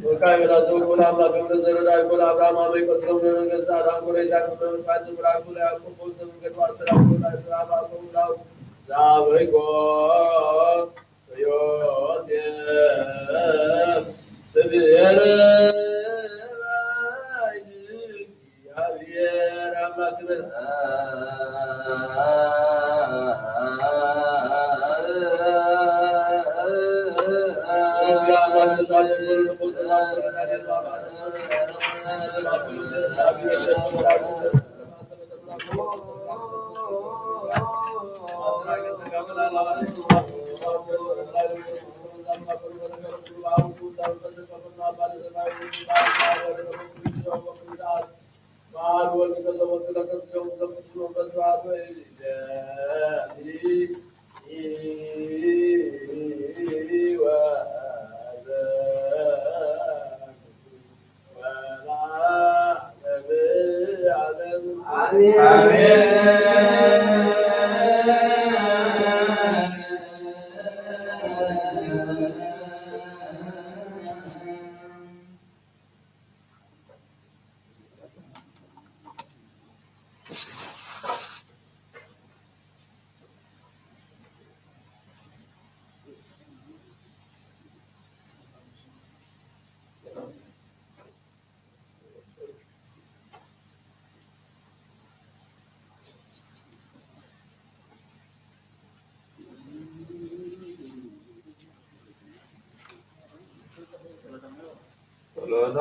ወካይ በላ ዘውር ወላ ኣምላክ እምነ ዘረዳ ይኮን ኣብርሃም ኣበይ ቀትሎም ነመንገስ ኣዳም ኮረ ይዛክ መመንፋት ዝብራኩ ለያዕቆብ ዘመንገድ ዋስተራኩ ለያዕቆብ ዛበይኮ ዮሴፍ ስብሔር ባይድ እግዚአብሔር አምላክ ጸሎታ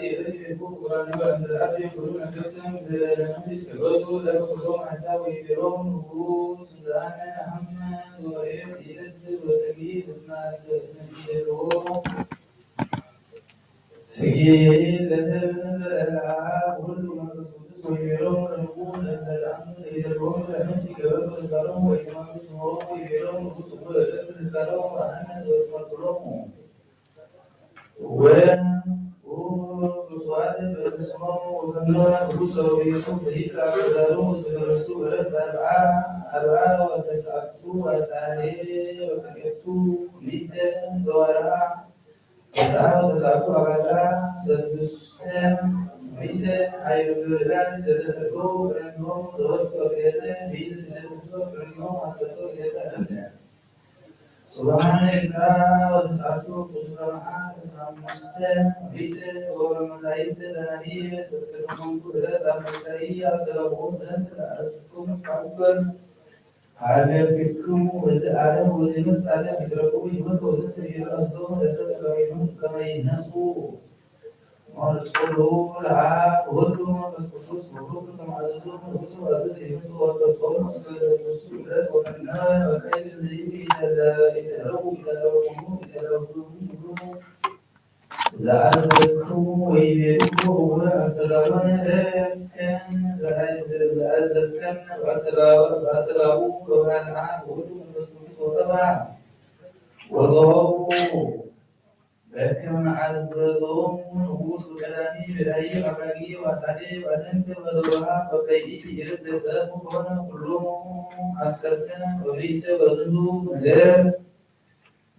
ይእቲ ፍቁራን ወእንተ አብ ኩሉ ነገስትን ዘለለምን ይሰገዱ ለኩሎም አሕዛብ ወይቤሎም ንጉስ እንዘአነ አመ ወሬት ይእድር ወሰጊድ እስመ አልተስነኪርዎ ሰጊድ ለሰብን በለልአ ኩሉ መንፈስ ቅዱስ ወይቤሎም ንጉስ እንተ ተአምር ይደልዎም ለምን ይገበሩ ተስካሮም ወይማኑ ስሞም ወይቤሎም ንጉስ እኩለ እለት ተስካሮም ወአነ ዘወፈርኩሎሙ ወብፁዓን በርእስሆሙ ወፈነወ ንጉሰ ወቤቱ ዘይካ ተዛሩ ወተመለሱ ዕለት አርብዓ አርብዓ ወተስዓቱ ወጣኔ ወክልኤቱ ሚእተ ዘዋርዓ ተስዓ ወተስዓቱ አባላ ሰዱስተ ሚእተ አይብርዳን ዘተሰገው ቅድሚሆሙ ዘወጡ ክልኤተ ሚእተ ስድስተ ቅድሚሆሙ አሰርተ ክልኤተ አለምተ ስብሐነ ዕስራ ወተስዓቱ ቅዱሳን መዓልት ሐሙስተ ሊተ ወመዛይተ ዘሃዲስ እስከ ሰሙንቱ ዕለት አመሳይ አልተረፍኩም ዘንድ ለአርእስኩም ቃልበል ሃገርክሙ ወዚ ዓለም ወዚ መጽእ ዓለም ይትረፍኩ ይመጽእ ወዘንተ ይረአዞም ለሰብ ከመይነሱ መርጽሉ ለአብ ወወልድ ወመንፈስ ቅዱስ ወኩሉ ከመ አዘዞ ንጉሱ አዘዘ ይመጽእ ወርደጾሙ እስከ ዘብሱ ዕለት ወፈነወ ወቀይ ዘይብ ኢተረፉ ኢተረፉ ኢተረፉ ዘአዘዝኩሙ ወይቤልኩ እወ አስተጋባነ ለከ ዘአዘዝከነ በአስተጋቡ በባህልአ ወወልድ ወመንፈስ ቅዱስ ወተባ ወተወቡ በከመ አዘዞሙ ንጉስ ወቀዳሚ በዳይ አባጊ ወአጣዴ ወአደንተ ወዘወሃ ወቀይኢት ይእርድ ዘጠሙ ኮነ ኩሎሙ አሰርተ ወሚእተ ወዝንቱ ነገር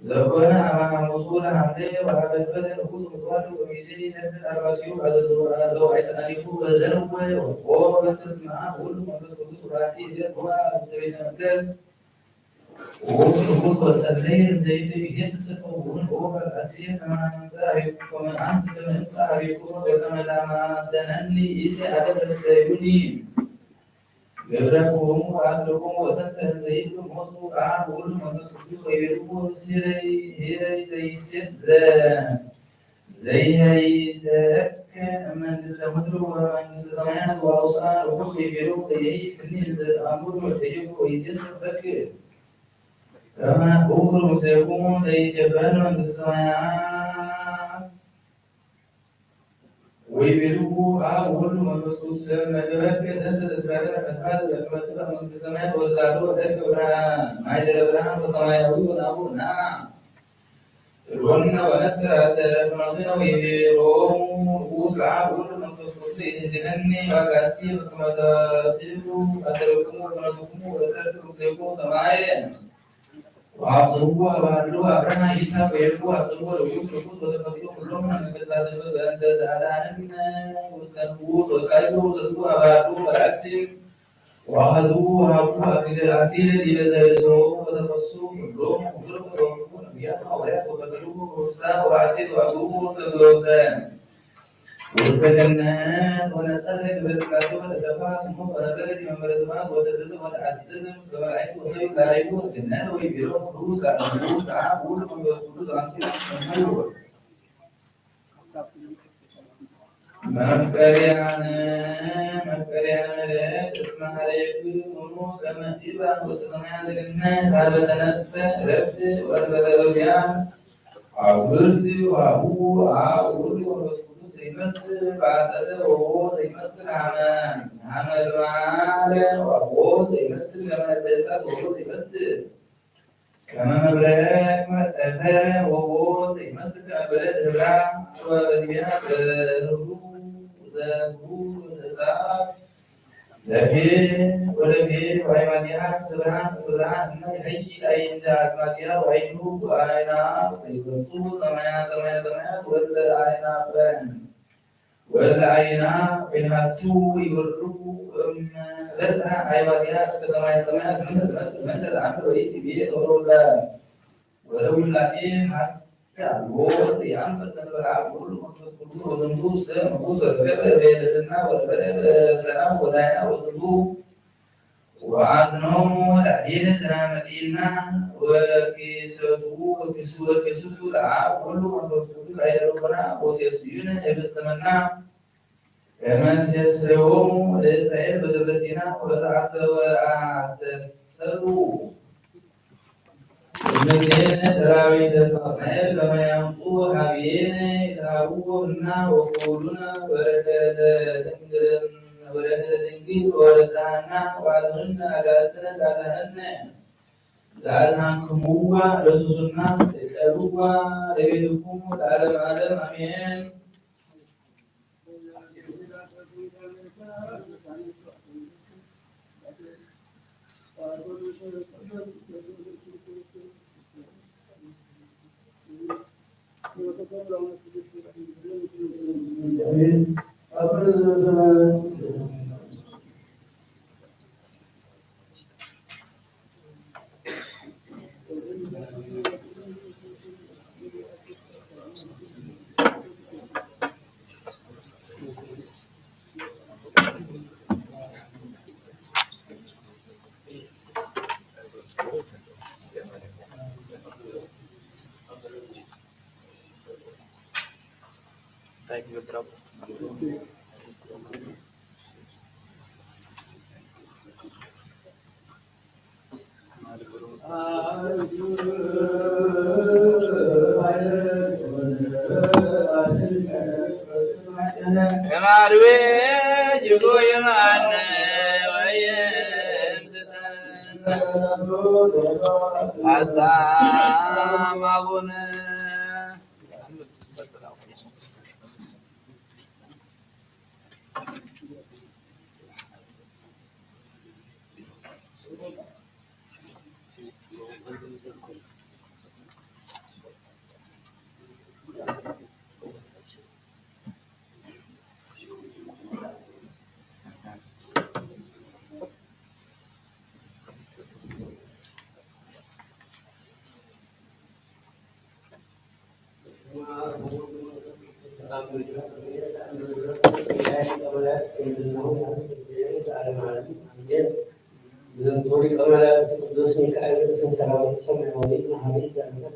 ዘኮነ አመ ሐሙሱ ለሐምሌ ወአበበለ ንጉስ ምጽዋት ወሚዜ ነብር አርባሲሁ አዘዘው አይሰአሊፉ ወዘርወ ወቆ በተስመአ ሁሉ መንፈስ ቅዱስ ወአቲ እለት ወአ ውስተ ቤተ መቅደስ ንጉስ ወጸለየ እንዘይብል ጊዜ ስስት ወጉን ኦፈር አስየ ከመ አምጻ አቤኩም ከመ አንቲ ከመ እምጻ አቤኩም ወከመ ላማሰነኒ ኢቲ አደብ ረሰዩኒ ገብረክሙ ወአስረክሙ ወሰንተ እንዘይብል ሞቱ አብ ወወልድ መንፈስ ቅዱስ ወይቤልኩ ሲረይ ሄረይ ዘይሴስ ዘ ዘይሀይሰከ መንግስተ ምድር ወመንግስተ ሰማያት ወአውስአ ርኩስ ወይቤሉ ዘይሀይስኒ እንዘ ተአምሩ ወይሴስ በክ ከመ እኩሩ ምስሌኩሙ ዘይሴበን መንግስተ ሰማያት ወይቤልኩ አብ ወወልድ ወመንፈስ ቅዱስ ለመገበርከ ዘንተ ተስካረ ፈትሐት ለከመ ትምጻእ መንግስተ ሰማያት ወትላዕሎ ለከ ብርሃን ማይ ዘለ ብርሃን ወሰማያዊ ወናሁ ና ትልወነ ወነስር አሰረ ፍኖትነ ወይቤሎሙ ንጉስ ለአብ ወወልድ ወመንፈስ ቅዱስ ኢትህድገኒ ዋጋሲ በከመ ተስእሉ አሰረክሙ ፍኖትክሙ ወእሰርክ ምስሌኩሙ ሰማየ ወአብጽሕዎ አባሉ አብርሃ ይስሐቅ ወያዕቆብ አብጽሕዎ ለውእቱ ንጉስ ወተፈስሑ ኩሎሙ ነገስታተ በእንተ ዘአድኃነነ ውስተ ንጉስ ወካይቦ ዘዝቡ አባሉ መላእክት ወአሐዝዎ ወሀብዎ አክሊለ አክሊለ ዲበ ዘርእሶሙ ወተፈስሑ ኩሎሙ ወግሩም ወተወክፉ ነቢያት ወሐዋርያት ወቀተልዎ በውስታ ወሐሴት ወአግብኡ ሰግዶተ ውስተ ገነት ወነጸረ ግብረ ሥላሴ ወተሰብሐ ስሙ ወነበረ ዲበ መንበረ ስብሐት ወተዘዘ ወተአዘዘ ምስለ መላእክት ወሰብእ ላዕሌሁ ገነት ወይቤሎሙ ንጉስ ለአብ ንጉስ ለአብ ወወልድ ወመንፈስ ቅዱስ አንትሙ ትሰምዩ መፍቀሪያነ መፍቀሪያነ ምሕረት እስመ ሀሬክሙ ከመ ኢባ ውስተ ሰማያት ገነት ሀበ ተነስፈ ዕረፍት ወእንበለ ሮቢያን አውግርት ወአቡሁ አብ ወወልድ ወመንፈስ ቅዱስ ዘይመስል በአጸደ ወቦ ዘይመስል ሀመ ሀመ ልማለ ወአቦ ዘይመስል ከመ እሳት ወቦ ዘይመስል ከመ መብረቅ መጠፈ ወቦ ዘይመስል ከመ በረድ ህብራ ወበድቢያ ዘህሩ ዘህሩ ዘእሳት ለፌ ወለፌ ወአዕማዲሃ ብርሃን ብርሃን እና ይሐይል አይንተ አዕማዲሃ ወአይኑ አይና ዘይበሱ ሰማያ ሰማያ ሰማያት ወለ አይና ብርሃን ወለ አይና ወይሃቱ ይወርዱ እም በጽሐ አዕማዲሃ እስከ ሰማያ ሰማያት ምን ትመስል ምን ተተአምር ወይ ትቤ ተወረውላ ወለውላዴ ሐሰ አልቦ ዘየአምር ዘእንበለ አብ ወወልድ ወመንፈስ ቅዱስ ወዝንቱ ስም ንጉሥ ወተፈጥረ በልዕልና ወነበረ በሰላም ወዳይና ወዝንቱ ወአዝኖሙ ለአዴነ ዝናመ ዲና ወኪሰቱ ወኪሱ ወኪሱ ለአብ ኩሉ መንፈስ ቅዱስ ኃይለ ልቦና ወሴስዩነ ህብስተ መና ከመ ሴስዮሙ ለእስራኤል በደብረ ሲና ወተአሰ-፣ ወአሰሰሉ እምኔነ ሰራዊተ ሳጥናኤል ከመ ያምጹ ሀብዬነ ይትሃብዎ እና ወኩሉነ በረከተ ድንግል ወበረከተ ድንግል ወወለተ ሐና ወአድኅነነ አጋእዝትነ ዘአድኃነነ ዘአድኃንክምዋ ርሱሱና እቀብዋ ለቤትኩም ለዓለመ ዓለም አሜን። የማርዌ ጅጎ የማነ ወየም አዳም አቡነ ዝንቱ ሊቀ መላእክት ቅዱስ ሚካኤል ርእሰ ሰራዊት ሰማያዊ መሓሪ ዘንበለ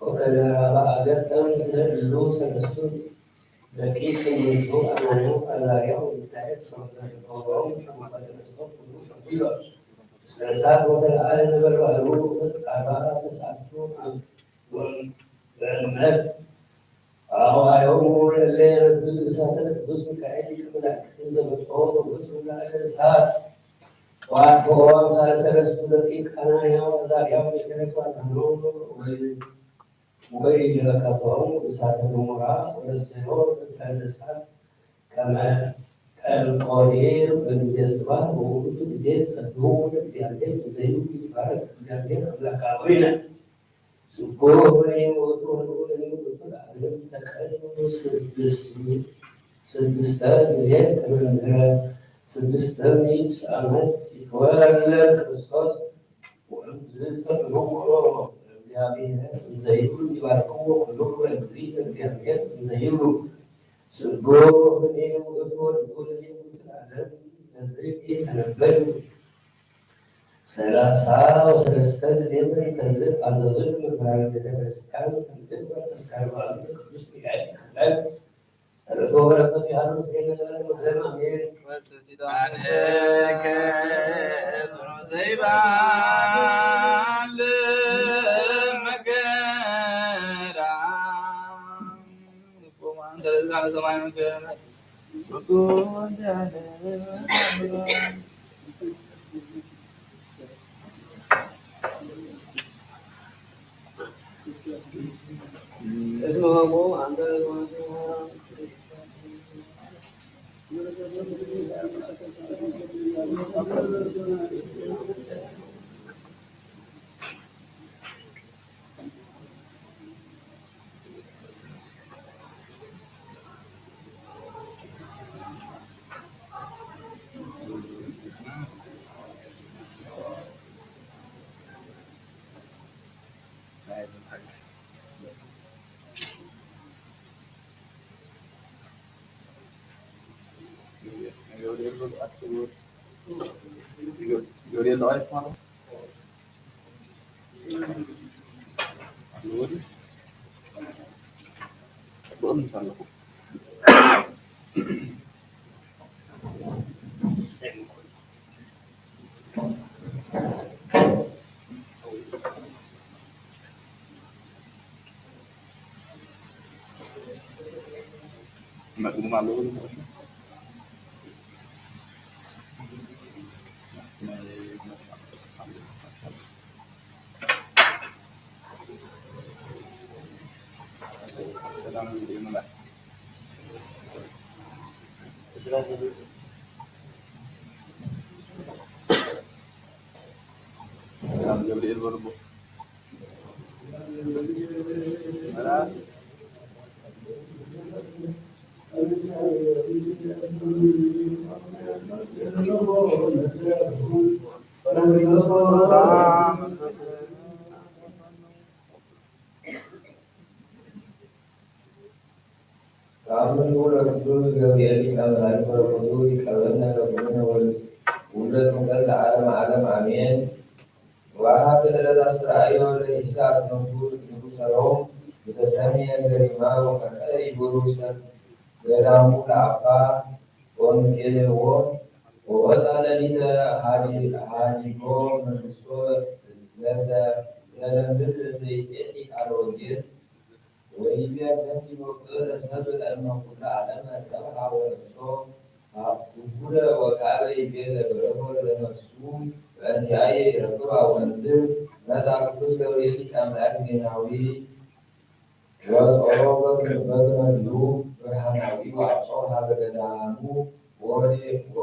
ወከለ ራብዓ ገጸ ምስለ እሉ ሰለስቱ ደቂቅ እምንቱ አናንያ አዛርያ ወሚሳኤል ሶበ ገብሮም ሸሞንተ ገጸ ኩሉ ሸንጉሎ። እስመ እሳት ወተለዓለ ነበልባሉ እሳት አርባዕተ ተስዓቱ ወእመት አዋዮሙ ለእለ የነብብ እሳተ ቅዱስ ሚካኤል ሊቀ መላእክት ዘመጽኦ ውእቱ ለአለ እሳት። ወአጥፍኦ አምሳለ ሰለስቱ ደቂቅ አናንያ ወአዛርያ ወሚሳኤል ወአድኃኖ ወይ ወኢይረከቦሙ እሳተ ገሞራ ወረሰዮ እሳተ እሳት ከመ ቀልቆሊር በጊዜ ጽባሕ ወውእቱ ጊዜ ጸድዉ ለእግዚአብሔር እንዘይብሉ ይትባረክ እግዚአብሔር አምላከ አበዊነ። ስቡሕ ወይን ውእቱ ወልዑል ውእቱ ለዓለም። በቀን ስድስት ስድስተ ጊዜ ከመ እምድረ ስድስተ ምዕት ዓመት ይትወለድ ክርስቶስ። ወእምዝ ሰምዕዎ ለእግዚአብሔር እንዘ ይብሉ ይባርክዎ ኩሎሙ ለእግዚእ ለእግዚአብሔር እንዘ ይብሉ ስቡሕ እምኔሁ ውእቱ ወልዑል እምኔሁ ውእቱ ለዓለም። በዝህ ተነበዩ ሰላሳ ወሰለስተ ጊዜ መሪተዝ አዘዙ ለመምህራነ ቤተ ክርስቲያን እንድግበር ተስካረ በዓሉ ለቅዱስ ሚካኤል ይክፈል። ጸሎቱ በረከቱ ያሉ ምስሌነ ለዓለመ ዓለም አሜን። ገብርኤል ለዋይት ማለት ኣለዎ ድዩ? ጽቡቕ ኣለኹ። መግብም ኣለዎ ድዩ? ተኣምር ልዑል ቅዱስ ገብርኤል ሊቀ መላእክት በረከቱ ይቀበልና ለኩልነ ወልድ ውሉደ ጥምቀት ለዓለመ ዓለም ኣሜን። ወአሐቲ ዕለት አስተርአዮ ለይስሐቅ ንጉሰ ሮም ዘተሰምየ ገሪማ ወቀጠለ ይቡሩ ውስተ ገዳሙ ለአባ ቆርኔሌዎስ ወወፅአ ሌሊተ ሀዲጎ መንግስቶ ለዘለምድር ዘይጼሒ ቃለ ወንጌል ወይቤ በቲ ወቅር ሰብ ለእመ ኩሉ ዓለም ረብሃ ወነፍሶ ግቡረ ወካዕበ ይቤ ዘገረፎ ለነፍሱ በእንቲአየ ይረክባ። ወእምዝ መጻ ቅዱስ ገብርኤል ሊቀ መላእክት ዜናዊ ወጾሮ በግነቢሁ ብርሃናዊ ወአብጽሖ ሀበ ገዳሙ ወወዴሁ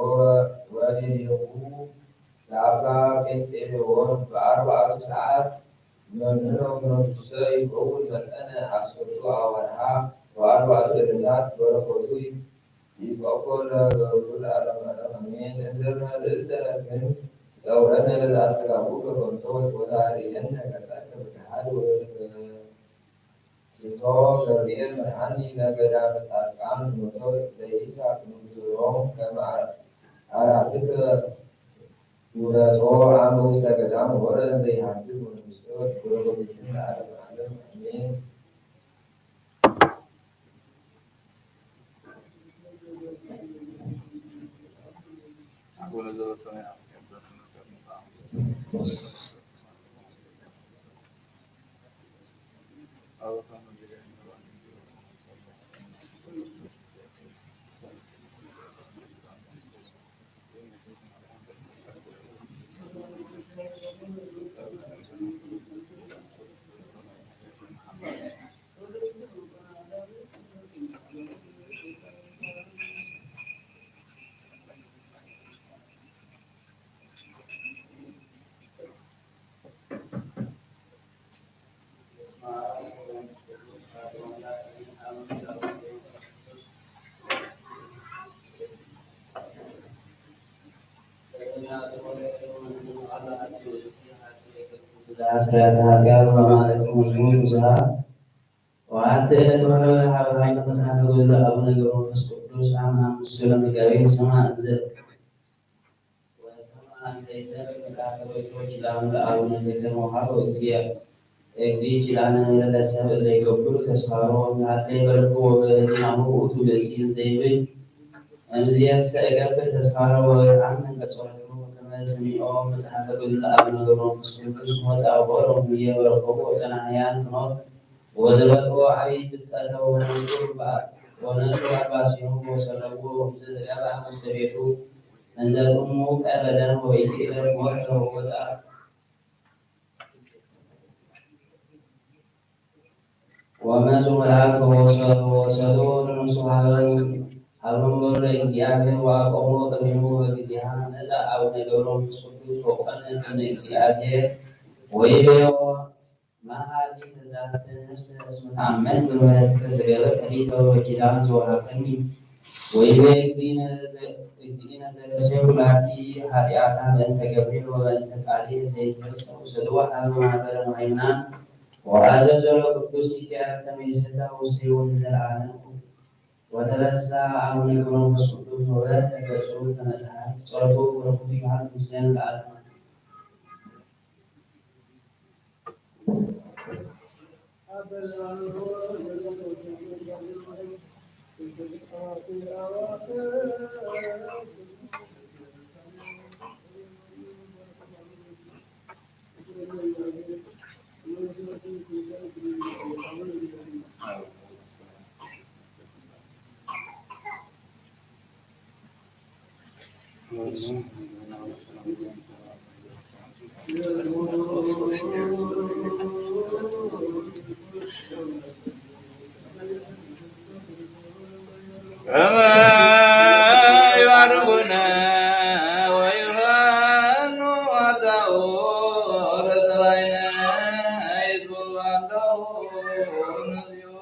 ለአባ ጴንጤሌዎን በአርባዕቱ ሰዓት መምህሮም መንሱሰ ይከውን መጠነ ዐሰርቱ አዋርሃ ወአርባዕቱ ዕለታት በረከቱ ይትቀፎ ለበሩ ለዓለመ ዓለም አሜን። እንዘርና ልዕልተ ግን ጸውረነ ለዘአስተጋቡ በከንቶ ወታርእየነ ገጸከ በገሃድ ወበተከስቶ ገብርኤል መርሃኒ ለገዳመ ጻድቃን ፍኖቶ ለይስሐቅ ንጉሰ ሮም ከመ አርአትከ ውረቶ አመ ውስተ ገዳም ሆረ እንዘ ይሃድር ወንጉሶ በረከቱ ይኩን ለዓለመ ዓለም አሜን። ብዝሃ ስራያተ ኃጢአት ወማረኩም ብዙሃ ወአሐቲ ዕለት ወረደ ሀበ ሀበ መጽሐፈ ገድለ አቡነ ገብረ መንፈስ ቅዱስ አምሃ ምስለ መጋቤ ሰማዕ ዘ ወሰማዕ ዘይተርፍ መጽሐፈ ገድሎ ኪዳኑ ለአቡነ ዘከመ ወሀበ እግዚእ ኪዳነ ምሕረት ለሰብ እለ ይገብሩ ተስፋሮ። ሀሌ በልኩ ወበህሊናሁ ውእቱ ብእሲ ዘይብል እምዝየሰ እገብር ተስፋሮ ወአምን በጸሎቱ ከመ ሰሚዖ መጽሐፈ ገድለ አቡነ ገብረ መንፈስ ቅዱስ ወጻእኮ ሎሙየ በረከቦ ጸናህያን ፍኖት ወዘበጥዎ ዓቢይ ዝብጠተ ወነጹ ወነጹ አባሲሆሙ ወሰለብዎ ወምዘ ዘገባ ውስተ ቤቱ እንዘ እሙ ቀርበ ደም ወኢቲ እለት ሞተ ወወፃ ወመጹ መልአክ ወወሰዶ ለነፍሱ ሀበ ሀበ መንበሩ ለእግዚአብሔር ወአቆሞ ቅድሜሁ በጊዜሃ መጻ አቡነ ገብረ መንፈስ ቅዱስ ወቆመ ቅድመ እግዚአብሔር ወይቤሎ መኃልየ ለዛቲ ነፍስ እስመ ተአመንት በምህረትከ ዘገበርከ ሊተ ወበኪዳን ዘወሃብከኒ። ወይቤ እግዚእነ ዘ-፣ እግዚእነ ዘረሰዩ ላቲ ኃጢአታ በእንተ ገብርኤል ወበእንተ ቃልየ ዘይትረሰው ሰድዋ ሀበ ማህበረ ምሃይምናን ወአዘዞ ለቅዱስ ሚካኤል ከመ ይሰታ ውስቴሁ ለዘለዓለም። ወተበሳ አቡነ ገብረ መንፈስ ቅዱስ ወበርህ ገጹ ተነስሐ። ጸሎቱ በረከቱ ይሃሉ ምስሌነ ለዓለመ ዓለም። ከመ ይባርኩነ ወይፈኑ አርዳኡ ለዘባይነ ይትቡ አርዳኡ ነዚኡ።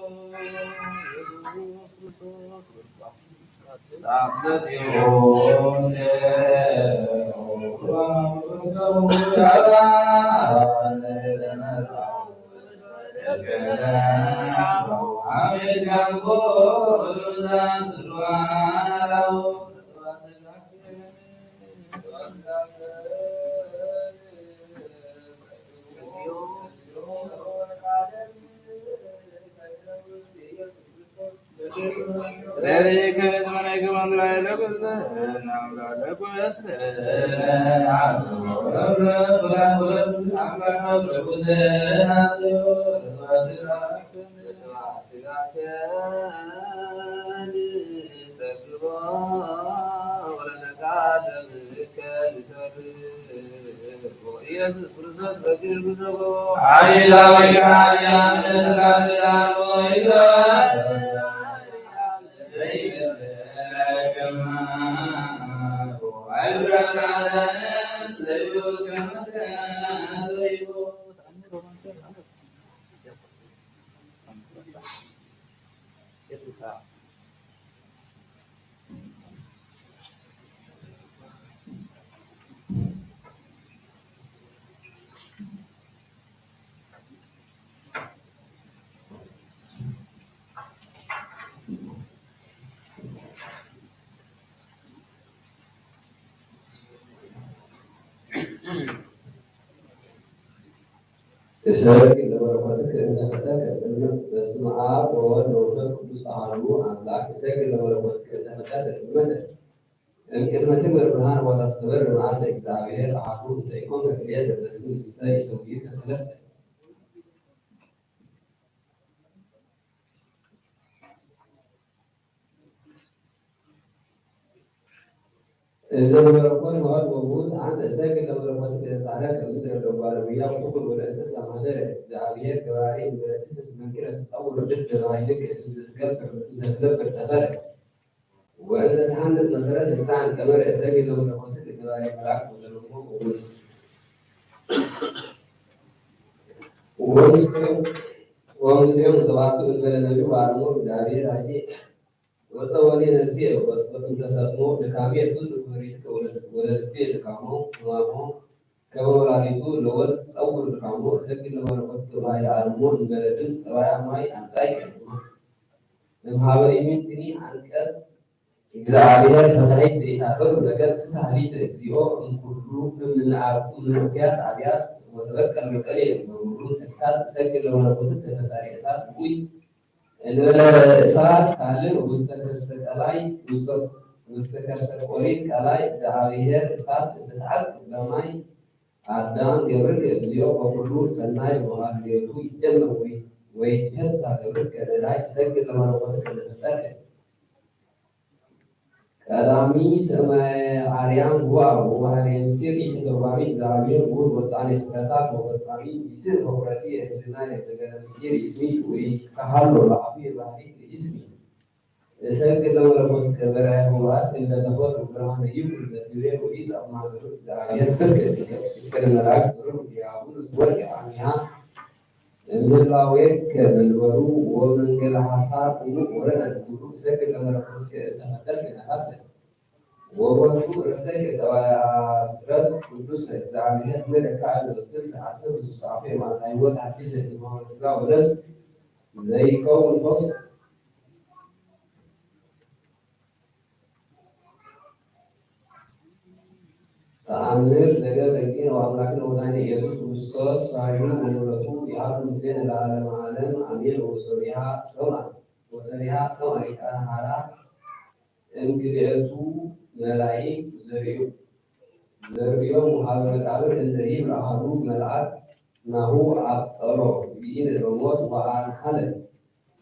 እሰግድ ለመለኮትከ እንተ ፈጠርከ ትእምር። በስመ አብ ወወልድ ወመንፈስ ቅዱስ አሐዱ አምላክ። እሰግድ ለመለኮትከ እንተ ፈጠርከ ትእምር። እምቅድመ ትግበር ብርሃን ወታስተበርእ መዓልተ እግዚአብሔር አሐዱ እንተ ኢኮንከ ክልኤተ በስም እሰ ይሰውይከ ሰለስተ። እዘ መለኮት ወወልድ ወውእቱ አንተ እሰግድ ለመለኮትከ እንተ ጻረከ ምድረ ለጓለ እመሕያው ትኩን ወለእንስሳ ማህደረ። እግዚአብሔር ገባሬ እምበለ ትስስ መንክረ ትጸውር ድድ ለባሕርይከ እንዘ ትገብር እንዘ ትነብር ጠፈረ ወእንዘ ተሐንጽ መሰረት ህፃን ቀመር እሰግድ ለመለኮትከ ገባሬ መልአክ ወዘለሞ ወውስ ወምስሌሆሙ ሰባቱ እንበለ ነቢዩ በአርምሞ እግዚአብሔር አየ ወጸወኒ ነፍስየ ወእንተ ሰጥሞ ድካምየ ትጹር ፈሪህከ ወለልቤ ድካሞ ሕማሞ ከመ ወላዲቱ ለወልድ ትጸውር ድካሞ እሰግድ ለመለኮትከ በኃይለ አርምሞ እንበለ ድምፅ ጠባያ ማይ አምጻእከ እምሃበ ኢሚንትኒ አንቀጽ እግዚአብሔር ፈታሒት ዘይታበሉ ነገር ፍትሐ ሊተ እግዚኦ እምኩሉ እምንአብ እምንእኩያት አብያት ወተበቀል መቀሌ በኩሉ ተግሳጽ እሰግድ ለመለኮትከ ፈጣሪ እሳት ውይ እንበለ እሳት ካልእ ውስተ ከርሰ ቀላይ ውስተ ከርሰ ቆሪት ቀላይ እግዚአብሔር እሳት እምትትዓቅብ በማይ አዳም ገብርከ እግዚኦ በኩሉ ሰናይ ወሃልዮቱ ይደመር ወይ ወይትፌሳ ገብርከ ነዳይ እሰግድ ለመለኮትከ ለፈጠርከ ቀዳሚ ሰማየ አርያም ህዋ ወባህርየ ምስጢር ኢተተርጓሚ እግዚአብሔር ውሁድ ወጣኔ ፍጥረታት ወፈጻሚ ይስር በኩረቲ የህልና የነገረ ምስጢር ይስሚ ወይ ከሃሎ ለአፉ የባህሪ ይስሚ እሰግድ ለመለኮትከ በርአየ ህቡባት እለ ተፈጥሩ ብርሃነ ይኩን ዘትቤ ወኢጸ እማገሩ እግዚአብሔር ብርክ እስከ ለመላእክት ብሩክ ዲያብሎስ ወርቅ አሚሃ እምህላዌከ መንበሩ ወመንገለ ሐሳር እሙቅ ወረደ ኩሉ እሰግድ ለመለኮትከ እለ ፈጠርከ ነፋሰ ወወልዱ ረሰይከ ጠባያ ፍጥረት ቅዱስ እግዚአብሔር ምድር ካልእ ስልስ ዓሰርተ ሱሳፌ ማእታ ህይወት ሓዲስ ህድማ ስጋ ወነፍስ ዘይከውን ፈውስ ተኣምር ዘገብረ እግዚእነ ወአምላክነ ወመድኃኒነ ኢየሱስ ክርስቶስ ሳይሉ ወምሕረቱ ይሃሉ ምስሌነ ለዓለመ ዓለም አሜን። ወሰቢሃ ሰብአ ወሰቢሃ ሰብአ ሊቃነ ሐራ እምክልኤቱ መላእክት ዘርእዩ ዘርእዮም ወሃበ መቃብር እንዘ ይብል አሐዱ መልአክ ናሁ አብጠሎ እግዚእነ በሞት ወአንሐለ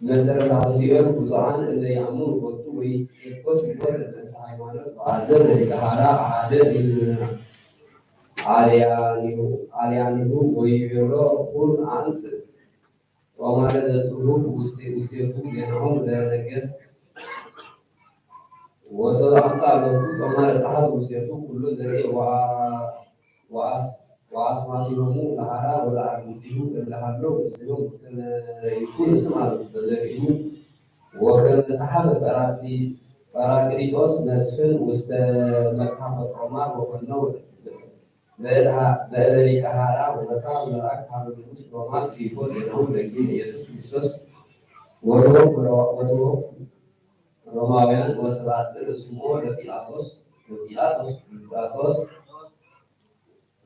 መሰረታተ ሲኦል። ብፁዓን እለ ይአምኑ ቦቱ ወይትየኮስ ሞተ በእንተ ሃይማኖት ወአዘዘ ሊቀ ሐራ አሐደ እምነ አልያኒሁ አልያኒሁ ወይቤሎ ኩን አምጽእ ጦማረ ዘጽሑፍ ውስቴ ውስቴቱ ዜናሆሙ ለነገስት ወሰብ አምጻ ሎቱ ጦማረ ጸሐፍ ውስቴቱ ኩሉ ዘርኤ ወአስ ወአስማቲሆሙ ለሐራ ወለአግብርቲሁ እለ ሀሎ ምስሌሆሙ ከመ ይኩን ስማ በዘርኢሁ ወከመ ጸሐፈ ጳራቅሊጦስ መስፍን ውስተ መጽሐፈ ጦማር ወፈነው በእደ ሊቀ ሐራ ወመጽአ መልአክ ሀበ ንጉሥ ሮማ ፊሊፖስ ዜናሁ ለእግዚእነ ኢየሱስ ክርስቶስ ወተወክፎ ሮማውያን ወሰብአ ጽር ስምዖ ለጲላጦስ ለጲላጦስ ለጲላጦስ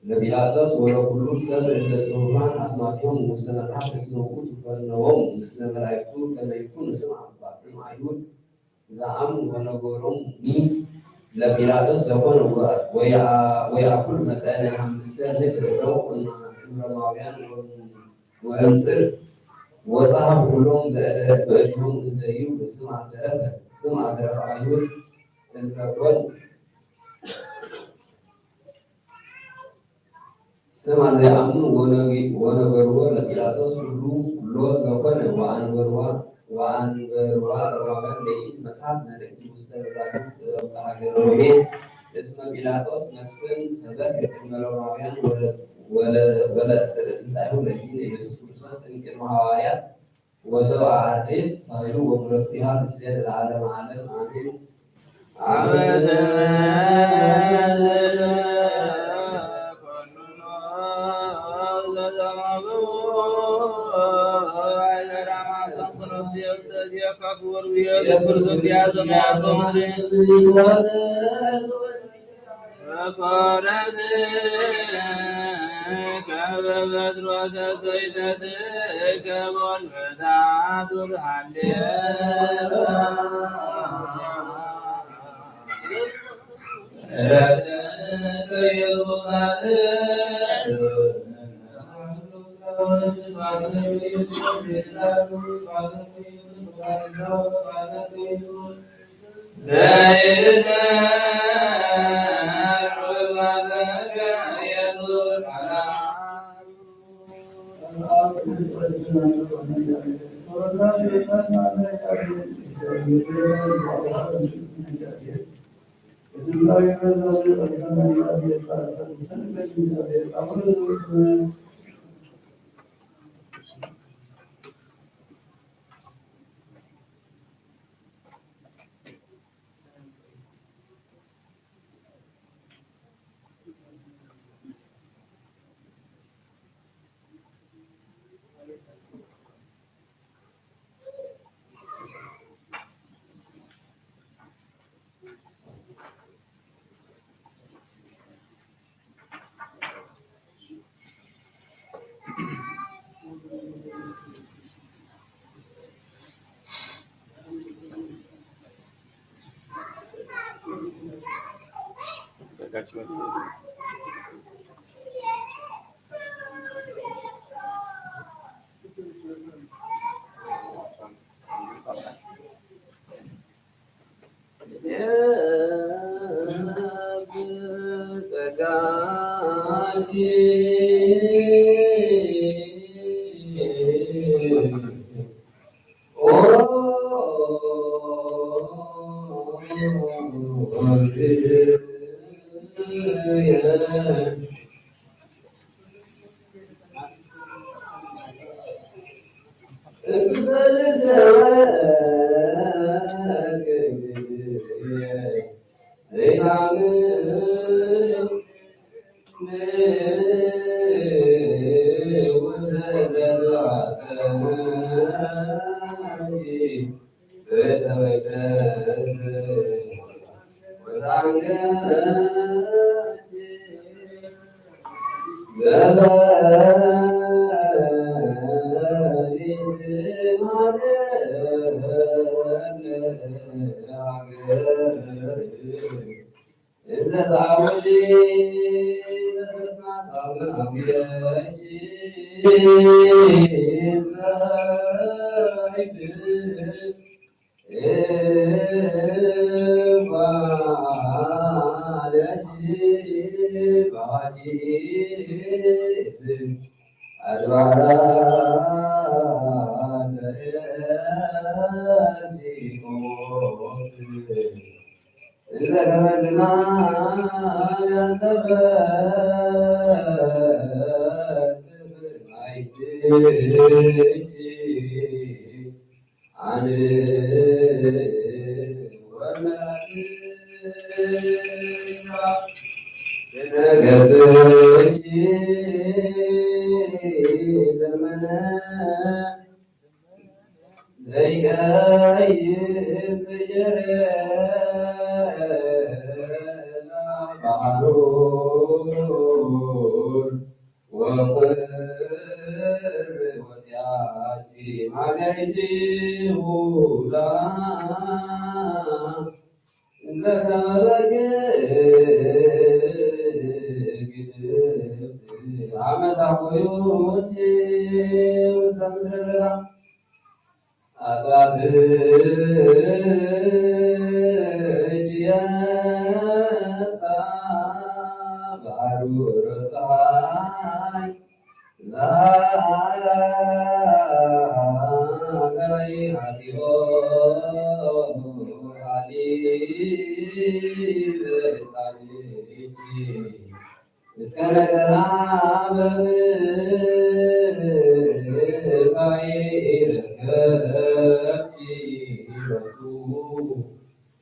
ለጲላጦስ ወለኩሉ ሰብ እለ ጽሑፋን አስማቲሆሙ ውስተ መጽሐፍ እስመ ውእቱ ፈነዎሙ ምስለ መላእክቱ ከመ ይኩኑ ስምዓ እምአይሁድ ዘአምኑ ወነገሮሙ ለጲላጦስ ዘኮነ ወይአኩል መጠነ ሐምስተ ምእት እደው እምሮማውያን ወእምጽር ወጸሐፉ ኩሎም በእድሆሙ እንዘ ይብሉ ስምዓ ተረፈ ስምዓ ተረፈ አይሁድ እምፈኮኑ ስምዓ ዘይአምኑ ወነገርዎ ለጲላጦስ ኩሉ ኩሎ ዘኮነ ወአንበርዋ ወአንበርዋ ሮማውያን ለይእቲ መጽሐፍ መልእክቲ ውስተ መዛግብት ጥበብ ለሀገረ ሮሜ እስመ ጲላጦስ መስፍን ሰበከ ቅድመ ሮማውያን ወለእጽር ትንሳኤሁ ለእግዚእነ ኢየሱስ ክርስቶስ እምቅድመ ሐዋርያት ወሰብአ አርድእት ሳህሉ ወምሕረቱ ይሃሉ ምስሌነ ለዓለመ ዓለም አሜን። አመተ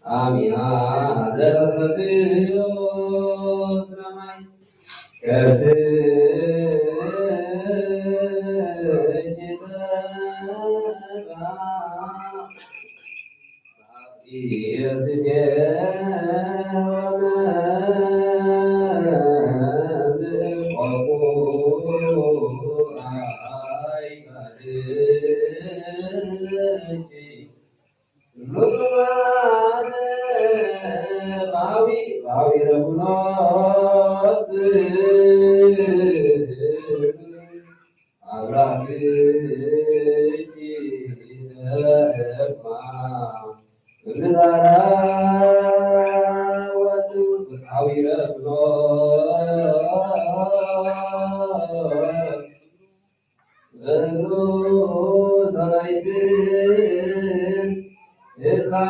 አሚሃ ዘተሰትዮ ማይ ከርስኪ ጠጣ።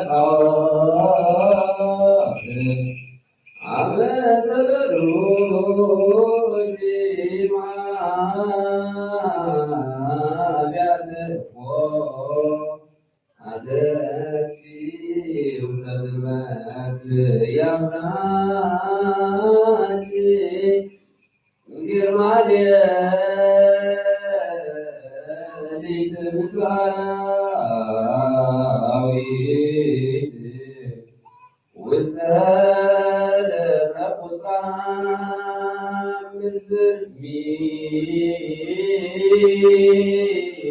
ጣዖት ኣብ መሰረቱ ጅማዕ ኣብያተ እኮ ኣተቲ ውሰትመት ያምናች ግርማ ሌሊት ምስ ኣራዊት ውስተ ደብረ ቁስቋም ምስለ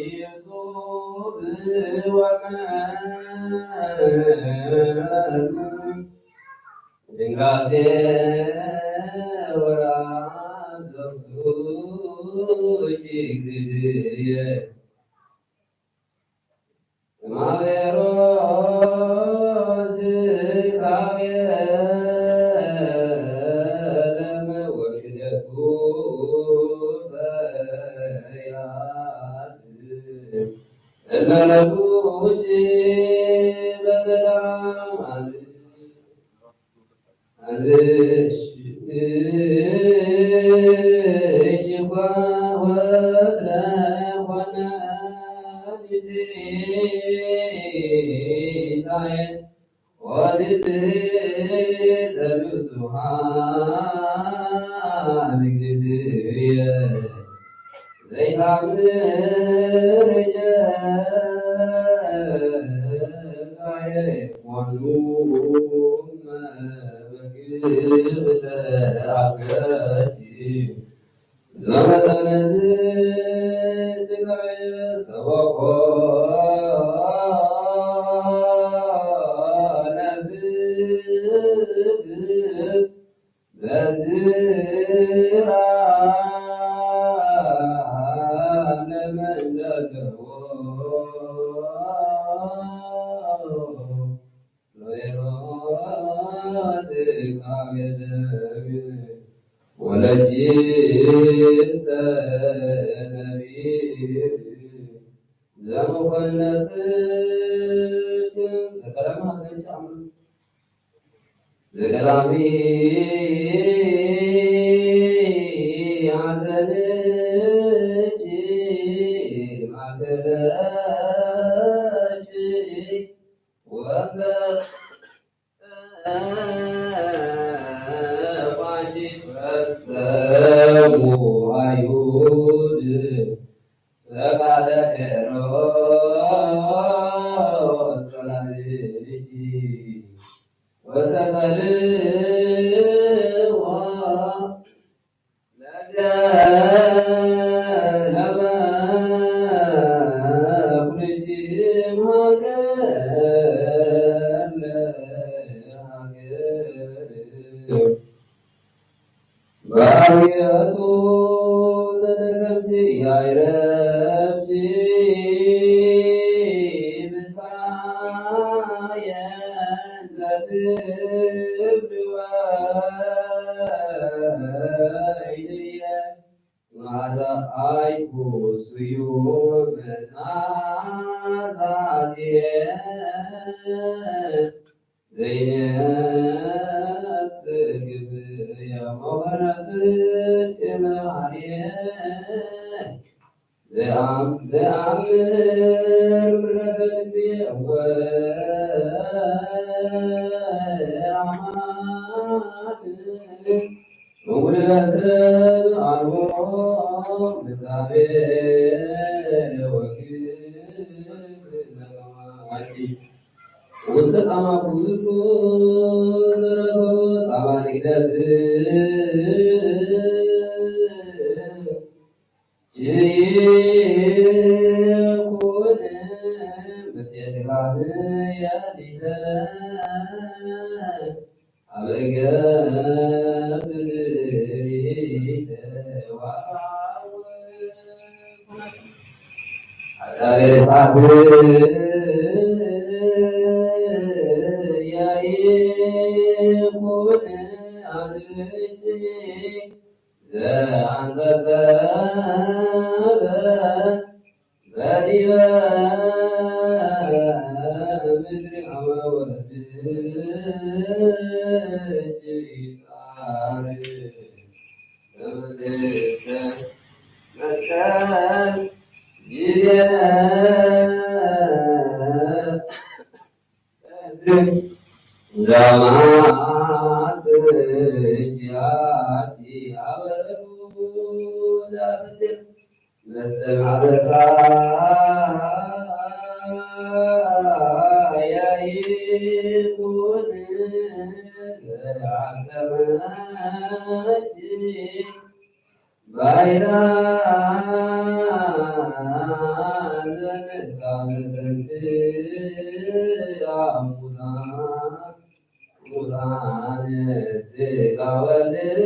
ሚጹብ ወመን ድንጋጼ ወራዘቱ እጅግ ዝድየ ማቤሮስ ካቤለም ወክደቱ ፈያት እመነዱች በገዳም ዘይታምር ጀጋየ ኮኑ መበግዕ ተኣገሲ ዘመጠነ ስጋየ ሰበኮ ነፍስ በዝራ ለመንደገዎ ሎየሮስ ካቤደም ወለቺሰ ነቢር ዘመኮነ ጽድቅ ዘቀዳማት ጫማ ዘቀዳሚ ሐዘንኪ ማእከለኪ ወንበ ፋሲል ፈጸሙ አይሁድ ፈቃደ ሄሮድስ ወላዲኪ ወሰቀልዎ ለገለመ ኩልኪ ማእከለ ሀገር። ባሕርያቱ ዘደገምቲ ያይረብቲ ብታየን ዘትብልወ ኢልየ ማእዛ ኣይኩ ስዩም ናዛዝየ ዘይነጽር ግብያ መኾነ ጽድቅ መዓልየ ዘኣም-፣ ዘኣምር ምሕረተ ልብየ ወአማን እሙን ለሰብ ኣልቦ ምንባቤ ወግብር ዘማቲ ውስተ ጻማ ኩሉ ዘረከቦ ጻማ ንግደት ችይኩን ምጤት ላም ያሊተ ኣብ እገ ምድሪ ተዋራው ኣዳቤ ሳት ያይኩን ኣድብጭ ዘአንጠብጠበ በዲበ ምድሪ ወወልድ ጻሪ በመንግስተ መስቀል ጊዜ ባይራ ዘነስካ መተንስእ ኣሙታን ሙታን ስጋ ወልድ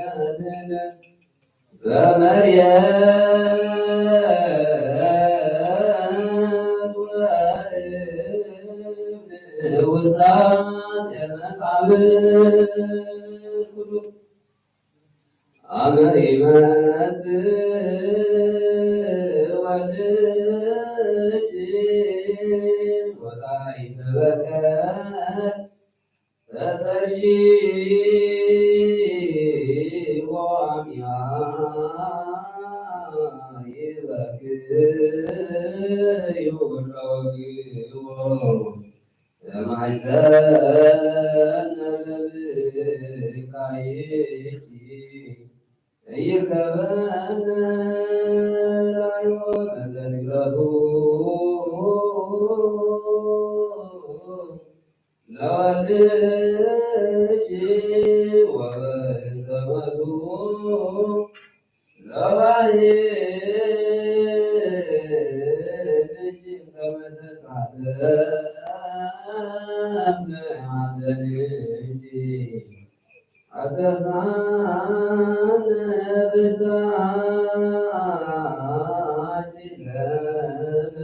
መድን በመርየም ወእብን ውሳጤ መቃብር አመ ይመጽእ ወልድኪ ወላዲተ በቀል ተሰርሺ ወአምያ ይበክዩ ለወግዎ። ለማሕፀነ ለብካይኪ ይርከበነ ላዮ መጠን ይረቱ ለወልድኪ ወበእንተ ሞቱ ለባህርይ ልጅ ከመ ተጻሕፈ እምነ ሐዘንኪ አስተርሳነ ብዛቲ ለነ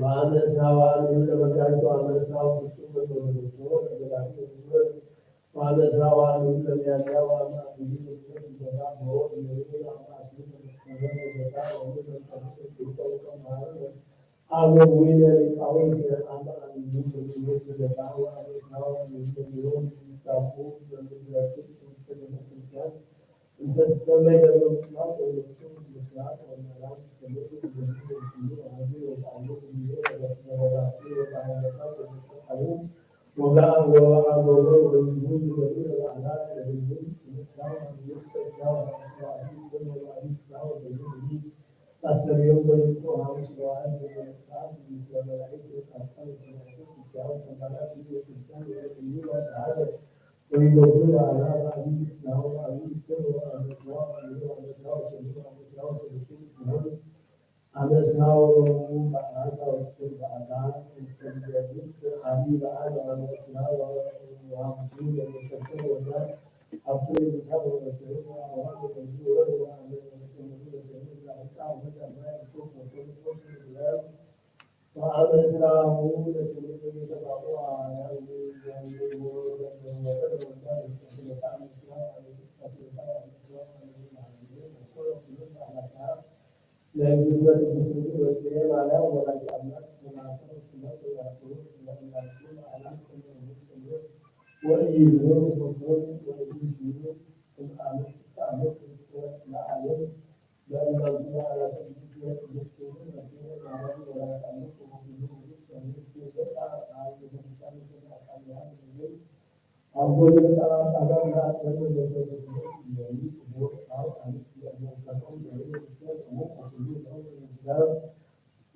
وأن أسرى وأن يولد مكانك وأن أسرى وأن يولد وأن أسرى وأن يولد مياديا وأن أسرى وأن أسرى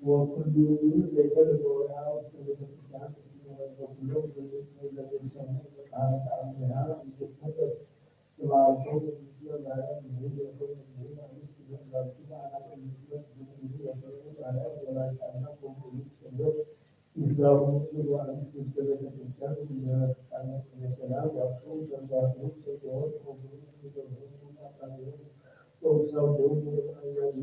ወኩሉ ዘይፈልጥ ወርያ ውስተ ቤተ ክርስቲያን ተስሞ ወኩሎም ዘይሰሙ መጽሐፍ ተኣምሪሃ እንድትፈጠር ተባረኮም እንድትበላያ እንድህል የኮም እንድህል አምስት ይበላችሁ በአናት እንድትበት ብዙ ብዙ የኮኑ ባሪያ ወላጅ አምላክ ወንቁ ሰዎች ይዛው ብዙ አምስት ውስተ ቤተ ክርስቲያን እንድትበላችሁ ሰላም ያውቁ ዘንባችሁ ሰዎች ወንቁ ሰዎች ወንቁ ሰዎች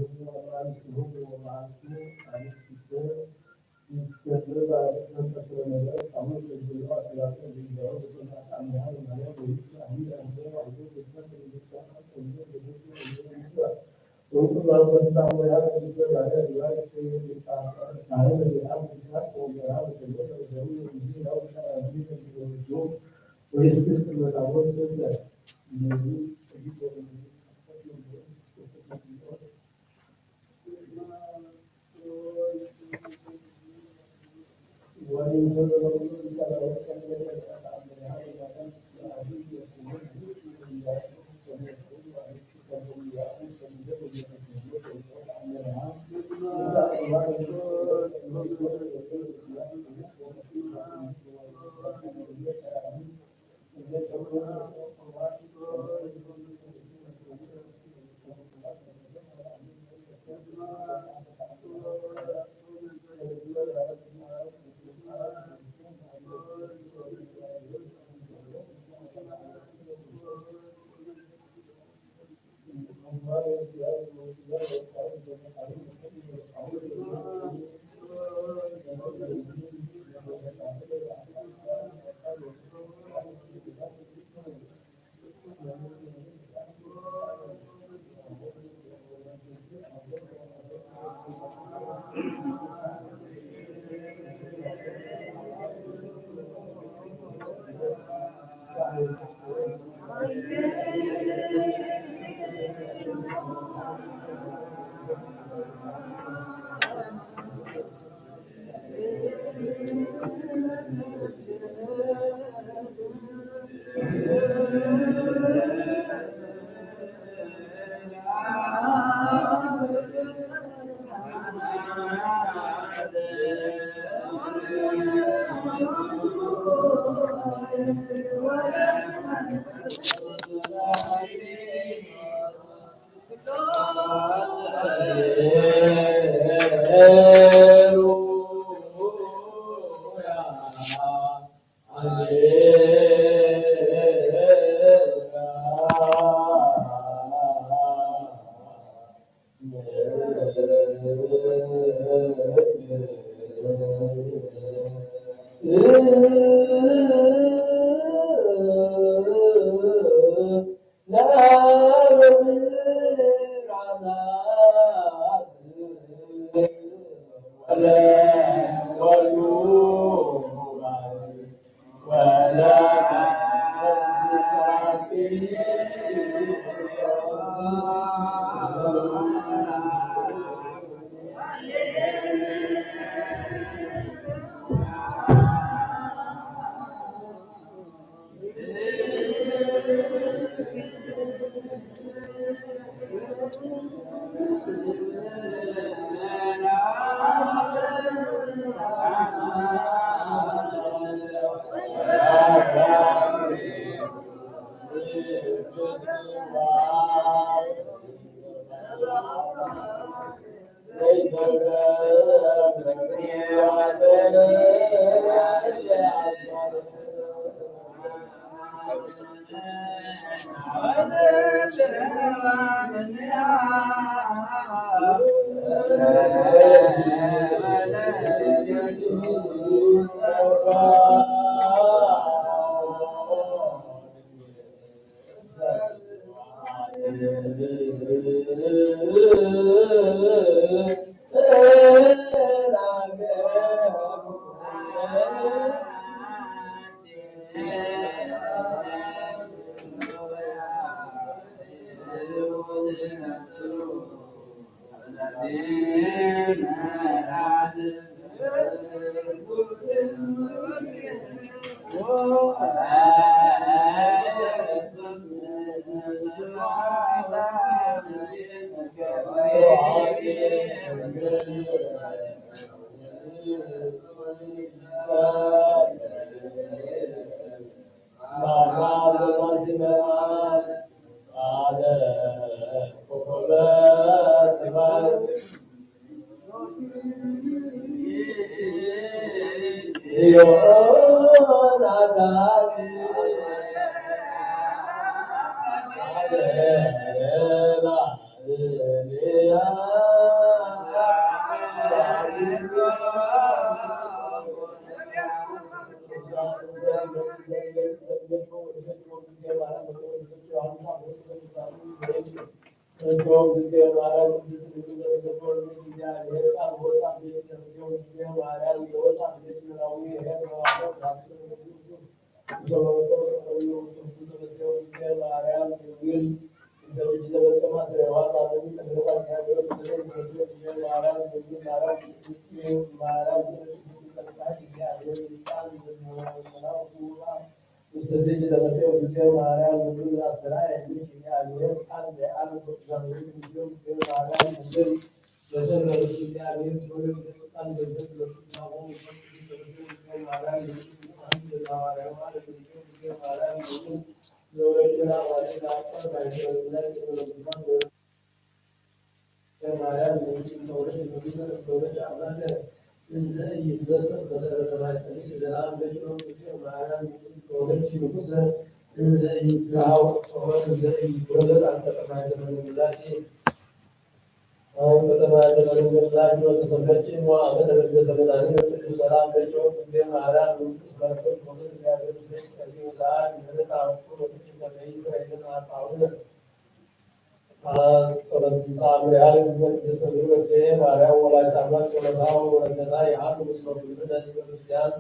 ማርያም ወላዲተ ኣምላክ ጸሎታ ወበረከታ ይሃሉ ምስለ ኩሉ ህዝበ ክርስቲያን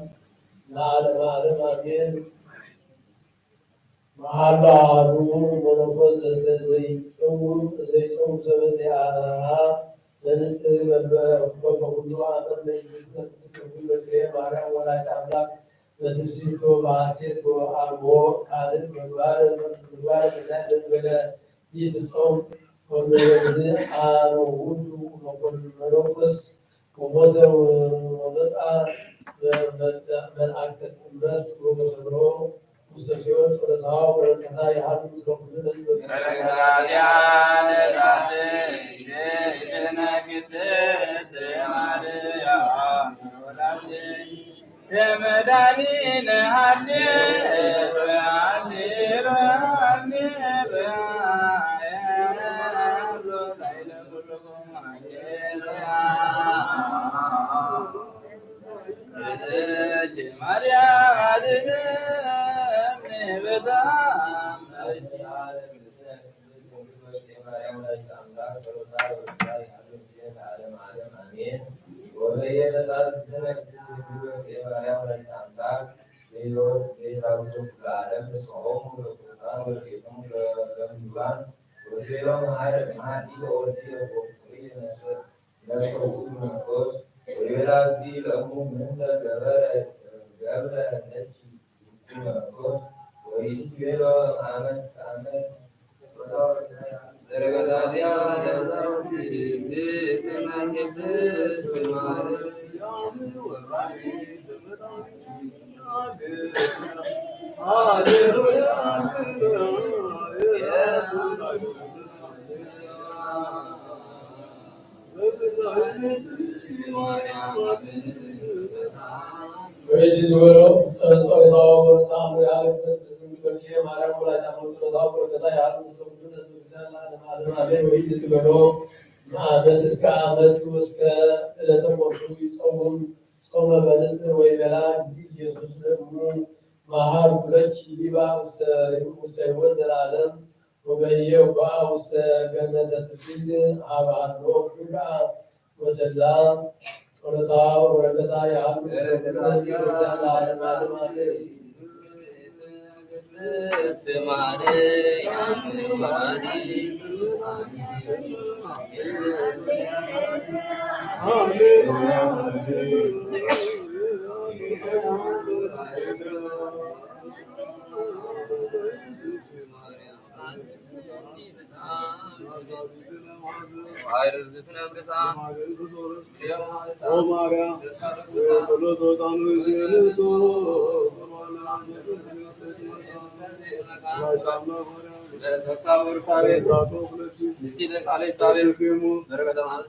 ለዓለመ ዓለም ኣሜን። መሓላ ኣሃዱ መነኮስ ዘይጸውም ዘይጸውም ሰብ ዘይኣሃ መንጽህ በበኩሉ ኣመን ለይዝከር ትስተጉል በክሬ ማርያም ወላዲተ ኣምላክ በትፍሲቶ በሐሴት ወአልቦ ካልእ ምግባር ምግባር ምክንያት ዘንበለ ይትጾም። ወበዚ ኣነ ውእቱ መኮንን መነኮስ ወሞተ ወመጽአ መልአከ ጽልመት ወመሰሎ ውስተ ሲኦል። ጸሎታ ወበረከታ ይሃሉ ምስለ ኩልነ ህዝበ ክርስቲያን። ነፍሰ ውእቱ መነኮስ ወይቤላ እግዚእ ለእሙ ምንተ ገበረ ገብረ ለኪ ዝኩ መነኮስ ወይቤሎ አመት አመት ወይዚ ዝበሎ ጸሎት ጸሎታዊ ተኣምር ያለ ቅድስት ድንግል በክየ ማርያም ወላዲተ አምላክ ጸሎታዊ በረከታ ያሉ ምስለ ኩሉ ህዝበ ክርስቲያን ለዓለመ ዓለም አሜን። ወይዚ ዝበሎ መዓመት እስከ ዓመት ወስከ ዕለተ ሞቱ ይጸውም ጾመ በንጽህ ወይቤላ እግዚእ ኢየሱስ ለእሙ መሃር ኩለኪ ሊባ ውስተ ውስተ ህይወት ዘለዓለም ወበየኳ ውስተ ገነተ ትስብእት ሀበ ሀሎ ክብራ ወተድላ ጸሎታ ወበረከታ ያሉ ኦ ማርያም፣ ጸሎተ ዕጣኑ ይዜኑ ምስጢር ቃለ ይታበይ። በረከተ ማለት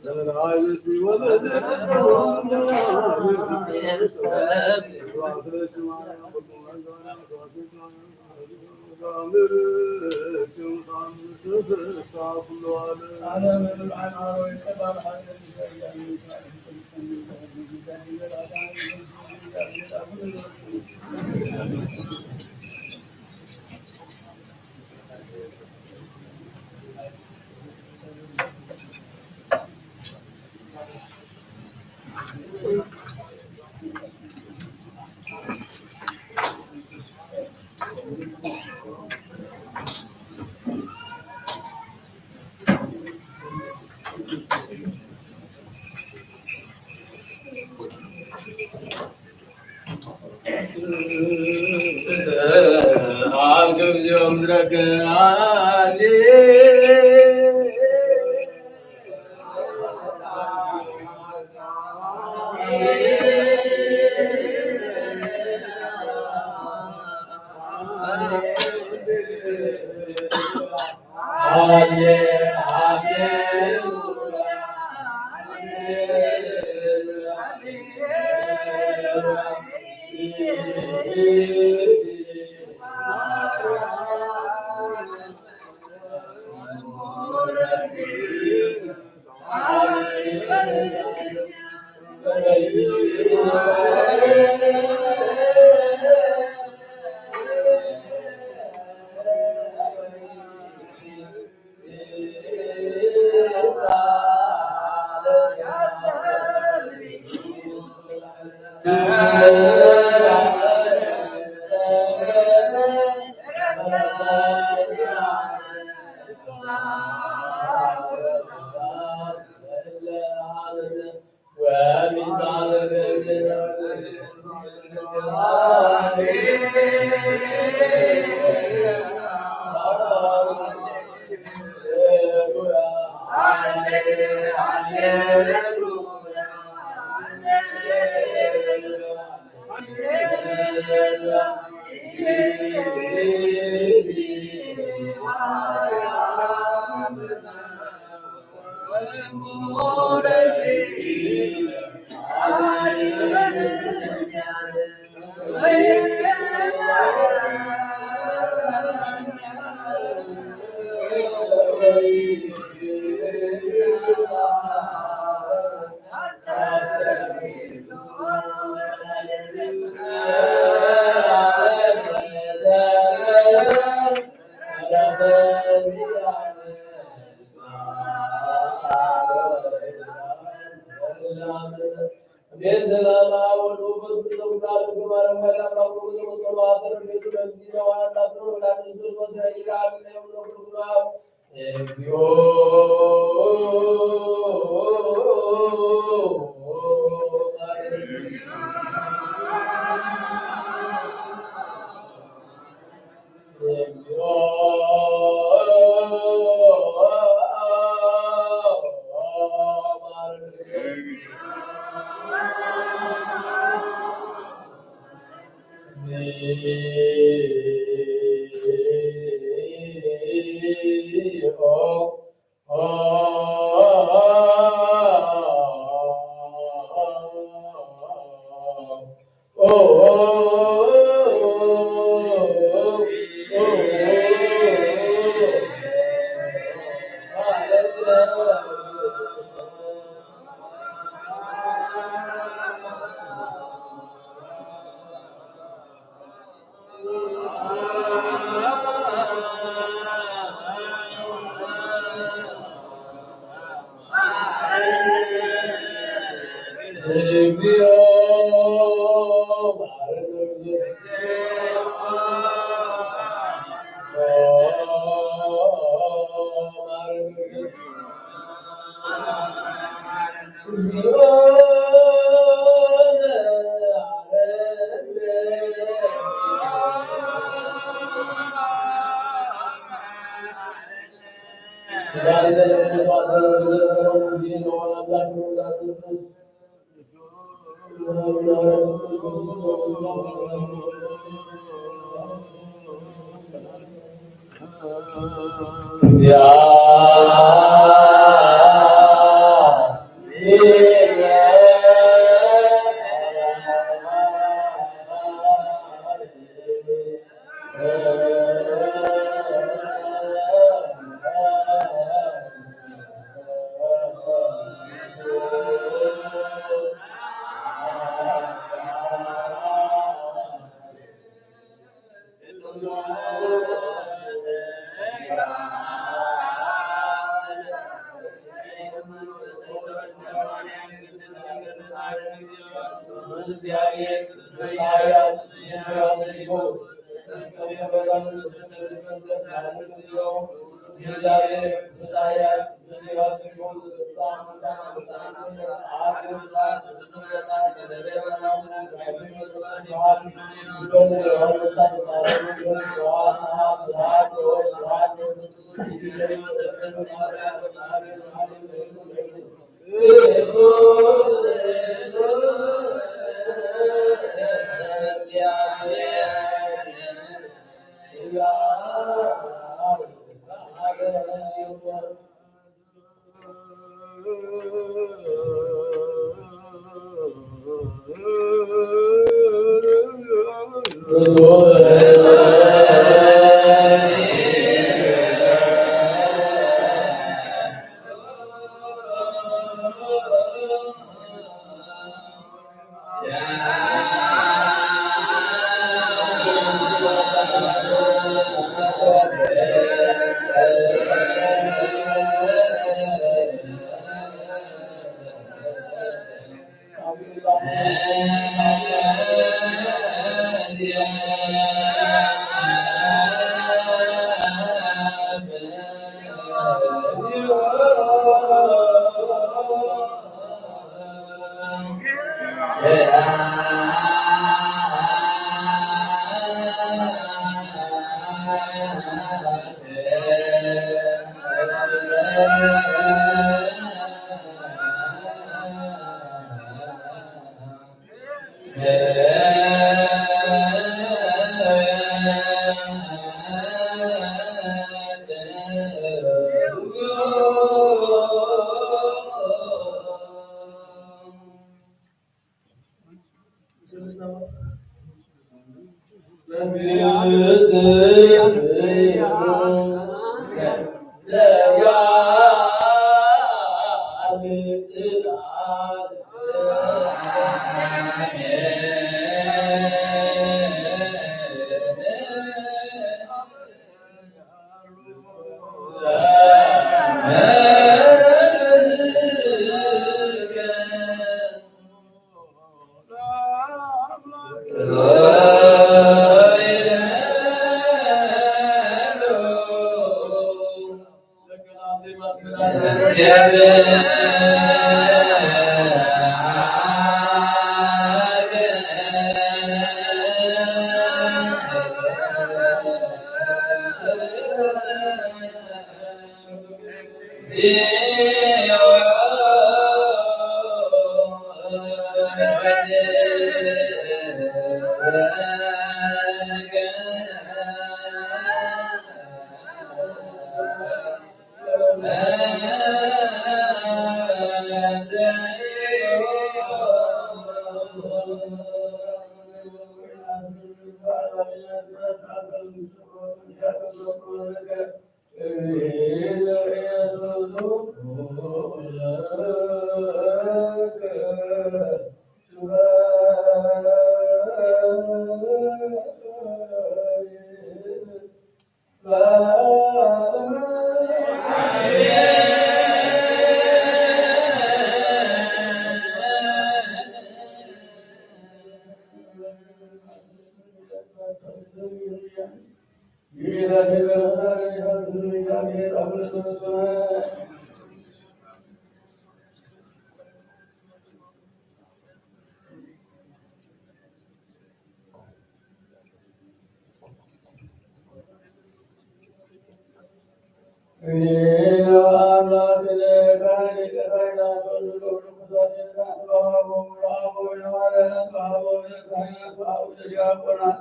ዲያቆናት፣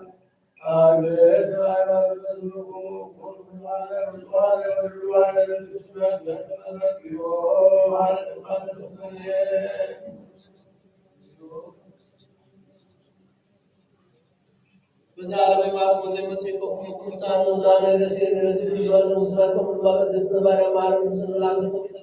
አቤቱ ሃይማኖት መዝሙርኩሙ ኩሉ ዓለም ብፁዓን ወድሉዋን ለመንግስት መንግስት ተመረጡ። በዛ ለመማት ወዘመቱ ይቆም ኩፍታን ወዛን ለዘሴን ለዝብ ይባል ምስላቶም ድማ ቅድስት ማርያም ማረም ምስላሴ ቁጥር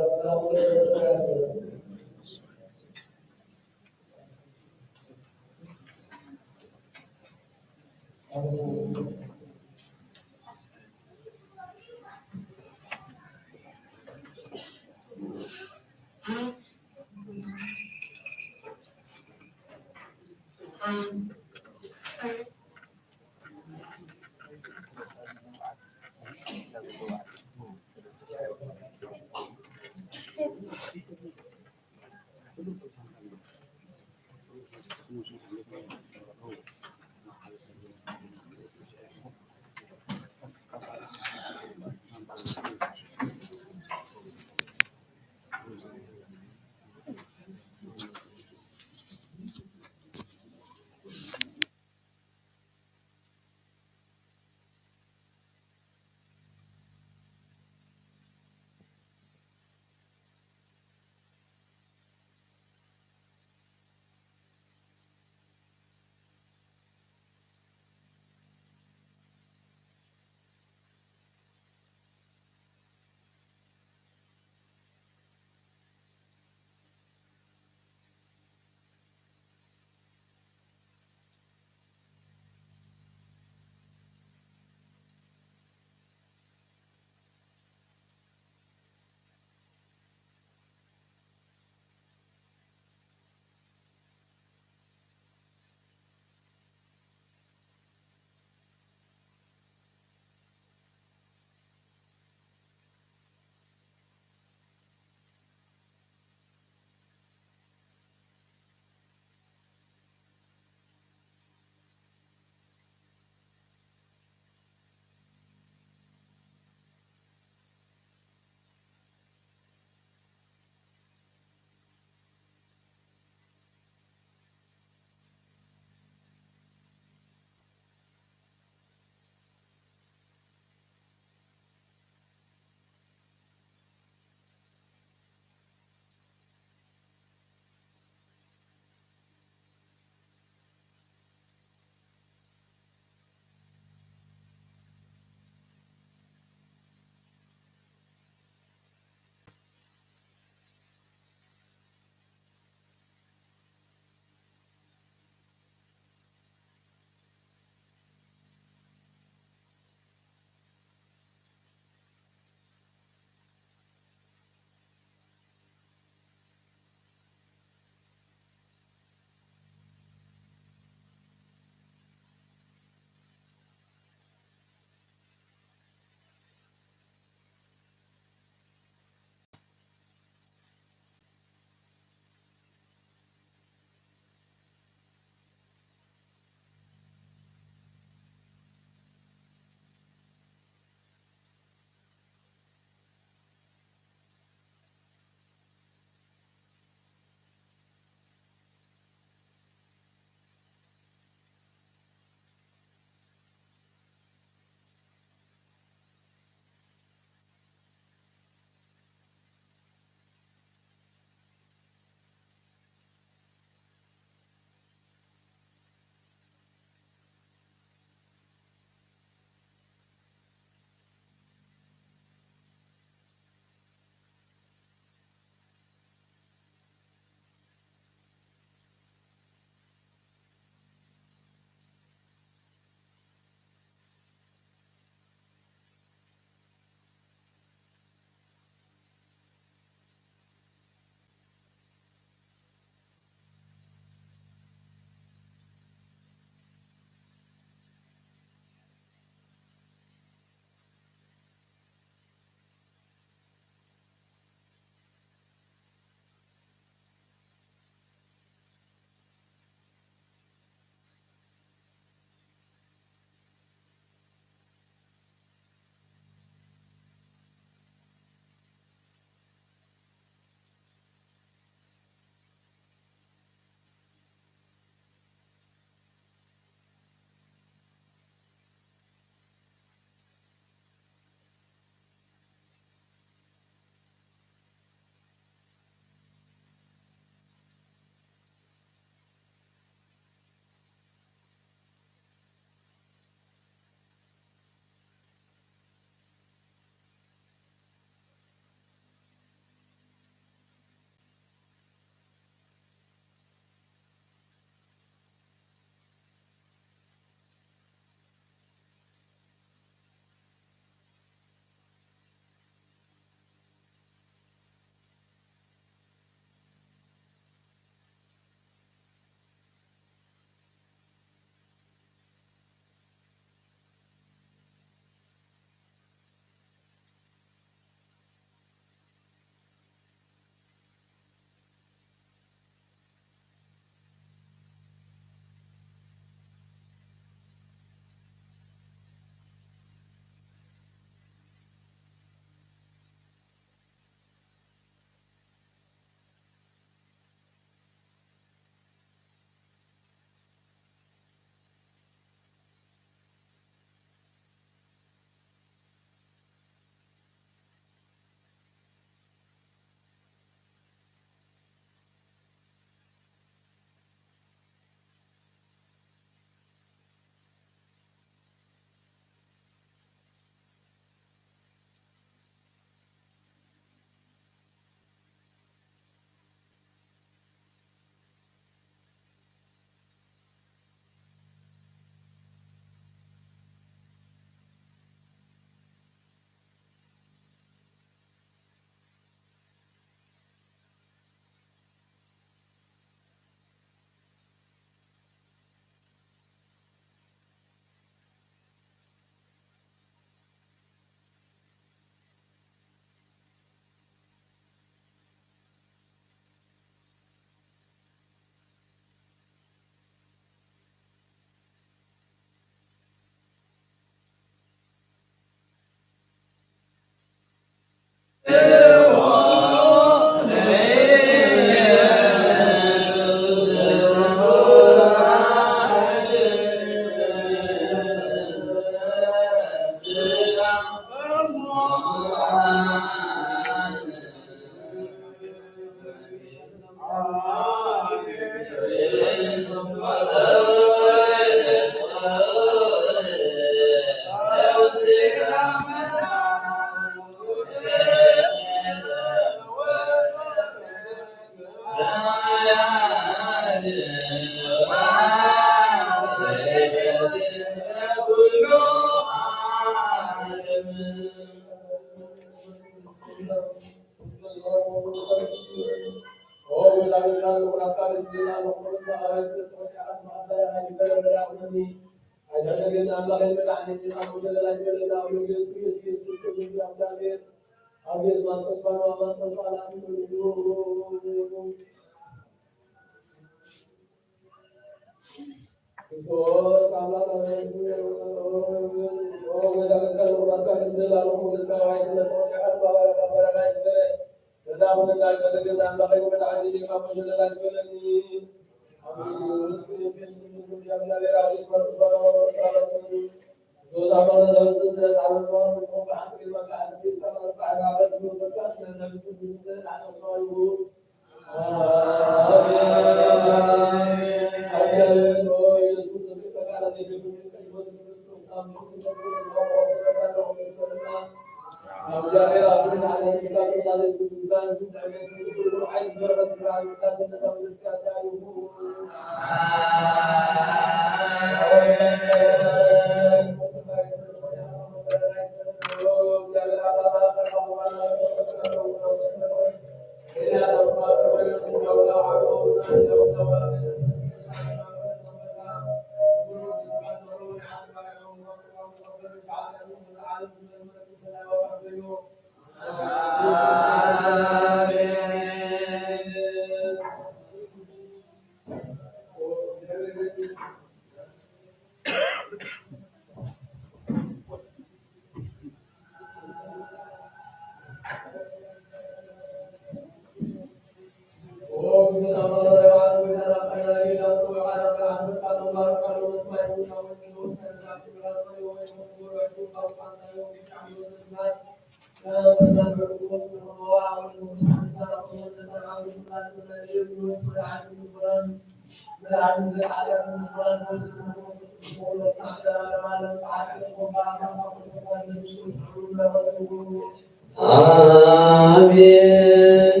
አሜን።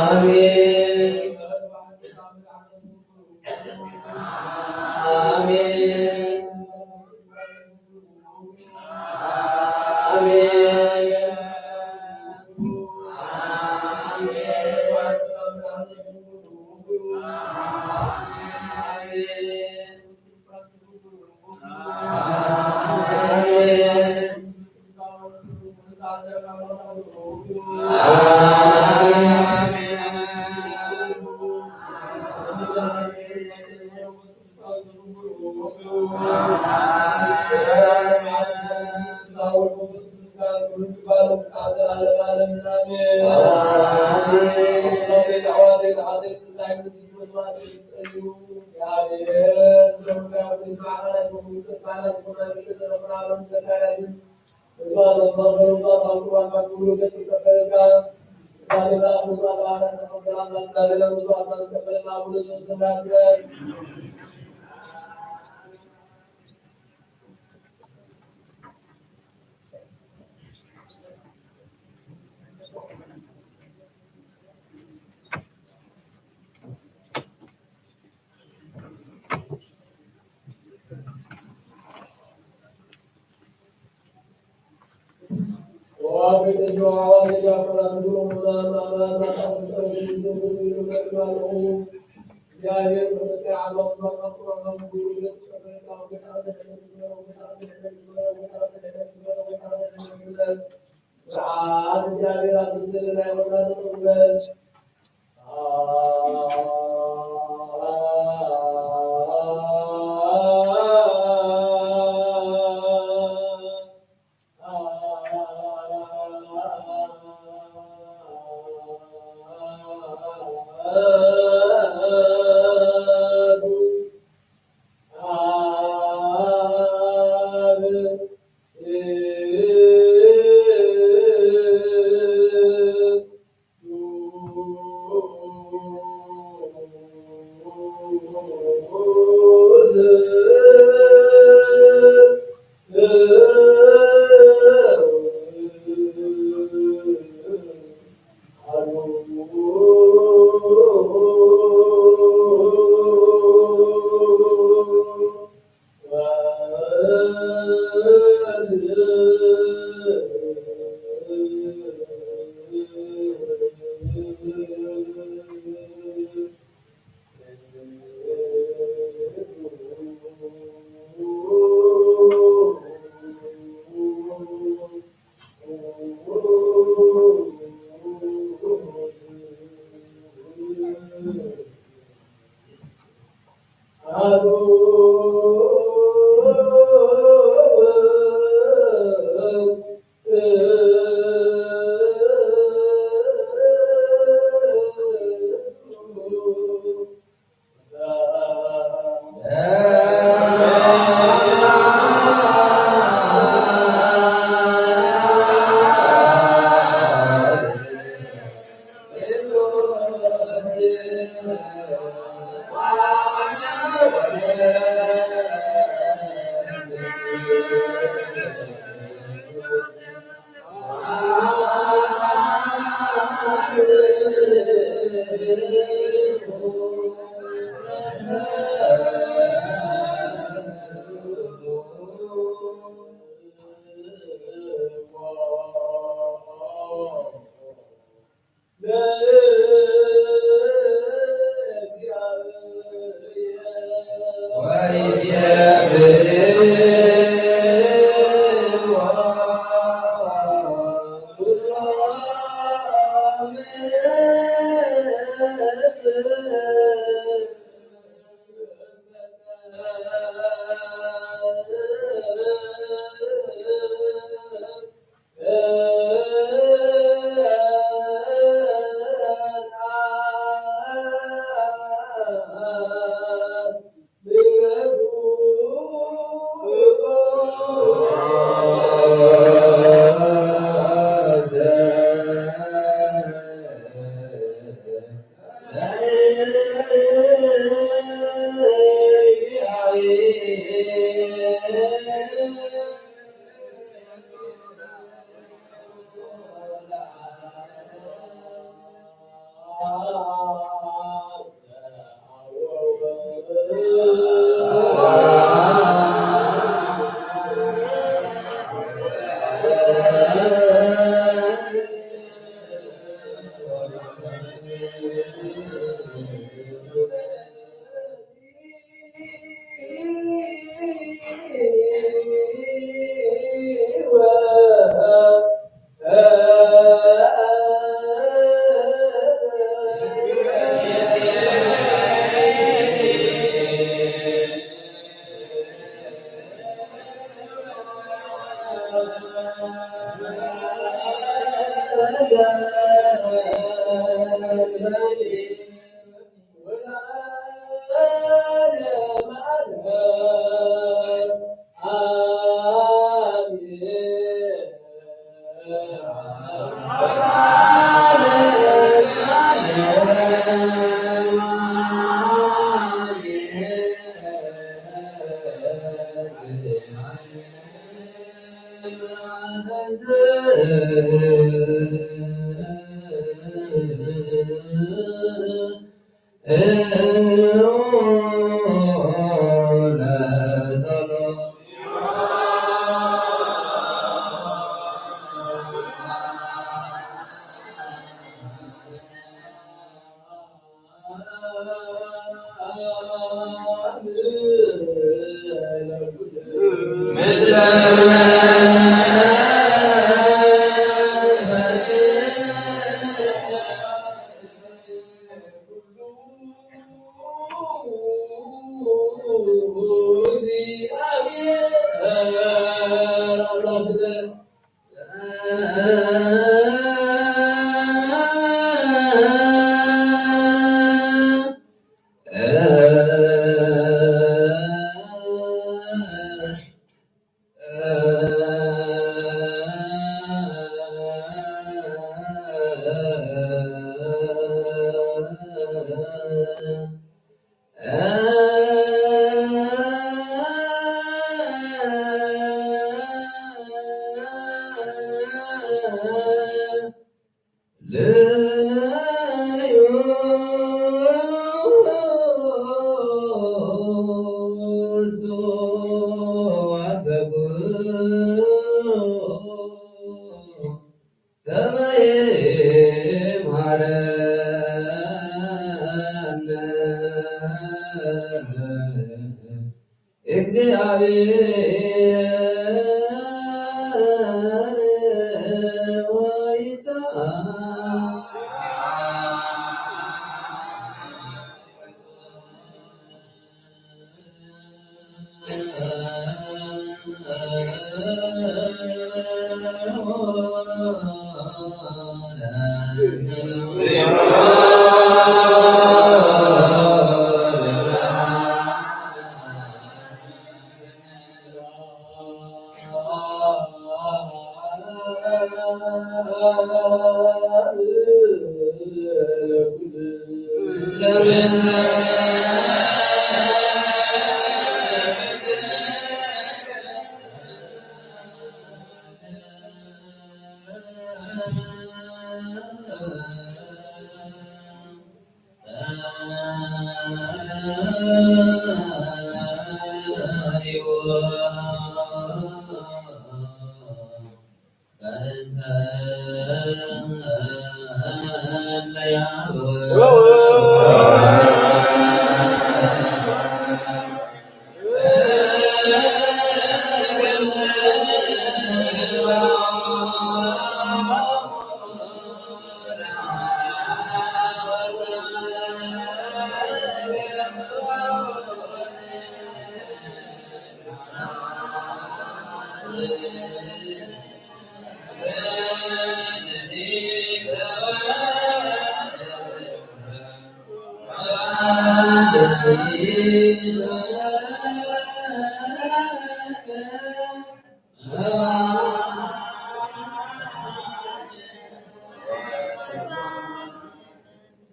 አሜን። አሜን። አሜን።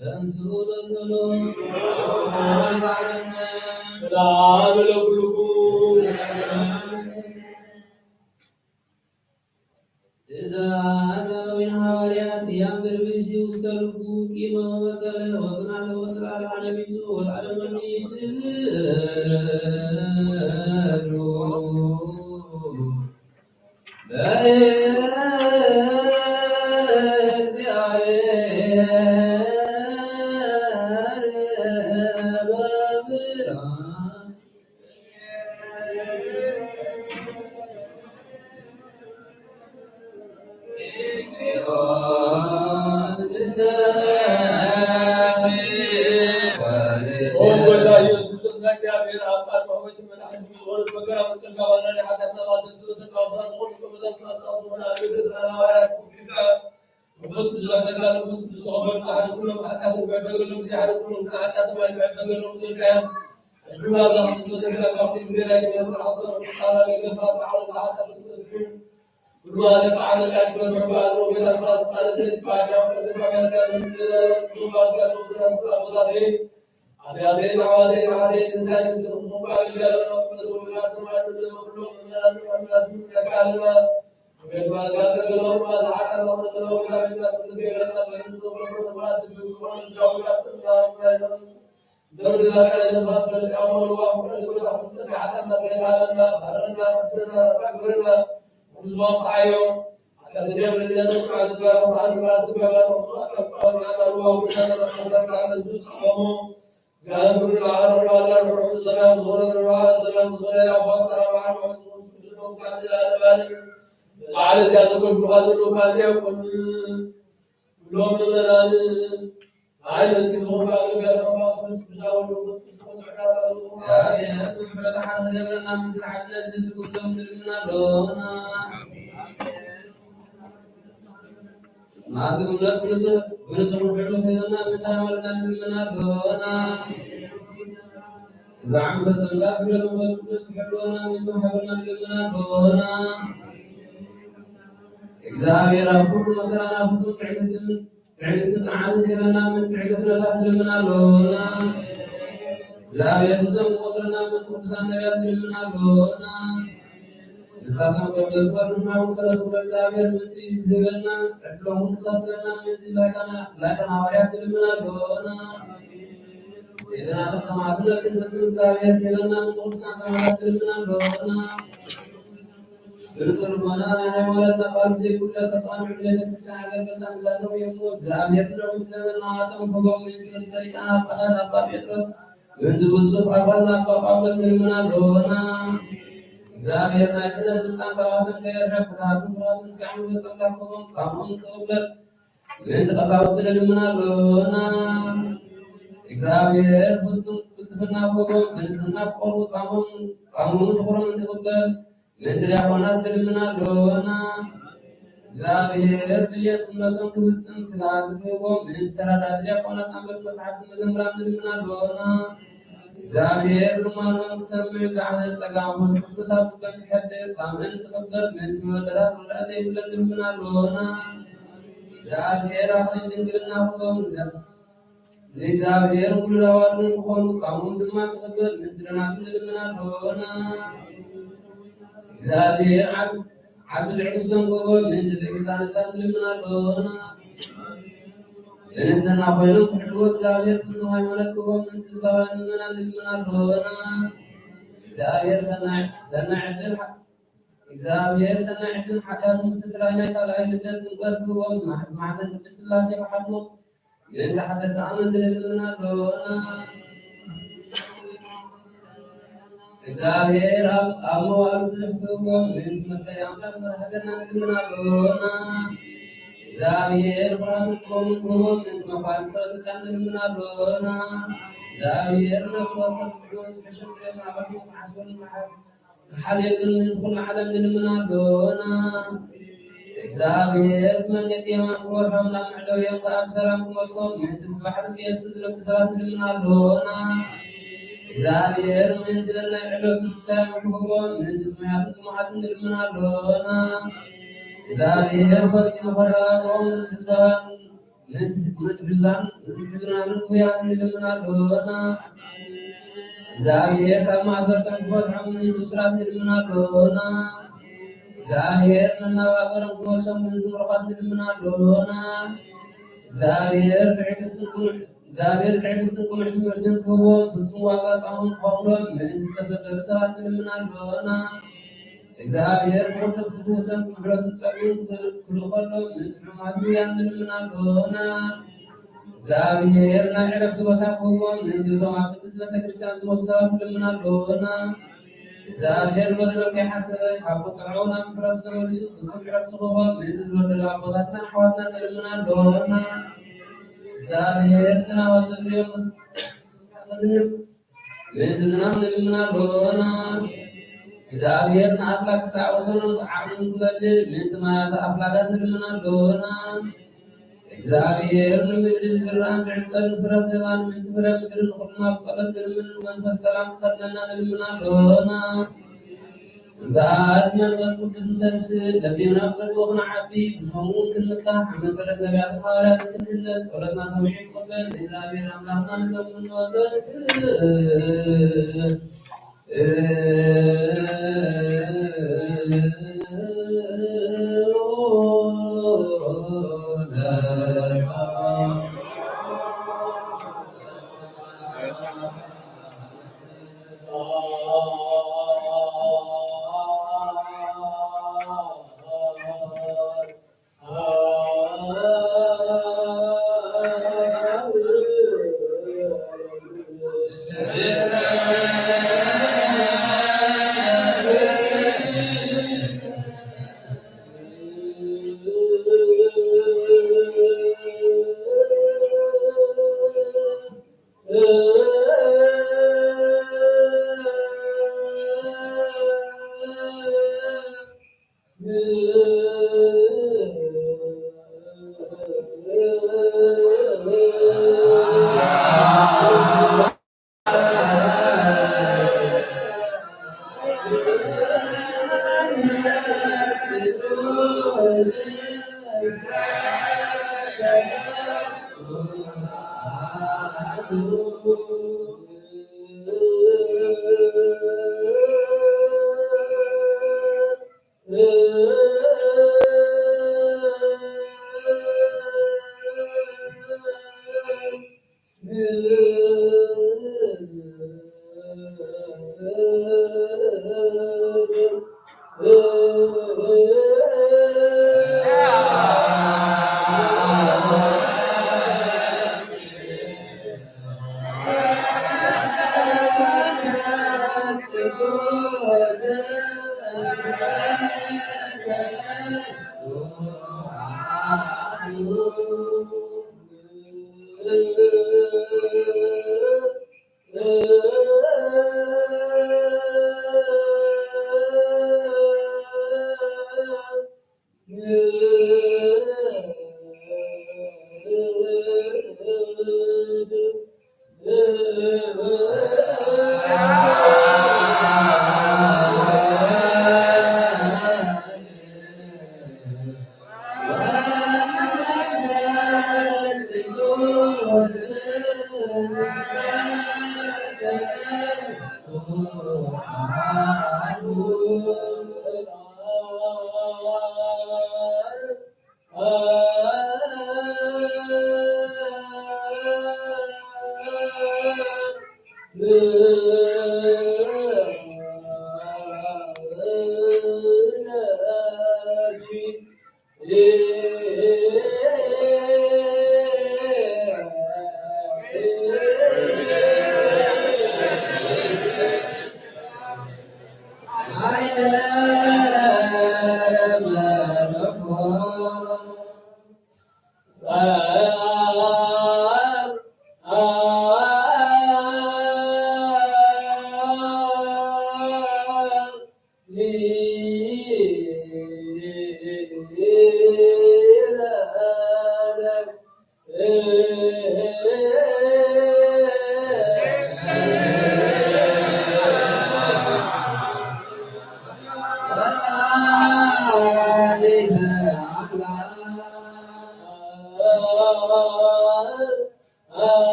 ተንሥኡ ለጸሎት ሰላም ለኩልኩም። ትእዛዝ አበዊነ ሐዋርያት ያንብር ብእሲ ውስተ ልቡ ቂመ ወበቀለ ወቅናተ ወጽላለ ዓለም ይጹ ወለዓለም አሚን ይስእሉ። በእግዚአብሔር በብርሃን ኦ ጎይታ ኢየሱስ ክርስቶስ፣ ናይ እግዚኣብሔር ኣብ ቃል መሕወይቲ መድሓኒት ዝኾነት መከራ መስቀልካ ዋና ናይ ሓጢኣትና ማእሰርቲ ዝበተካ፣ ኣምሳል ዝኾኑ ደቀ መዛሙርትካ ኣንጻር ዝኾነ ኣብ እግሪ ተቐና ሃዋርያት ኮፍ ኢልካ፣ መንፈስ ቅዱስ ኣተካ፣ መንፈስ ቅዱስ ተቐበሉ፣ ዝሓደግኩሎም ሓጢኣት ይምሕር ተገሎም፣ ዘይሓደግኩሎም ግን ሓጢኣቶም ኣይምሕር ተገሎም ዝበልካዮም፣ ሕጂ እውን ኣብዛ ቅድስት ቤተክርስትያን ካብቲ ግዜ ናይ ግብረ ስራሕ ዝሰርሑ ጻዕዳ ገነት ኣብ ጻዕዳ ዝሓጢኣት ዝተስግን ኩሉ ኣሰር ተዓመጻ ክፍረት ረባ ኣዝሮ ቤት ኣስራ ስልጣን እምነት ይባርካ፣ ወደ ዘባቢያት ያዘን ለዘላለም ብዙ ባርካ ሰው ዘናን ስራ ቦታ ዘይት አብያተይን አሕዋተይን ሓደይን እንታይ ምንትርም ጽቡቅ ኣገልጋሊ ኩለ ሰው ጋር ሰማይ ለዘመክሎም መምህራን መምህራት ይረካልና። ቤት ማዝጋት ለገለሩ ማሳሓት አላሁ ሰላም ቤታ ቤታ ትምህርት የለና ዘህዝብ ለኩሉ ባት ብግሞ ለምሳዊ ጋር ተምሳዊ ኩሎም ምእመናን ኣይ መስኪን ዝኾንካ ኣገልጋሊ ኣምላኽ ስሉስ ቅዱሳዊ መንፈስ ቅዱስ ዝኾን ትሕትና ተኣዝዞ። እግዚኣብሔር ብምሕረቱ ሓደ ክገብረና ምስለ ሓድነት ዝስጉምሎም ንልምን ኣሎና። ናቱ እምነት ብንጹህ ብንጹህ ሕሉ ክህበና ምእንቲ ሃይማኖትና ንልምን ኣሎና። እዛ ዓመት ዘምላ ብሕለት መንፈስ ቅዱስ ክሕልወና ምእንቲ መሓበርና ንልምን ኣሎና። እግዚኣብሔር ኣብ ኩሉ መከራና ፍጹም ትዕግስትን ትዕግስትን ጽንዓትን ክህበና ምን ትዕግስቲ ነሳት ንልምን ኣሎና። እግዚኣብሔር ብዞም ዝቆጽረና ምን ቅዱሳን ነቢያት ንልምን ኣሎና። ንሳቶም ከም ዘዝመርና እውን ከነስምሮ እግዚኣብሔር ምእንቲ ክህበና ዕድሎም እውን ክኸፍለና ምእንቲ ላይካና ላይካና ሃዋርያት ንልምን ኣሎና። ቤተናቶም ሰማዕትነት ክንፍጽም እግዚኣብሔር ክህበና ምእንቲ ቅዱሳን ሰማዕታት ንልምን ኣሎና። ብንጹህ ልቦና ናይ ሃይማኖት ኣባል ዘይጉድለት ከጣምዑ ንቤተ ክርስቲያን ኣገልገልታ ንሳቶም የስምዑ። እግዚኣብሔር ነዊሕ ዘመን ንዓቶም ክህቦም። ንርእሰ ሊቃነ ጳጳሳት ኣባ ጴጥሮስ ምእንቲ ብፁዕ ጳጳስና ኣባ ጳውሎስ ንልምን ኣሎና። እግዚኣብሔር ናይ ክህነት ስልጣን ካብኣቶም ከየርሕቕ፣ ትግሃትን ፍርሃትን ንሳቶም ፈጸምታ ክህቦም ጻምኦም ክቕበል ምእንቲ ቀሳውስቲ ንልምን ኣሎና። እግዚኣብሔር ፍጹም ቅልጥፍና ክህቦም፣ ብንጽህና ክቖርቡ ጻምኦም ጻምኦምን ፍቕሮምን ክቕበል ምእንቲ ዲያቆናት ንልምን ኣሎና። እግዚኣብሔር ድልየት እምነቶም ክምስጥን ትግሃት ክህቦም ምእንቲ ተራዳእቲ ዲያቆናት ኣንበብቲ መጽሓፍቲ መዘምራን ንልምን ኣሎና። እግዚኣብሔር ልማኖም ክሰምዕ ዝዓለ ጸጋ መንፈስ ቅዱስ ኣብ ልበን ክሐድስ ካብ ምእንቲ ክቕበል ምእንቲ መወዳእታ መወዳእታ ዘይብለን ንልምን ኣሎና። እግዚኣብሔር ኣኽሊል ድንግልና ክህቦም ንእግዚኣብሔር ውሉድ ኣዋልድ ክኾኑ ጻሞም ድማ ክኽበር ምእንቲ ደናግል ንልምን ኣሎና። እግዚኣብሔር ዓብ-፣ ዓስቢ ትዕግስቶም ክህቦም ምእንቲ ትዕግስቲ ኣነሳት ንልምን ኣሎና። ብንጽህና ኮይኖም ክሕልዎ እግዚኣብሔር ፍጹም ሃይማኖት ክህቦም ምእንቲ ህዝባውያን ምእመናን ንልምን ኣሎና። እግዚኣብሔር ሰናይ፣ ሰናይ ዕድል ሓ-፣ እግዚኣብሔር ሰናይ ዕድል ሓዳር ምስ ስድራይ ናይ ካልኣይ ልደት ጥምቀት ክህቦም ማሕ-፣ ማሕተም ቅድስት ሥላሴ ክሓትሞም ምእንቲ ሓደስቲ ኣመንቲ ንልምን ኣሎና። እግዚኣብሔር ኣብ፣ ኣብ መዋዕሉ ብዙሕ ክህቦም ምእንቲ መፍቀሪ ኣምላኽ መርሒ ሃገርና ንልምን ኣሎና። እግዚኣብሔር ኩራትን ክብሮምን ክህቦም ምእንቲ መኳንንቲ ሰበ ስልጣን ንልምን ኣሎና። እግዚኣብሔር ነፍሲ ወከፍ ዝጥዕሞን ዝሕሸን ድሌቶም ኣቐዲሙ ክሓስበሉን ክሓ-፣ ክሓልየሉን ምእንቲ ኩሉ ዓለም ንልምን ኣሎና። እግዚኣብሔር ብመንገዲ የማን ክመርሖም ናብ መዕለቢኦም ከኣ ብሰላም ክመልሶም ምእንቲ ብባሕርን ብየብስን ዝነብሩ ሰባት ንልምን ኣሎና። እግዚኣብሔር ምእንቲ ነናይ ዕለቱ ስሳዮም ክህቦም ምእንቲ ጥሙያትን ጽሙኣትን ንልምን ኣሎና። እግዚኣብሔር ፈጺሙ ከረጋግኦም ምእንቲ ህዝባውያን ምእንቲ፣ ምእንቲ ሕዙናን፣ ምእንቲ ሕዙናንን ውፉያንን ንልምን ኣሎና። እግዚኣብሔር ካብ ማእሰርቶም ክፈትሖም ምእንቲ እሱራት ንልምን ኣሎና። እግዚኣብሔር መናባገሮም ክመልሶም ምእንቲ ምሩኻት ንልምን ኣሎና። እግዚኣብሔር ትዕግስትን ቅኑዕ፣ እግዚኣብሔር ትዕግስትን ቅኑዕ ትምህርትን ክህቦም ፍጹም ዋጋ ጻሞም ክኸፍሎም ምእንቲ ዝተሰደዱ ሰባት ንልምን ኣሎና። እግዚኣብሔር ብቕልጡፍ ክፍውሶም ብምሕረቱ ጸልዩ ክል-፣ ክልእኸሎም ምእንቲ ሕሙማት ምውያት ንልምን ኣሎና። እግዚኣብሔር ናይ ዕረፍቲ ቦታ ክህቦም ምእንቲ እቶም ኣብ ቅድስቲ ቤተ ክርስቲያን ዝሞቱ ሰባት ንልምን ኣሎና። እግዚኣብሔር በደሎም ከይሓሰበ ካብ ቁጥዐኡ ናብ ምሕረቱ ተመሊሱ ፍጹም ዕረፍቲ ክህቦም ምእንቲ ዝበደሉ ኣቦታትናን ኣሕዋትናን ንልምን ኣሎና። እግዚኣብሔር ዝናብ ኣብ ዘድልዮም ምእንቲ ዝናም ንልምን ኣሎና። እግዚኣብሔር ንኣፍላግ ክሳዕ ወሰኖም ዓቕሚ ክመልእ ምእንቲ ማያተ ኣፍላጋት ንልምን ኣሎና። እግዚኣብሔር ንምድሪ ዝዝራእን ዝዕጸድን ፍረ ዝህባን ምእንቲ ፍረ ምድሪ ንኹልና ብጸሎት ንልምን መንፈስ ሰላም ክኸድነና ንልምን ኣሎና። እምበኣር መንፈስ ቅዱስ እንተንስእ ለቢምና ብጸግኡ ክንዓቢ ብሰሙ እውን ክንምካሕ ኣብ መሰረት ነቢያትን ሃዋርያትን ክንህነጽ ጸሎትና ሰሚዑ ክቕበል ንእግዚኣብሔር ኣምላኽና ንለምኖ። ተንስእ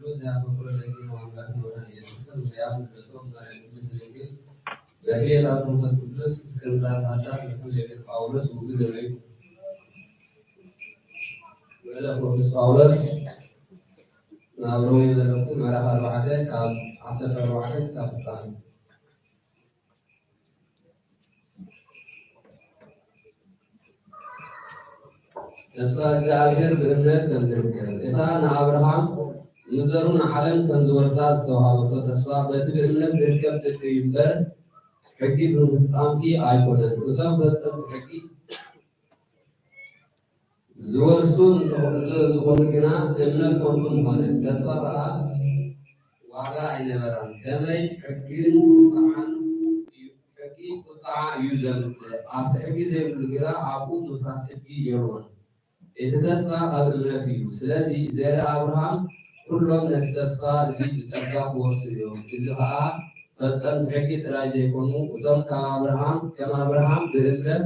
ኩሉ ዘያፈቅሮ ለእግዚእነ ወአምላክነ መድኃኒነ ኢየሱስ ክርስቶስ ምስለ አብ ልደቶም ማርያም ቅድስት ድንግል በክልኤታቱ መንፈስ ቅዱስ እስከ ምጽአተ ኃዳስ ለኩሉ ጳውሎስ ውጉዝ ዘበዩ። መልእኽቲ ቅዱስ ጳውሎስ ናብ ሮሜ መልእኽቱ ምዕራፍ ኣርባዕተ ካብ ዓሰርተ ኣርባዕተ ክሳብ ፍጻሜ። ተስፋ እግዚኣብሔር ብእምነት ከም ዝርከብ፣ እታ ንኣብርሃም ምስ ዘሩ ንዓለም ከም ዝወርሳ ዝተዋህበቶ ተስፋ በቲ ብእምነት ዝርከብ ጽድቂ እዩ እምበር፣ ሕጊ ብምፍጻምሲ ኣይኮነን። እቶም ፈጸምቲ ሕጊ ዝወርሱ እንተ-፣ እንተ ዝኾኑ ግና፣ እምነት ከንቱ ምኾነት፣ ተስፋ ኸኣ ዋጋ ኣይነበራን። ከመይ ሕግን ቁጥዓን እዩ፣ ሕጊ ቁጥዓ እዩ ዘምጽእ። ኣብቲ ሕጊ ዘይብሉ ግና ኣብኡ ምፍራስ ሕጊ የልቦን። እቲ ተስፋ ካብ እምነት እዩ። ስለዚ ዘርኢ ኣብርሃም ኩሎም ነቲ ተስፋ እዚ ብጸጋ ክወርሱ እዮም። እዚ ኸኣ ፈጸምቲ ሕጊ ጥራይ ዘይኮኑ፣ እቶም ካብ ኣብርሃም፣ ከም ኣብርሃም ብእምነት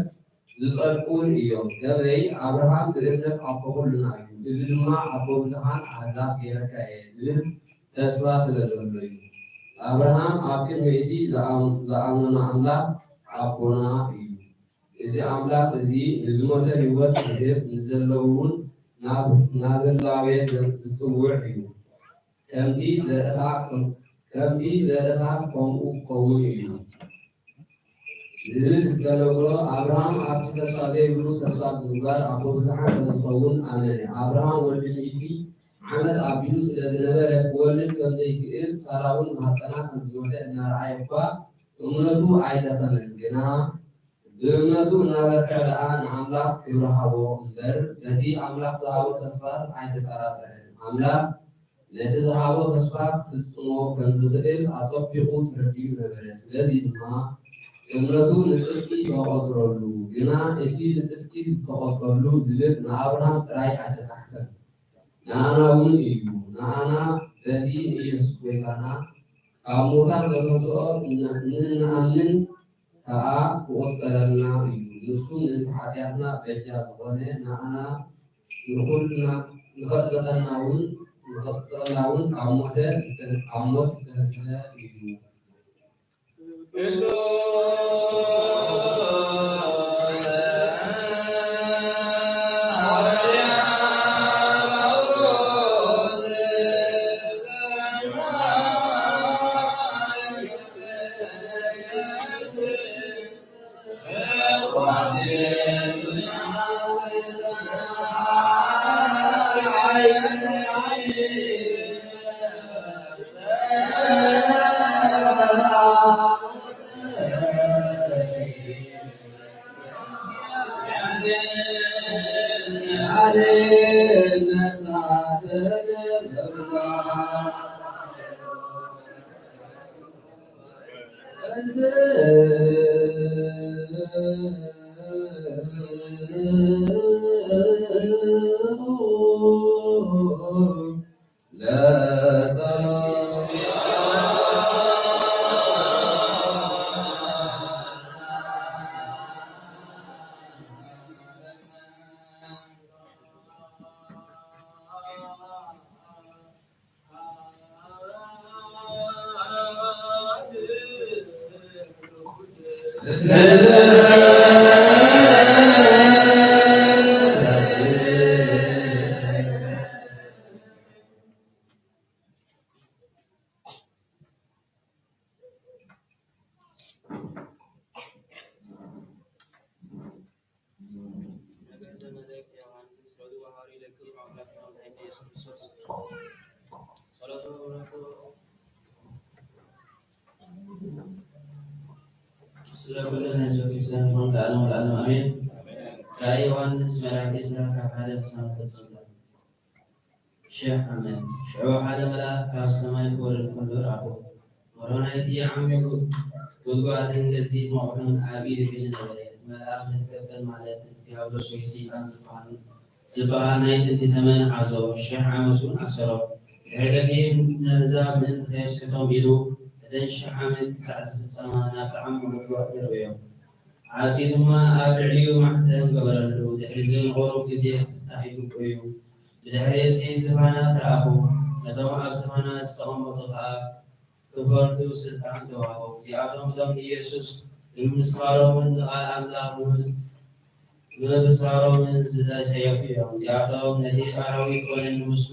ዝጸድቁ እውን እዮም። ከመይ ኣብርሃም ብእምነት ኣቦ ኩልና እዩ። እዚ ድማ ኣቦ ብዙሓን ኣህዛብ ገይረካ እየ ዝብል ተስፋ ስለ ዘሎ እዩ። ኣብርሃም ኣብ ቅድሚ እቲ ዝኣም-፣ ዝኣመኖ ኣምላኽ ኣቦና እዩ። እዚ ኣምላኽ እዚ ንዝሞተ ህይወት ዝህብ፣ ንዘለዉ እውን ናብ፣ ናብ ህላዌ ዘ-፣ ዝጽውዕ እዩ። ከምቲ ዘርእኻ፣ ከምቲ ዘርእኻ ከምኡ ክኸውን እዩ ዝብል ዝተነግሮ፣ ኣብርሃም ኣብቲ ተስፋ ዘይብሉ ተስፋ ብምግባር ኣቦ ብዙሓን ከም ዝኸውን ኣመነ። ኣብርሃም ወዲ ሚእቲ ዓመት ኣቢሉ ስለ ዝነበረ፣ ክወልድ ከም ዘይክእል፣ ሳራ እውን ማህጸና ከም ዝሞተ እናረኣየ እኳ፣ እምነቱ ኣይደኸመን። ግና ብእምነቱ እናበርትዐ ደኣ ንኣምላኽ ክብሪ ሃቦ እምበር፣ በቲ ኣምላኽ ዝሃቦ ተስፋስ ኣይተጠራጠረን። ኣምላኽ ነቲ ዝሃቦ ተስፋ ክፍጽሞ ከም ዝኽእል ኣጸቢቑ ተረዲኡ ነበረ። ስለዚ ድማ እምነቱ ንጽድቂ ተቖጽረሉ። ግና እቲ ንጽድቂ ዝተቖጽረሉ ዝብል ንኣብርሃም ጥራይ ኣይተጻሕፈን፣ ንኣና እውን እዩ። ንኣና በቲ ንኢየሱስ ጐይታና ካብ ሙታን ዘተንስኦ ን-፣ ንንኣምን ከኣ ክቑጸረልና እዩ። ንሱ ምእንቲ ሓጢኣትና በጃ ዝኾነ፣ ንኣና ንኹልና፣ ንኸጽድቐና እውን፣ ንኸጽድቐና እውን ካብ ሞተ ዝተ-፣ ካብ ሞት ዝተነስአ እዩ። ነገደ መለክ ዮሃንስ ወልድ ዋሃሪ ለኪ ኣምላክና መድኃኒነ ኢየሱስ ክርስቶስ ጸሎቱ በረከቱ ስለ ኩልና ህዝበ ክርስቲያን ይኹን ለዓለመ ለዓለም ኣሜን። ራእይ ዮሃንስ ምዕራፍ ዕስራ ካብ ሓደ ክሳብ ፈጸምታ። ሽሕ ዓመት። ሽዑ ሓደ መልኣክ ካብ ሰማይ ክወርድ ከሎ ረኣኹ። ወርሆ ናይቲ ዓሚቕ ጉድጓድን ገዚፍ መቑሕን ኣብ ኢዱ ሒዙ ነበረ። እቲ መልኣኽ ነቲ ከበድ ማለት ነቲ ዲያብሎስ ወይ ሰይጣን ዝበሃል፣ ዝበሃል ናይ ጥንቲ ተመን ሓዞ፣ ሽሕ ዓመት እውን ኣሰሮ። ድሕሪ ገሊኡ ነህዛብ ምእንቲ ከየስክቶም ኢሉ፣ እተን ሽሕ ዓመት ክሳዕ ዝፍጸማ ናብቲ ዓሚቕ ጉድጓድ ደርበዮ። ዓጽዩ ድማ ኣብ ልዕሊኡ ማሕተም ገበረሉ። ድሕሪዚ ንቑሩብ ግዜ ክፍታሕ ይግብኦ እዩ። ብድሕሪ እዚ ዝፋናት ረኣኹ፣ ነቶም ኣብ ዝፋናት ዝተቐመጡ ኸኣ ክፈርዱ ስልጣን ተዋህቦም። እዚኣቶም እቶም ንኢየሱስ ንምምስኻሮምን ንቓል ኣምላኽ ንምብሳሮምን ዝተሰየፉ እዮም። እዚኣቶም ነቲ ኣራዊት ኮነ ንምስሉ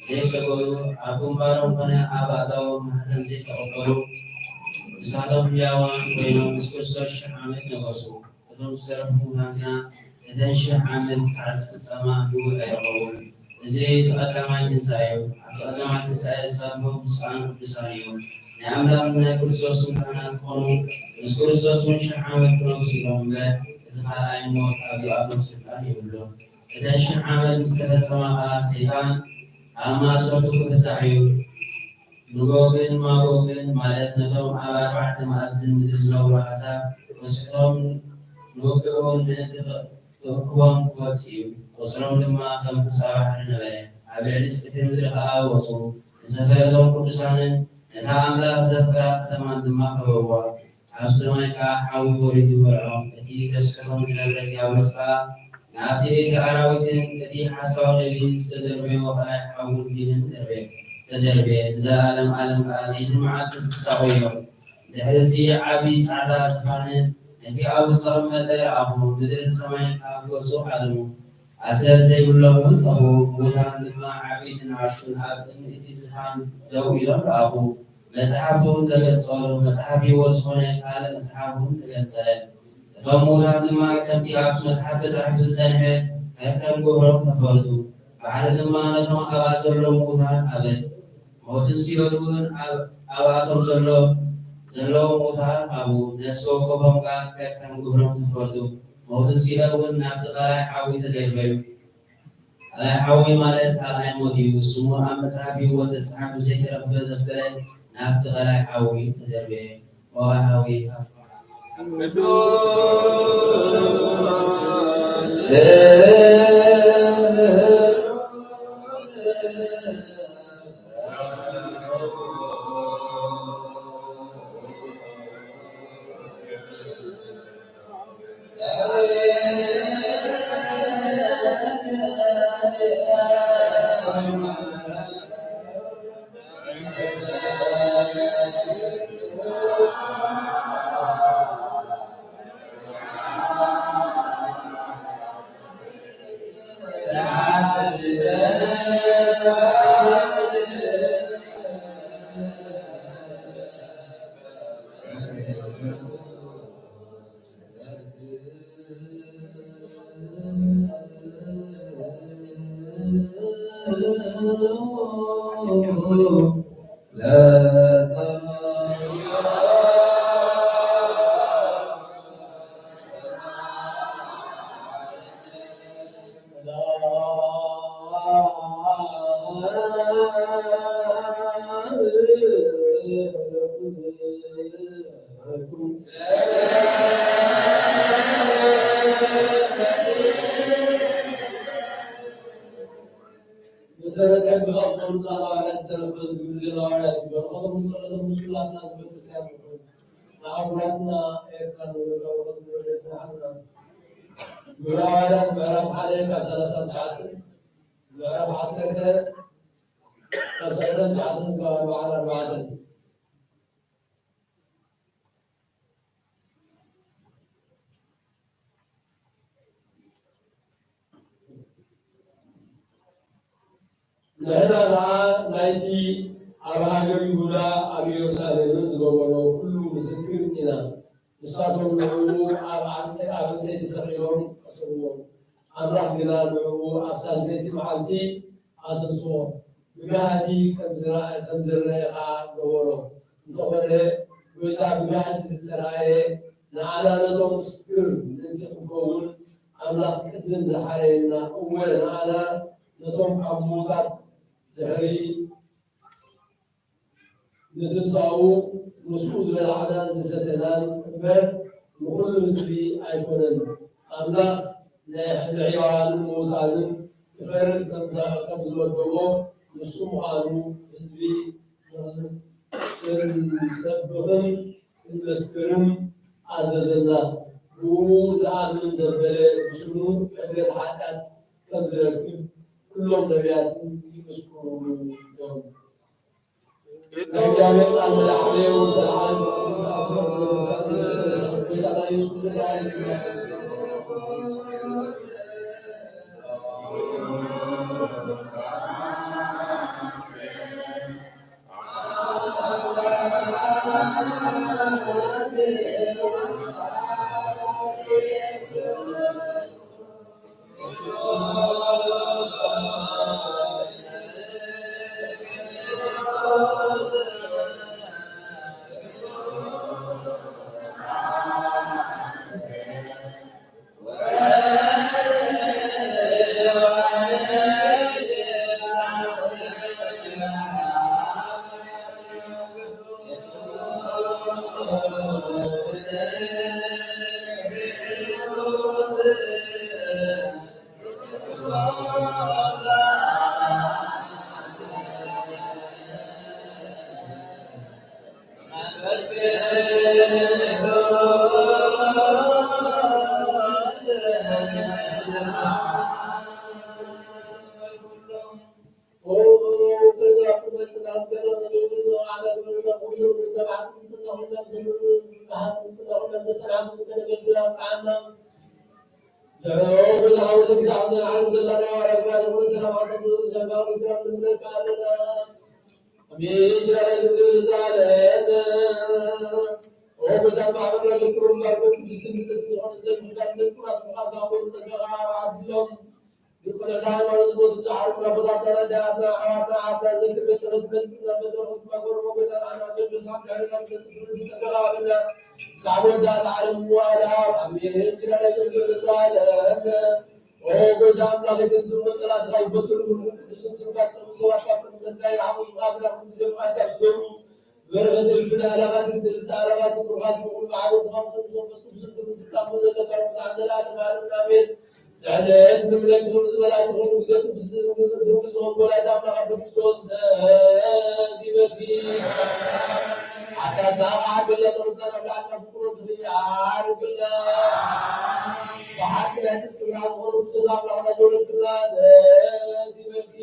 ዘይሰገዱ፣ ኣብ ግንባሮም ኮነ ኣብ ኣእዳዎም ማሕተም ዘይተቐበሉ፣ ንሳቶም ሕያዋን ኮይኖም ምስ ክርስቶስ ሽሕ ዓመት ነገሱ። እቶም ዝተረፉ ሙታን ግና እተን ሽሕ ዓመት ክሳዕ ዝፍጸማ ህይወት ኣይረኸቡን። እዚ እቲ ቀዳማይ ትንሳኤ እዩ። ኣብቲ ቀዳማይ ትንሳኤ ዝሳተፉ ብፁዓን ቅዱሳን እዮም። ናይ ኣምላኽን ናይ ክርስቶስን ካህናት ክኾኑ፣ ምስ ክርስቶስ እውን ሽሕ ዓመት ክነግሱ እዮም እምበር፣ እቲ ካልኣይ ሞት ኣብዚኣቶም ስልጣን የብሉን። እተን ሽሕ ዓመት ምስ ተፈጸማ ኸኣ ሰይጣን ኣብ ማእሰርቱ ክፍታሕ እዩ። ንጎግን ማጎግን ማለት ነቶም ኣብ ኣርባዕተ መኣዝን ምድሪ ዝነብሩ ኣሕዛብ ክስሕቶም ንውግእውን ምእንቲ ክእክቦም ክወጽእ እዩ። ቁጽሮም ድማ ከም ሑጻ ባሕሪ ነበረ። ኣብ ልዕሊ ጽፍሒ ምድሪ ኸኣ ወጹ። ንሰፈር እቶም ቅዱሳንን ነታ ኣምላኽ ዘፍቅራ ከተማን ድማ ከበብዋ። ካብ ሰማይ ከኣ ሓዊ ወሪዱ በልዖም። እቲ ዘስሕቶም ዝነበረ ዲያብሎስ ከኣ ናብቲ እቲ ኣራዊትን እቲ ሓሳዊ ነቢይን ዝተደርበዮ ቐላይ ሓውን ዲንን ደርበየ፣ ተደርበየ። ንዘለኣለም ዓለም ከኣ ሌትን መዓልትን ክሳቐዩ እዮም። ድሕርዚ ዓቢ ጻዕዳ ዝፋን ነቲ ኣብኡ ዝተቐመጠ ረኣኹ። ምድርን ሰማይን ካብ ገጹ ሃደሙ። ኣሰር ዘይብሎም እውን ጠፍኡ። ምዉታን ድማ ዓበይትን ንኣሽቱን ኣብ ቅድሚ እቲ ዝፋን ደው ኢሎም ረኣኹ። መጽሓፍቲ እውን ተገልጸሉ። መጽሓፍ ህይወት ዝኾነ ካልእ መጽሓፍ እውን ተገልጸለ። እቶም ምዉታን ድማ ከምቲ ኣብቲ መጽሓፍ ተጻሒፉ ዝጸንሐ ከከም ግብሮም ተፈርዱ። ባሕሪ ድማ ነቶም ኣብኣ ዘለዉ ምዉታን ሃበት። ሞትን ሲኦል እውን ኣብ-፣ ኣብኣቶም ዘሎ፣ ዘለዉ ምዉታን ሃቡ። ነፍሲ ወከፎም ከኣ ከከም ግብሮም ተፈርዱ። ሞትን ሲኦል እውን ናብቲ ቀላይ ሓዊ ተደርበዩ። ቀላይ ሓዊ ማለት ካልኣይ ሞት እዩ። ስሙ ኣብ መጽሓፍ ህይወት ተጻሒፉ ዘይተረኽበ ዘበለ ናብቲ ቀላይ ሓዊ ተደርበየ። ወወሃዊ ካብ መሰረት ሕግኻ ዝኾኑ ቃል ሃዋርያት ዝተረኽበ ዝግብር ዜና ሃዋርያት እዩ። በረኸቶም ጸሎቶም ምስ ኩላትና ዝብል ክርስቲያን ይኹን። ንኣህጉራትና ኤርትራን ወገን ወገን ዝሓልና። ግብረ ሃዋርያት ምዕራፍ ሓደ ካብ ሰላሳ ትሽዓተ፣ ምዕራፍ ዓሰርተ ካብ ሰላሳ ትሽዓተ እስካብ ኣርብዓ ኣርባዕተ። ንሕና ኸዓ ናይቲ ኣብ ሃገር ይሁዳ ኣብ ኢየሩሳሌምን ዝገበሮ ኩሉ ምስክር ኢና። ንሳቶም ንዕኡ ኣብ ዓንጸ-፣ ኣብ ዕንጸይቲ ሰቒሎም ቀተልዎ። ኣምላኽ ግና ንዕኡ ኣብ ሳልሰይቲ መዓልቲ ኣተንስኦ። ብጋህዲ ከም ዝረኣ-፣ ከም ዝረአ ኸዓ ገበሮ። እንተኾነ፣ ጐይታ ብጋህዲ ዝተራእየ ንዓና ነቶም ምስክር ምእንቲ ክንከውን ኣምላኽ ቅድም ዝሓረየና፣ እወ፣ ንዓና ነቶም ካብ ምዉታት ድሕሪ ምትንሳኡ ምስኡ ዝበላዕናን ዝሰተናን እምበር ንኹሉ ህዝቢ ኣይኮነን። ኣምላኽ ናይ ንሕያዋንን ምዉታንን ክፈርድ ከም ዘ-፣ ከም ዝመደቦ ንሱ ምዃኑ ህዝቢ ክንሰብኽን ክንመስክርን ኣዘዘና። ብኡ ዝኣምን ዘበለ ብስሙ ዕግበት ሓጢኣት ከም ዝረክብ ኩሎም ነቢያትን ይምስክሩሉ እዮም። ናይ እግዚኣብሔር ቃል መድሓኒ እውን ተለዓለ። ጎይታና ኢየሱስ ክርስቶስ ይኹን እቲ ሃይማኖት ዝሞቱ ዝዓርፉ ኣቦታትና፣ ኣዴታትና፣ ኣሕዋትና፣ ኣሓትና ዘክር፣ በጸሎት መልስና፣ በረኸት መጎር ሞገሳ ኣና ገድል ካብ ድሕርና ዝመጽእ ትውልዲ ጸጋ ሃበና። ክሳብ መወዳእታ ዓለም ዋላ ኣሜን። ኪዳነ ዘዘለዛለን ኦ ጎይታ ኣምላኽ፣ እቲ ስሙ ጸላእትኻ ይበትሉ፣ ቅዱስን ስምካ ጽኑ ሰባት ካብ ኩሉ መስጋይ ሓሙስ ምኻትና ኩሉ ግዜ ምኻድ ካብ ዝገብሩ በረኸት እልፍን ኣእላፋትን ትልተ ኣእላፋትን ብሩኻት ይኹኑ። ብሓደ ወድኻ ምስ መንፈስ ቅዱስን ክብርን ስልጣን ዘለካ ሎምስዓት ዘለዓለም ዓለምን ኣሜን። ድሕነት ንምለኪ ክብሪ ዝበላእቲ ኩሉ ግዜ ቅድስቲ ድንግል ዝኾንክ ወላዲተ ኣምላኽ ኣዶ ክርስቶስ ደስ ይበልኪ። ሓጢኣትና ከዓርገልና ጸሎትና ናብ ላዕልና ፍቅሮ ትኽያ ኣርግልና። ብሓቂ ናይ ጽድቂ ብርሃን ዝኾነ ክርስቶስ ኣምላኽና ዝወለድክልና ደስ ይበልኪ።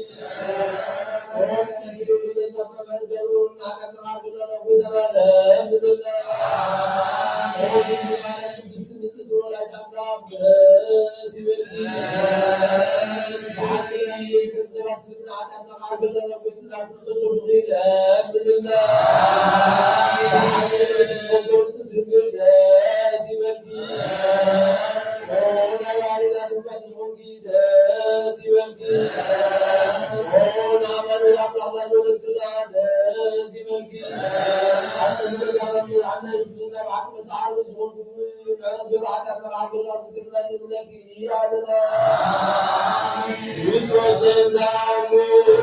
ደስ ይበልኪ። ኦ፣ ንኣማኑኤል ኣምላኽና ዝወለድክላ ደስ ይበልኪ። ኣሰይ፣ ዘርጋታት መድሓኒና የሱስ ክርስቶስ፣ ናይ ብሓቂ መተዓረቢ ዝኾንኩ፣ ምሕረት ገይሩ ሓጢኣትና ክዓርገልና ዝግብረና ንብለኪ ኣለና። ክርስቶስ ተንሥአ እሙታነ።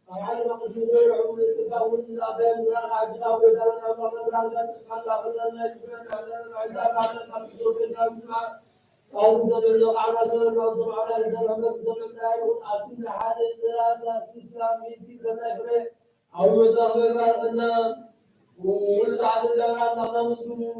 ኣብ ዓለምና ቅድሚ ዘይርሕቕ እዋን፣ ንስኻ እውን ንኣባይ ምሳኻ ሕጂ ናብ ጎይታና ናብ ኣምላኽና ብርሃንካ ስብሓት ላኸልና። ናይ ልብና ካህናት ኣዕዛብ ካህናት ካብ ትወገድ ናብ ምድሪ ቃል ዘበለ ቃዕና ገበርና፣ እዞም ኣምላኽ ዘርሕመ ብዘመንና ይኹን ኣብ ክንዲ ሓደ፣ ሰላሳ፣ ስሳ፣ ሚእቲ ሰናይ ፍረ ኣብ ህይወትና ክበርና ርሕና። ኩሉ ዝሓዘ እግዚኣብሔር ኣምላኽና ምስጉን እዩ።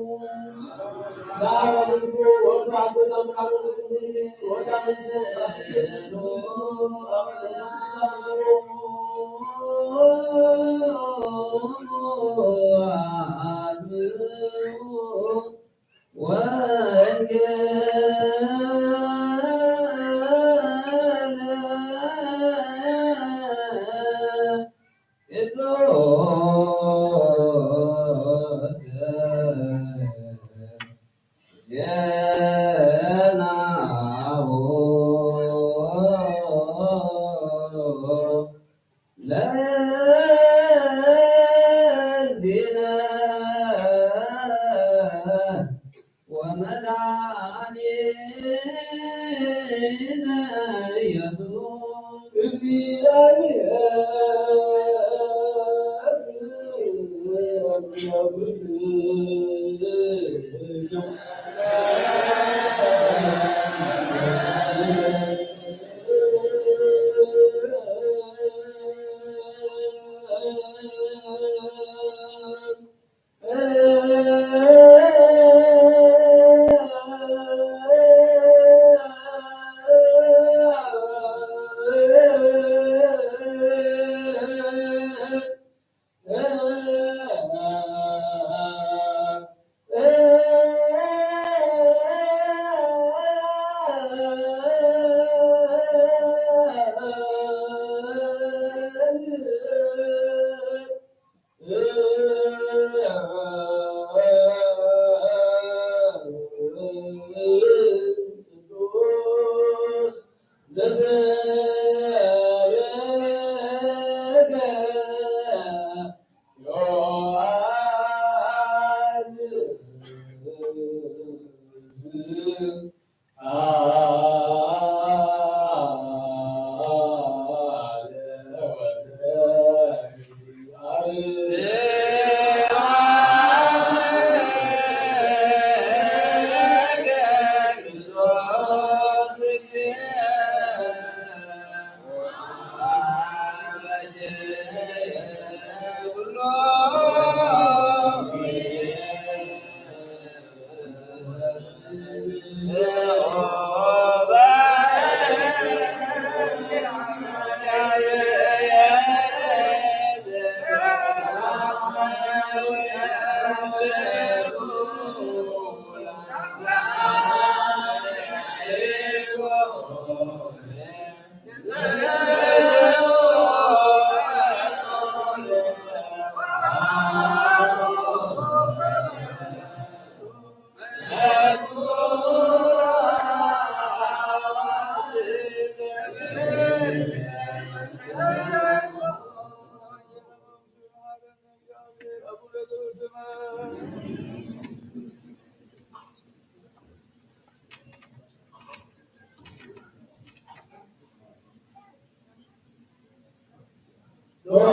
ኖራ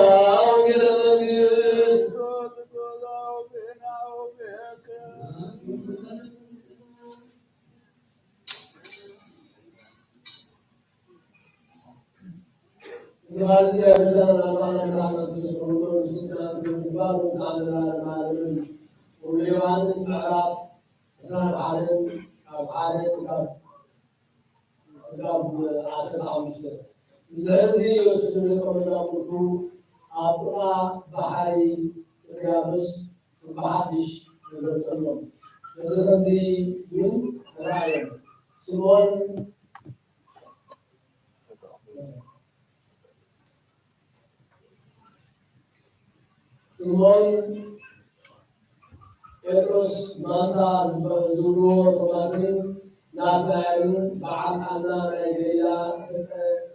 ወንጌል መንግስት። እዚ ቃል እዚ ኣብ ልሳነ ኣምላኽና ንራእና ዝስምዑ ንስንስና ምግባር ወፃእና ለዓለምን ወንጌል ዮሃንስ ምዕራፍ ዕስራን ሓደን ካብ ሓደ ስጋብ ስጋብ ዓሰርተ ሓሙሽተ። ብድሕሪ እዚ ኢየሱስ ንደቀ መዛሙርቱ ኣብ ጥቓ ባሕሪ ጥብርያዶስ ከም ብሓድሽ ተገልጸሎም። በዚ ከምዚ እውን ተራእዮም። ስምዖን ስምዖን ጴጥሮስ፣ ማንታ ዝብልዎ ቶማስን ናትናኤልን፣ በዓል ቃና ናይ ገሊላ፣ ደቂ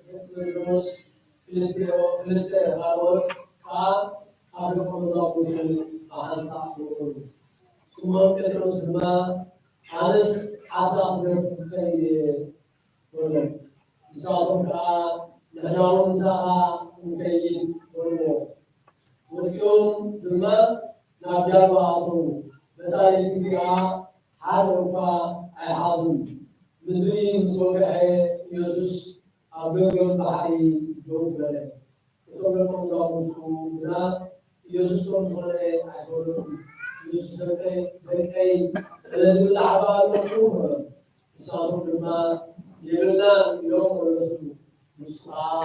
ዘብዴዎስ ክልተ፣ ክልተ ካልኦት ከኣ ካብ ደቀ መዛሙርቱ ብሓንሳእ ነበሩ። ስምዖን ጴጥሮስ ድማ፣ ኣነስ ዓሳ ክገፍፍ ክኸይድ እየ በሎም። ንሳቶም ከኣ፣ ንሕና እውን ምሳኻ ክንከይድ በልዎ። ወጺኦም ድማ ናብ ጃልባ ኣተዉ። በታ ለይቲ እቲኣ ሓደ እኳ ኣይሓዙን። ምድሪ ምስ ወግሐ፣ ኢየሱስ ኣብ ገምገም ባሕሪ ደው በለ። እቶም ደቀ መዛሙርቱ ግና ኢየሱስ ከም ዝኾነ ኣይፈለጡን። ኢየሱስ፣ "ደቀይ፣ ደቀይ፣ ገለ ዝብላዕ ዶ ኣለኩም?" በሎም። ንሳቶም ድማ፣ "የብልናን" ኢሎም መለሱሉ። ንሱ ኸዓ፣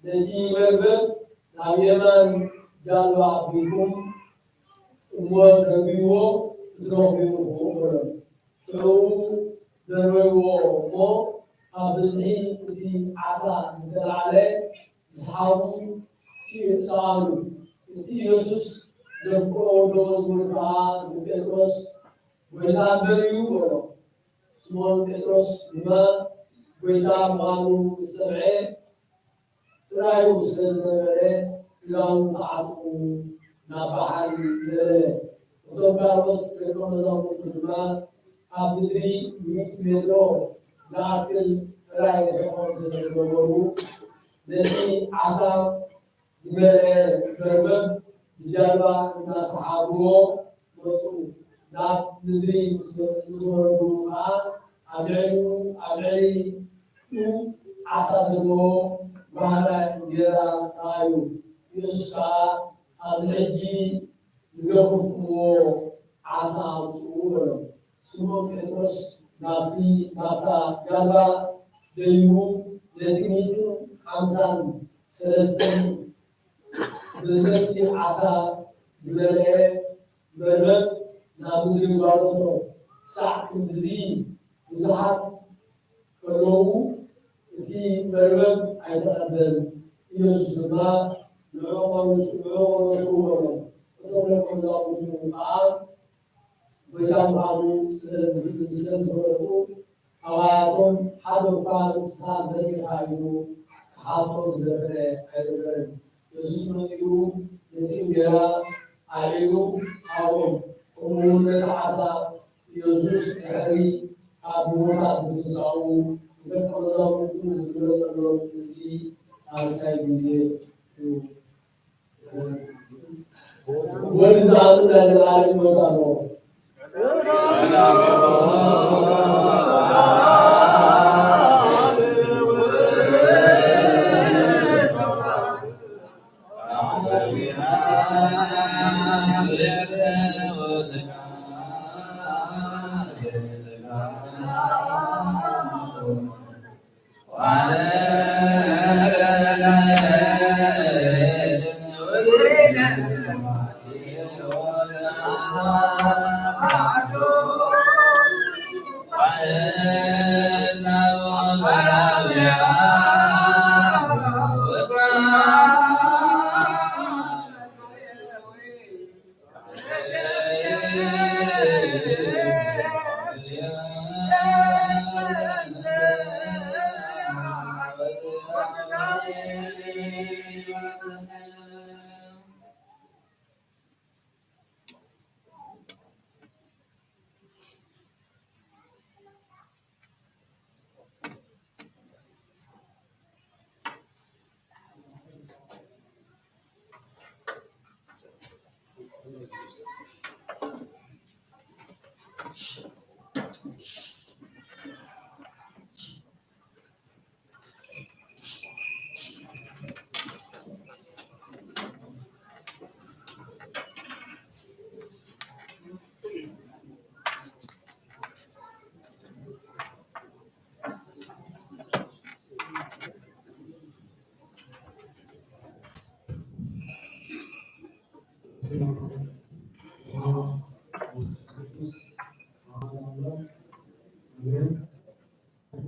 "ነቲ መርበብ ናብ የማን ጃልባ ኣቢልኩም እሞ ደርብይዎ፣ ክትረኽቡ ኢኹም" በሎም። ሽዑ ደርበይዎ እሞ፣ ካብ ብዝሒ እቲ ዓሳ ዝተላዕለ ምስሓቡ ሲ-፣ ሰኣኑ። እቲ ኢየሱስ ዘፍቅሮ ደቀ መዝሙር ከኣ ንጴጥሮስ፣ "ጐይታ እምበር እዩ" በሎ። ስምዖን ጴጥሮስ ድማ ጐይታ ምዃኑ ምስ ሰምዐ፣ ጥራዩ ስለ ዝነበረ፣ ክዳኑ ተዓጢቑ ናብ ባሕሪ ዘለለ። እቶም ካልኦት ደቀ መዛሙርቱ ድማ ካብ ምድሪ ሚእቲ ሜትሮ ዝኣክል ጥራይ ርሒቖም ስለ ዝነበሩ፣ ነቲ ዓሳ ዝመልአ መርበብ ብጃልባ እናሰሓብዎ መጹ። ናብ ምድሪ ምስ መጽ-፣ ምስ ወረዱ ኸኣ ኣብ ልዕሊኡ፣ ኣብ ልዕሊኡ ዓሳ ዘለዎ ማህራይ እንጌራ ረኣዩ። ኢየሱስ ከኣ፣ "ኣብዚ ሕጂ ዝገፈፍኩምዎ ዓሳ ኣምጽኡ" በሎም። ስምኦን ጴጥሮስ ናብቲ፣ ናብታ ጃልባ ደይቡ፣ ነቲ ሚእትን ሓምሳን ሰለስተን በዘቲ ዓሳ ዝመልአ መርበብ ናብ ምድሪ ጓሎቶ፣ ክሳዕ ክንድዚ ብዙሓት ከለዉ፣ እቲ መርበብ ኣይተቐደን። ኢየሱስ ድማ፣ "ንዑ ቅነሱ፣ ንዑ ቅነሱ" በሎም። እቶም ደቀ መዛሙርቱ ከኣ ጐይታ ምዃኑ ስለ ዝፍ-፣ ስለ ዝፈለጡ፣ ካብኣቶም ሓደ እኳ "ንስኻ መን ኢኻ?" ኢሉ ክሓቶ ዝደፈረ ኣይነበረን። የሱስ መጺኡ ነቲ እንጌራ ኣልዒሉ ሃቦም፣ ከምኡውን ነቲ ዓሳ። የሱስ ድሕሪ ካብ ምዉታት ምትንሳኡ፣ ንደቀ መዛሙርቱ ዝገለጸሎም እዚ ሳልሳይ ግዜ እዩ። ወዲ ዝኣምን ናይ ዘለኣለም ህይወት ኣለዎ።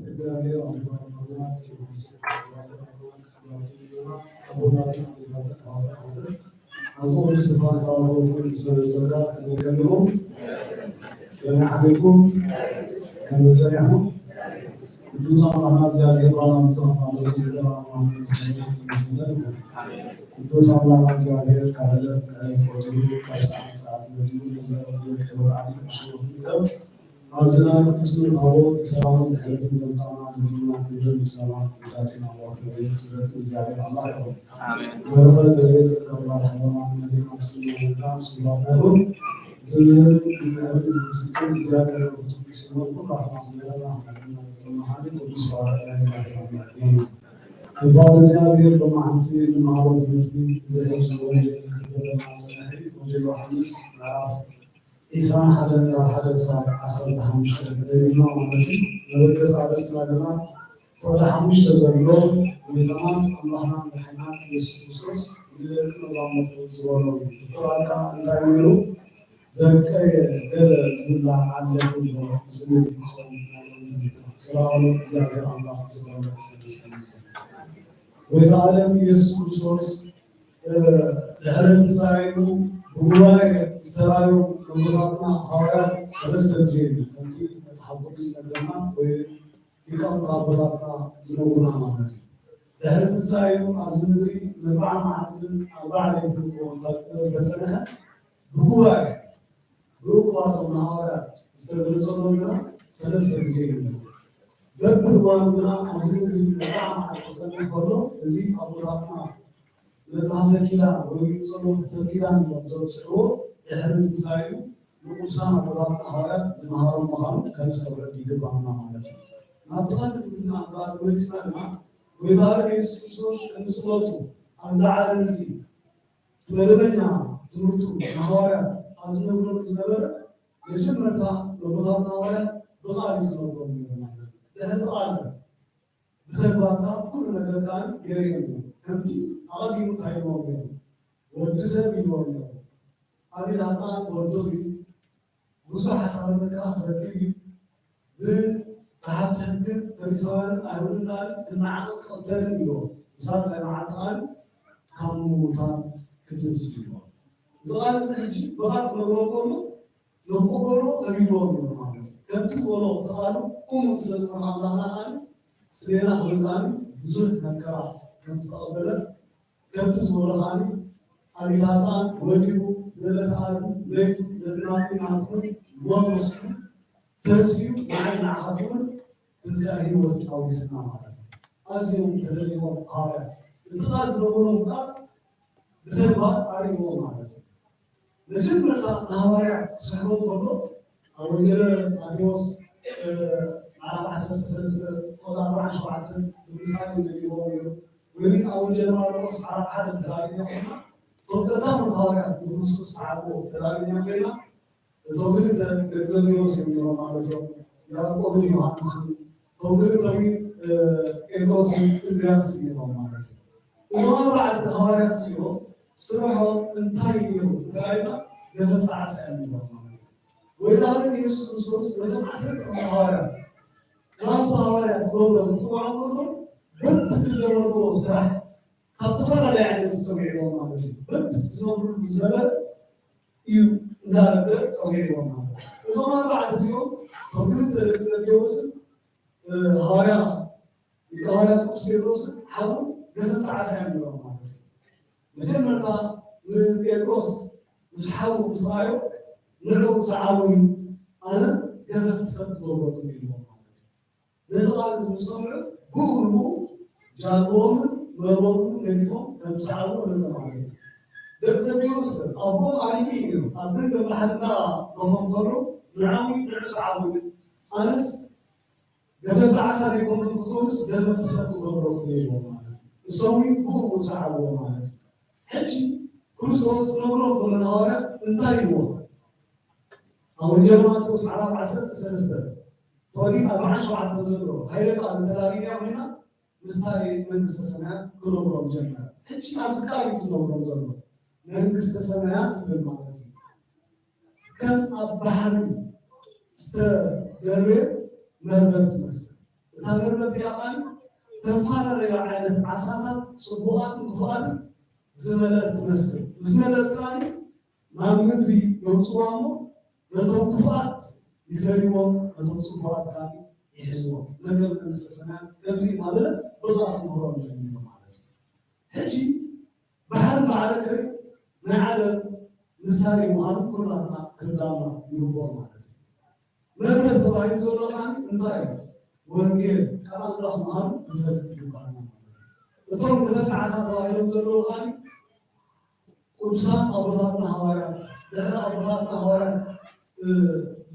እግዚኣብሔር ኣብዚ ኩሉ ስፍራ ዝተባረኹ ስለ ጸጋ ከመይ ከለኹም፣ ከመይ ሓቢርኩም፣ ከመይ ጸኒሕኩም፣ ቅዱስ ኣምላኽና እግዚኣብሔር ባና ምስተኸፋለኩም ብዘለኣለማዊ ተመስገን ይኹን። ቅዱስ ኣምላኽና እግዚኣብሔር ካብ ዕለት ዕለት ቆጺሩ ካብ ሰዓት ሰዓት መዲቡ ነዚ ዕለት ክብር ዓቢ ዕሽሩ ክንከብ ኣብዚ ናይ ቅዱስ መቃብር ሰላምን ድሕነትን ዘምጻእና መዲቡና ክብርን ምስጋናን ውዳሴን ኣምላኽ ንበይን ስለ እግዚኣብሔር ኣምላኽ ይኹን። ኣሜን። በረኸት ረድኤት ጸጋ ተባረኽና መዲና ምስልና ነታ ምስ ኩላትና ይኹን። ዝምህርን ዝምዕርን ዝምስጽን እግዚኣብሔር መንፈስ ቅዱስ ይኹን። ኩላትና ክሜረና ክመሓኒ ቅዱስ ባሕሪ ናይ እግዚኣብሔር ኣምላኽ ይኹን። ክብር እግዚኣብሔር ብመዓልቲ ንመሃሮ ትምህርቲ ብዘይ ወንጌል ክበለና ጸናሒ ወንጌል ዮሃንስ ምዕራፍ ዒስራን ሓደን ካብ ሓደ ክሳብ ዓሰርተ ሓሙሽተ ተደሊልና ማለት እዩ። መበገሲ ኣርእስትና ግና ፍቕዲ ሓሙሽተ ዘሎ ጎይታናን ኣምላኽናን መድሓኒናን ኢየሱስ ክርስቶስ ንደቂ መዛሙርቱ ዝበሎም እዩ። እቲ ቃል ከዓ እንታይ ነይሩ? ደቀየ ገለ ዝብላዕ ኣለኩም ዶ ዝብል ክኸውን ናይ ሎሚ ትምህርትና። ስለ ቃሉ እግዚኣብሔር ኣምላኽ ዝኸበረ ዝተመስገነ ይኹን። ጎይታ ዓለም ኢየሱስ ክርስቶስ ድሕሪ ትንሳኤኡ ብጉባኤ ዝተራእዩ ኣቦታትና ሃዋርያት ሰለስተ ግዜ እዩ። ከምቲ መጽሓፍ ቅዱስ ዝነግረና ወይ ሊቃውንቲ ኣቦታትና ዝነግሩና ማለት እዩ። ድሕሪ ትንሳኤኡ ኣብዚ ምድሪ ንኣርብዓ መዓልትን ኣርብዓ ለይትን ክኸውን እንተጸንሐ ብጉባኤ ብእኩባቶም ንሃዋርያት ዝተገለጸሎም ግና ሰለስተ ግዜ እዩ። በብእዋኑ ግና ኣብዚ ምድሪ ኣርብዓ መዓልቲ ክጸንሕ ከሎ፣ እዚ ኣቦታትና መጽሓፈ ኪዳን ወይ ጸሎተ ኪዳን ኢሎም ዘብጽሕዎ ድሕሪ ትንሳኤኡ ንቅዱሳን ኣቦታትና ሃዋርያት ዝመሃሮም ምዃኑ ከነስተውዕል ይግባኣና ማለት እዩ። ናብቲ ቀንዲ ትምህርትና እንተ ተመሊስና ግና፣ ጎይታ ኢየሱስ ክርስቶስ ቅድሚ ስቕለቱ ኣብዚ ዓለም እዚ እቲ መደበኛ ትምህርቱ ንሃዋርያት ኣብ ዝነግረሉ ዝነበረ፣ መጀመርታ ነቦታትና ሃዋርያት ብቓል እዩ ዝነግሮም ነይሩ ማለት እዩ። ድሕሪ እቲ ቃል ከ ብተግባር ከዓ ኩሉ ነገር ከዓ የርእዮም ነይሩ። ከምቲ ኣቐዲሙ እንታይ ኢልዎም ነይሩ? ወዲ ሰብ ኢልዎም ነይሩ። ኣብ ኢድ ሃጣን ክወድቕ እዩ። ብዙሕ ሓሳረ መከራ ክረክብ እዩ። ብጸሓፍቲ ሕግን ፈሪሳውያንን ኣይሁድን ከኣ ክነዓቕን ክቕተልን ኢልዎ። ብሳልሳይ መዓልቲ ከኣ ካብ ምዉታን ክትንሲ ኢልዎ። እዚ ቃል እዚ ሕጂ ብቓል ክነግሮ ከሎ ንኽቕበልዎ ከቢድዎም ነይሩ ማለት እዩ። ከምቲ ዝበሎ እቲ ቃሉ እሙን ስለ ዝኾነ ኣምላኽና ከኣ ስሌና ክብል ከኣ ብዙሕ መከራ ከም ዝተቐበለ ከምቲ ዝበሎ ከኣ ኣብ ኢድ ሃጣን ወዲቑ በለተ ዓርቢ ለይቱ ነቲ ናተይ ናትኩምን ሞት ወሲዱ ተንሲኡ ንዓይ ንዓኻትኩምን ትንሳኤ ህይወት ኣውሪስና ማለት እዩ። ኣዝዮም ተደኒቖም ሃዋርያት እቲ ቃል ዝነበሮም ቃል ብተግባር ኣርእይዎም ማለት እዩ። መጀመርታ ንሃዋርያት ክስሕቦም ከሎ ኣብ ወንጌለ ማቴዎስ ምዕራፍ ዓሰርተ ሰለስተ ፍቕዲ ኣርባዓን ሸውዓተን ብምሳሌ ነጊርዎም ነይሩ። ወይም ኣብ ወንጌለ ማርቆስ ምዕራፍ ሓደ ተላሊና ኮይና እቶም ቀዳሞት ሃዋርያት ንክርስቶስ ዝሰዓብዎ ተላሊና ኮይና እቶም ክልተ ደቂ ዘብዴዎስ እዮም ነይሮም ማለት እዮም። ያዕቆብን ዮሃንስን እቶም ክልተ እውን ጴጥሮስን እንድርያስን ነይሮም ማለት እዩ። እዞም ኣርባዕተ ሃዋርያት እዚኦም ስርሖም እንታይ እዩ ነይሩ እንተላይና ገፈፍቲ ዓሳ እዮም ነይሮም ማለት እዩ። ጎይታና ኢየሱስ ክርስቶስ ነዞም ዓሰርተ ክልተ ሃዋርያት ናቱ ሃዋርያት ክገብሮም ክፅውዖም ከሎ በብትለመድዎ ስራሕ ካብ ዝተፈላለየ ዓይነት ይፀውዕዎም ማለት እዩ። በብቲ ዝነብርሉ ዝነበረ እዩ እንዳረደ ፀዊዕዎም ማለት እዩ። እዞም ኣርባዕተ እዚኦም እቶም ክልተ ደቂ ዘብዴዎስን ሃዋርያ ሊቀ ሃዋርያት ቅዱስ ጴጥሮስን ሓውን ገፈፍቲ ዓሳ እዮም ነይሮም ማለት እዩ። መጀመርታ ንጴጥሮስ ምስ ሓዉ ምስ ረኣዮ ንዑ ሰዓቡኒ ኣነ ገፈፍቲ ሰብ ክገብረኩም ኢልዎም ማለት እዩ። ነዚ ቃል እዚ ምስ ሰምዑ ብኡ ንብኡ ጃልቦምን መርበቦምን ገዲፎም ከም ዝሰዓቡ ንርኢ ማለት እዩ። ደቂ ዘቢዎስ ኣቦም ኣሪጊ እዩ ነይሩ። ኣብ ገንገብ ባሕሪ እናኸፈፈሉ ንዓዊ ንዑ ሰዓቡ ግን ኣነስ ገፈፍቲ ዓሳ ዘይኮንኩም ክትኮኑስ ገፈፍቲ ሰብ ክገብረኩም ኢልዎም ማለት እዩ። እሶም እውን ብኡ ብኡ ሰዓብዎ ማለት እዩ። ሕጂ ክርስቶስ ክነግሮ ከሎ ንሃዋርያት እንታይ ኢልዎም? ኣብ ወንጌል ማቴዎስ ምዕራፍ ዓሰርተ ሰለስተ ፈሊጥ ኣርብዓን ሸውዓተን ዘሎ ሃይለ ቃል እንተላሪና ኮይና ምሳሌ መንግስተ ሰማያት ክነግሮም ጀመረ። ሕጂ ኣብዚ ቃል እዩ ዝነግሮም ዘሎ መንግስተ ሰማያት ይብል ማለት እዩ። ከም ኣብ ባሕሪ ዝተደርበየት መርበብ ትመስል። እታ መርበብ እቲኣ ኸዓኒ ተፈላለዩ ዓይነት ዓሳታት ጽቡቓትን ክፉኣትን ዝመልአት ትመስል። ምስ መለአት ኸዓኒ ናብ ምድሪ የውጽዋ እሞ ነቶም ክፉኣት ይፈልይዎም፣ ነቶም ጽቡቓት ኸዓኒ ይሕዝዎም። ነገር መንግስተ ሰማያት ከምዚ እናበለ ብቓል ክምህሮም ጀሚሩ ማለት እዩ። ሕጂ ባሕርን ማዕረከይ ናይ ዓለም ምሳሌ ምዃኑ ኩላትና ክርዳእና ይግብኦ ማለት እዩ። መርበብ ተባሂሉ ዘሎ ኸዓኒ እንታይ እዩ? ወንጌል ቃል ኣምላኽ ምዃኑ ክንፈልጥ ይግባኣና ማለት እዩ። እቶም ገፈፍቲ ዓሳ ተባሂሎም ዘለዉ ኸዓኒ ቅዱሳን ኣቦታትና ሃዋርያት፣ ድሕሪ ኣቦታትና ሃዋርያት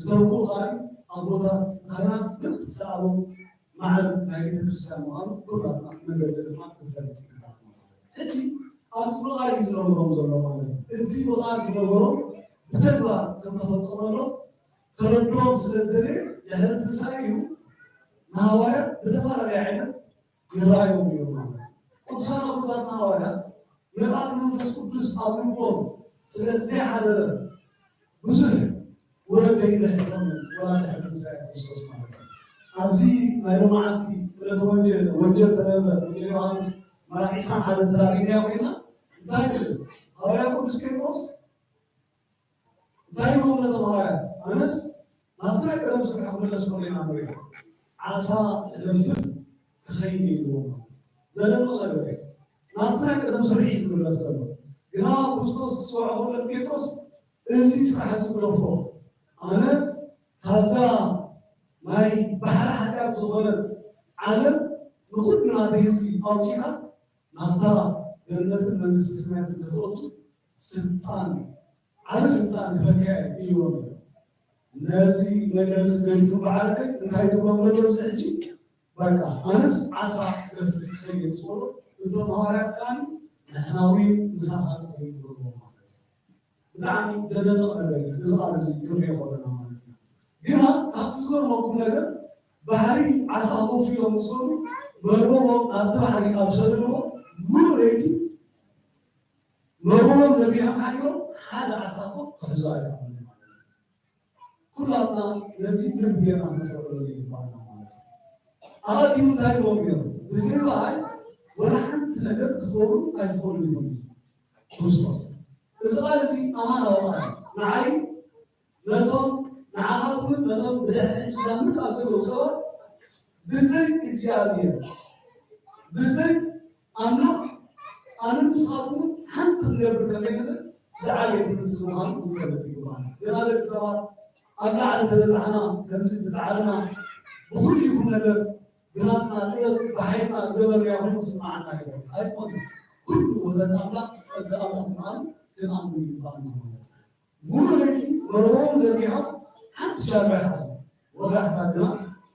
ዝተኩ ኸዓኒ ኣቦታት ካህናት ልብ ዝሰኣቦም ማዕረ ናይ ቤተ ክርስቲያን ምዃኑ ኩላትና መገደልና ክንፈልጥ ይግባና ማለት እዩ። ሕጂ ኣብዚ ብቓል እዩ ዝነግሮም ዘሎ ማለት እዩ። እዚ ብቓል ዝነገሮም ብተግባር ከም ተፈጸመሎም ተረድኦም ስለ ዝደለየ ድሕሪ ትንሳኤ እዩ ንሃዋርያት ብተፈላለየ ዓይነት ይረኣዮም ነይሩ ማለት እዩ። ቅዱሳን ኣቦታትና ሃዋርያት ንቓል መንፈስ ቅዱስ ኣብ ልቦም ስለ ዘይሓደረ ብዙሕ ወረደ ይበሕቶም ወላ ድሕሪ ትንሳኤ ክርስቶስ ማለት እዩ። ኣብዚ ናይ ሎማዓንቲ ዕለተ ወንጀል ወንጀል ተነበበ ወንጀል ዮሃንስ መራሕ ዕስራን ሓደን ተራዲእናዮ ኮይና እንታይ ይብል? ሃዋርያ ቅዱስ ጴጥሮስ እንታይ ይብሎም ነቶም ሃዋርያት? ኣነስ ናብቲ ናይ ቀደም ስርሑ ክምለስ ከሎ ኢና ንሪኦ። ዓሳ ክገፍፍ ክኸይድ እዩ ይብሎም። ዘደንቕ ነገር እዩ። ናብቲ ናይ ቀደም ስርሑ እዩ ዝምለስ ዘሎ። ግና ክርስቶስ ክፅውዖ ከሎ ንጴጥሮስ እዚ ስራሕ እዚ ግደፎ፣ ኣነ ካብዛ ናይ ባሕሪ ሓጢኣት ዝኾነት ዓለም ንኹሉ ናተይ ህዝቢ ኣውፂእካ ናብታ ገነትን መንግስቲ ሰማያትን ከተእቱ ስልጣን ዓቢ ስልጣን ክበካ እየ ኢልዎም እዩ። ነዚ ነገር እዚ ገዲፉ በዓል ከ እንታይ ትብሎም ዘሎ? እዚ ሕጂ በቃ ኣነስ ዓሳ ክገፍፍ ክኸይድ እየ ምስ በሎ እቶም ሃዋርያት ከኣ ንሕና እውን ምሳኻ ንኸይድ በልዎም ማለት እዩ። ብጣዕሚ ዘደንቕ ነገር እዩ። እዚ ቃል እዚ ክንሪኦ ከለና ማለት ኢና። ግና ካብቲ ዝገርመኩም ነገር ባሕሪ ዓሳ ኮፍ ኢሎም ምስ በሉ መርበቦም ናብቲ ባሕሪ ኣብ ሰደድዎ ሙሉእ ለይቲ መርበቦም ዘርጊሖም ሓዲሮም ሓደ ዓሳ እኮ ክሕዙ ኣይከኣሉን ማለት እዩ። ኩላትና ነዚ ልቢ ጌርና ክነስተውዕለሉ ይግባኣና ማለት እዩ። ኣቐዲሙ እንታይ ኢልዎም ነይሩ? ብዘይ ብኣይ ወላ ሓንቲ ነገር ክትገብሩ ኣይትኽእሉን ኢኹም። ክርስቶስ እዚ ቃል እዚ ኣማናዊ ቃል እዩ። ንዓይ ነቶም ንዓኻትኩምን ነቶም ብድሕሪ ሕጂ ዝመጽእ ኣብ ዘለዉ ሰባት ብዘይ እግዚኣብሔር ብዘይ ኣምላኽ ኣነ ንስኻትኩምን ሓንቲ ክንገብር ከም ዘይንኽእል ዝዓበየ ትምህርቲ እዚ ምዃኑ ክንፈልጥ ይግባና። ግና ደቂ ሰባት ኣብ ላዕሊ ተበጻሕና ከምዚ ብጻዕርና ብኹሉ ይኹን ነገር ብናትና ጥበብ ብሓይልና ዝገበርናዮ ኮይኑ ክስምዓና ይኽእል ኣይኮነን። ኩሉ ውህበት ኣምላኽ ጸጋ ኣምላኽ ምዃኑ ክንኣምን ይግባና ማለት እዩ። ሙሉ ለይቲ መርበቦም ዘርጊሖም ሓንቲ ጃልባ ይሓዙ። ወጋሕታ ግና